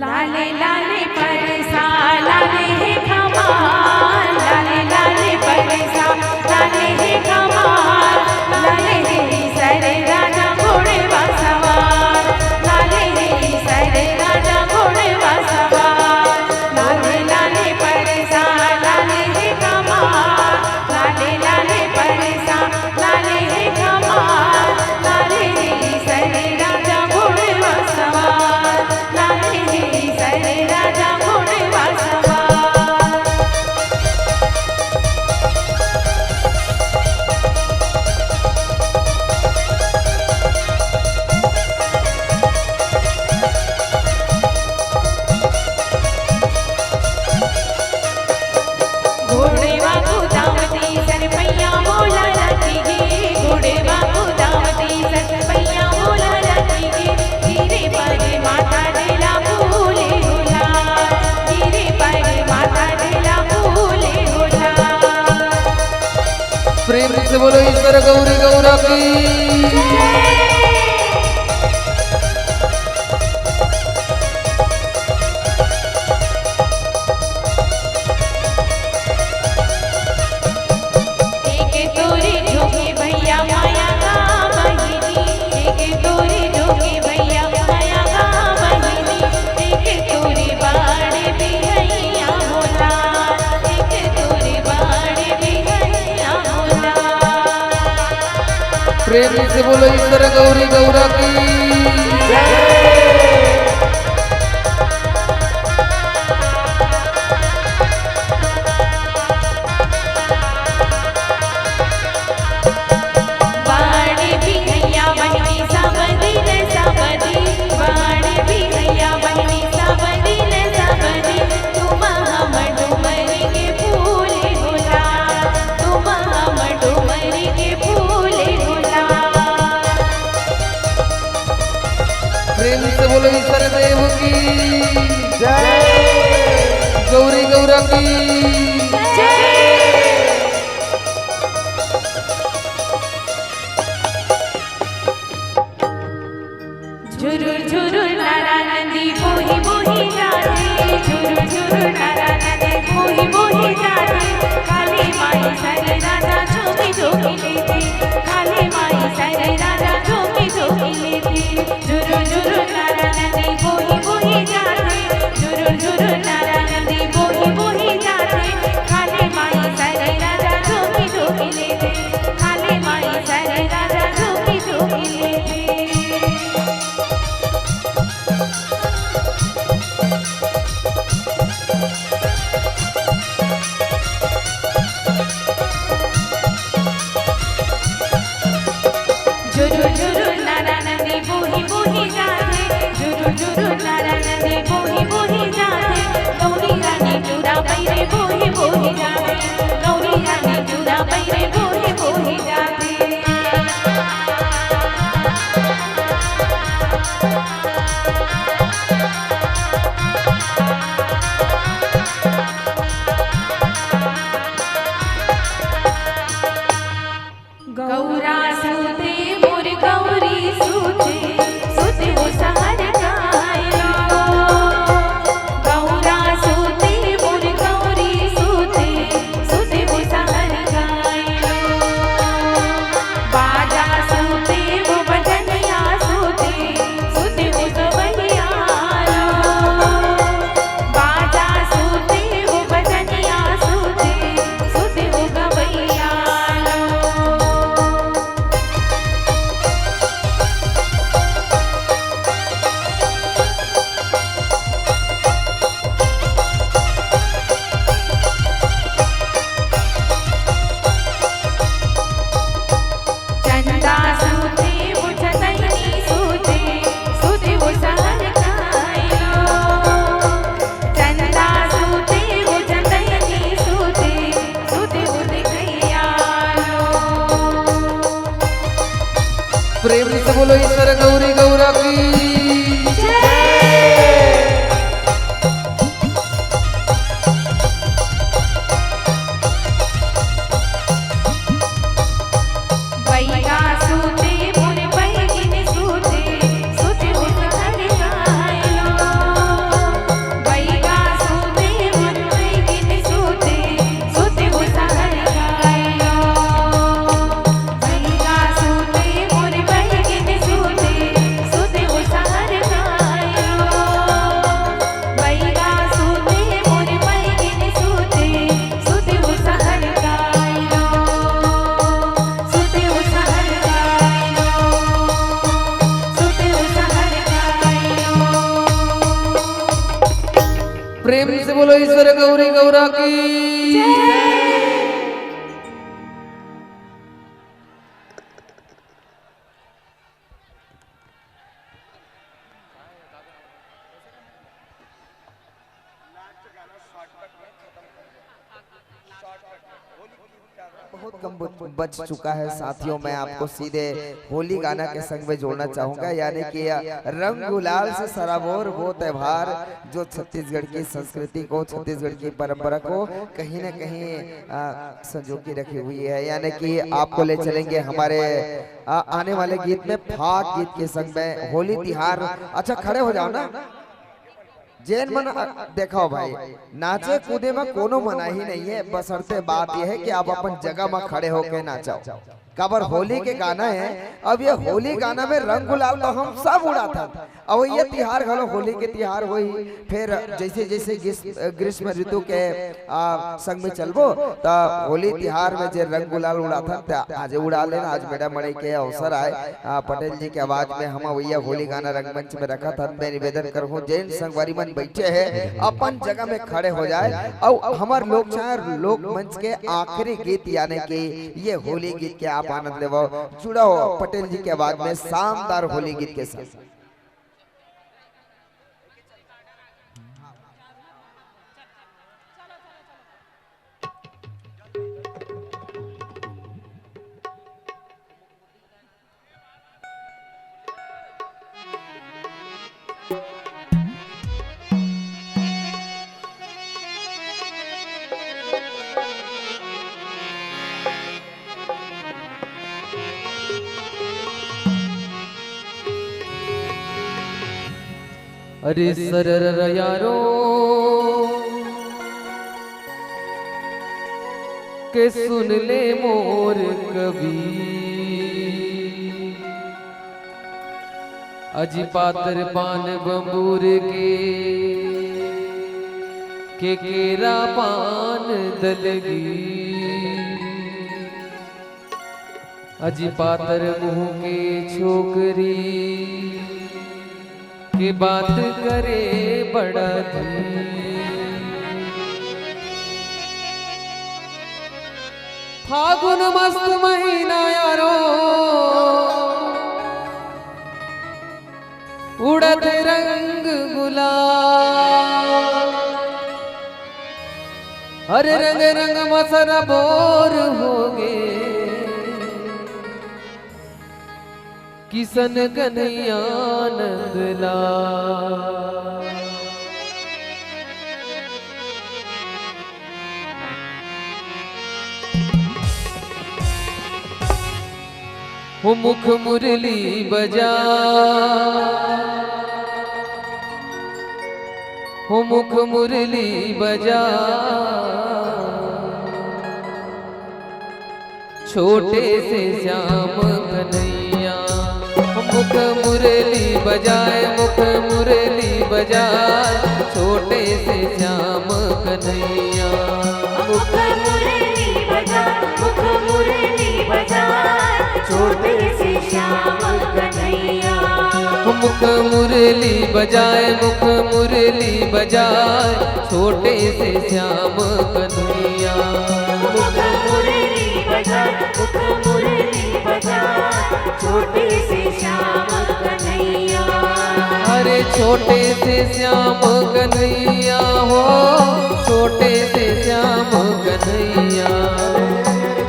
लाले लाले परसा, लाले हे खमार, लाले लाले परसा, लाले हे खमार, लाले हे सर राजा घोड़वा सवार, लाले हे सर राजा घोड़वा सवार, लाले लाले परसा, लाले हे खमार, लाले लाले परसा, लाले हे खमार, लाले हे सर राजा घोड़वा सवार, लाले हे सर राजा घोड़वा सवार। घोड़वा कुदावती सरपैया बोला रखिगे, घोड़वा कुदावती सरपैया बोला रखिगे। धीरे पर माता देला फूले होला, धीरे पर माता देला फूले होला। प्रेम से बोलो ईश्वर गौरी गौरा की। प्रेम से बोलो ईश्वर गौरी गौरा की। बाड़े बिहैया बहिनी सब दिन, सब दिन। बाड़े बिहैया बहिनी सब दिन, सब दिन। तुम हम डुमर के फूल होला, तुम हम डुमर के फूल होला। प्रेम से बोलो ईश्वर देव की जय। गौरी गौरा की जय। झुरुर झुरुर नारा नंदी बोही बोही जाथे, झुरुर झुरुर नारा नंदी बोही बोही जाथे। काली माई सर राजा झोंकी झोंकी लेथे, काली माई सर राजा झोंकी झोंकी लेथे। झुरुर झुरुर नारा नंदी बोही बोही जाथे, झुरुर झुरुर नारा नंदी बोही बोही जाथे। काली माई सर राजा झोंकी झोंकी लेथे, काली माई सर राजा झोंकी झोंकी लेथे। झुरुर झुरुर नारा नंदी बोही बोही जाथे, झुरुर झुरुर नारा नंदी बोही बोही जाथे। गौरी रानी चूड़ा पैरे बोही बोही जाथे, गौरी रानी चूड़ा पैरे बोही बोही जाथे। गौरा सूते मोर गौरी सूते, सूते वो सहर गायो। गौरा सूते मोर गौरी सूते, सूते वो सहर गायो। बाजा सूते वो बजनिया सूते, सूते वो गवैया लो। बाजा सूते वो बजनिया सूते, सूते वो गवैया लो। चंदा सूते वो चंदनी सूते, सूते वो सहर कायो। चंदा सूते वो चंदनी सूते, सूते वो दिखैया लो। प्रेम से बोलो ईश्वर गौरी गौरा की जय। बैगा सूते मोर बैगिन सूते, सूते वो सहर कायो। बैगा सूते मोर बैगिन सूते, सूते वो सहर कायो। बैगा सूते मोर बैगिन सूते, सूते वो सहर कायो। बैगा सूते मोर बैगिन सूते, सूते वो सहर कायो। सूते वो सहर कायो। सूते वो सहर कायो। प्रेम से बोलो ईश्वर गौरी गौरा की जय। बहुत कम बच, बच चुका है साथियों। मैं आपको सीधे होली गाना के संग में जोड़ना चाहूंगा, यानी कि रंग गुलाल से सराबोर वो त्योहार जो छत्तीसगढ़ की संस्कृति को, छत्तीसगढ़ की परंपरा को कहीं ना कहीं, आ, संजो के रखी हुई है, यानी कि आपको ले चलेंगे हमारे, आ, आने वाले गीत में, फाग गीत के संग में होली तिहार। अच्छा, खड़े हो जाओ ना। जेन मन, अ, देखो भाई, नाचे कूदे में कोनो मनाही नहीं है, बशर्ते बात यह है कि आप अपन जगह में खड़े होके नाचो। काबर होली के गाना हे। अब ये होली गाना में रंग गुलाल तो हम सब उड़ाथन, अब ये तिहार घलो होली के तिहार होही। फिर जैसे जैसे ग्रीष्म, ग्रीष्म ऋतु के, आ, संग में चलबो, त होली तिहार में जे रंग गुलाल उड़ाथन, त आज उड़ा लेना। आज मेड़ा मड़ई के अवसर आय, आ, पटेल जी के आवाज में हम भैया होली गाना रंगमंच में रखत हन। मैं निवेदन करहूं, जेन संगवारी मन बैठे हे, अपन जगह में खड़े हो जाए, अउ हमर लोक छाया लोक मंच के आखिरी गीत, यानी कि ये होली गीत के आप आनंद लेवो। जुड़ा हो पटेल जी के आवाज में शानदार होली गीत के साथ। अरे सरर यारो के सुन ले मोर कवि, अजी पातर पान बबूर के, के केरा पान दलगी। अजी पातर मुंह के छोकरी के बात करे बड़ा धीर। फागुन मस्त महीना यारो, उड़त रंग गुलाल। अरे रंग रंग मसरा बोर होगे, किसन कन्हैया नंद लाल। हो मुख मुरली बजा, हो मुख मुरली बजा, छोटे से श्याम कन्हैया। मुख मुरली बजाए, मुख मुरली बजाए, छोटे से श्याम कन्हैया। मुख मुरली बजा, मुख मुरली बजा, छोटे से श्याम कन्हैया। मुख मुरली बजाए, मुख मुरली बजाए, छोटे से श्याम कन्हैया। मुख मुरली बजाए, मुख मुरली बजाए, छोटे से श्याम कन्हैया। अरे छोटे से श्याम कन्हैया हो, छोटे से श्याम कन्हैया।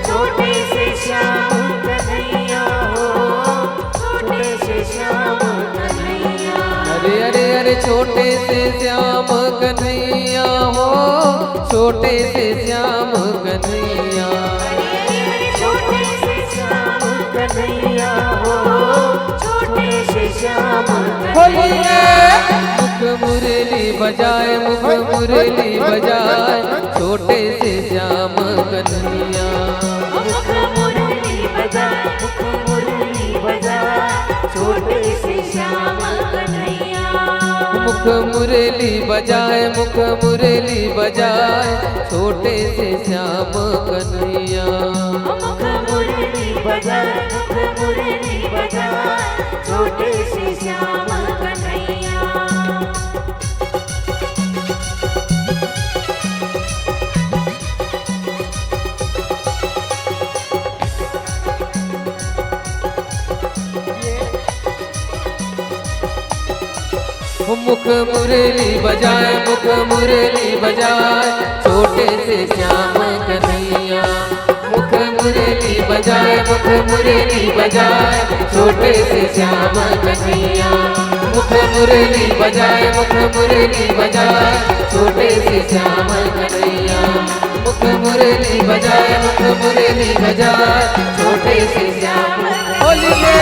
छोटे से श्याम कन्हैया हो, छोटे से श्याम कन्हैया। अरे अरे अरे छोटे से श्याम कन्हैया हो, छोटे से श्याम कन्हैया। अरे अरे अरे छोटे से श्याम कन्हैया हो, छोटे से श्याम कन्हैया। मुख मुरली बजाए, मुख मुरली बजाए, छोटे से श्याम कन्हैया। मुख मुरली बजाए, मुख मुरली बजाए, छोटे से श्याम कन्हैया। मुख मुरली बजाए, मुख मुरली बजाए, छोटे से श्याम कन्हैया। मुख मुरली बजाए, मुख मुरली बजाए, छोटे से श्याम कन्हैया। मुख मुरली बजाए, मुख मुरली बजाए, छोटे से श्याम कन्हैया। मुख मुरली बजाए, मुख मुरली बजाए, छोटे से श्याम कन्हैया। मुख मुरली बजाए, मुख मुरली बजाए, छोटे से श्याम कन्हैया। मुख मुरली बजाए, मुख मुरली बजाए, छोटे से श्याम। बोलिए।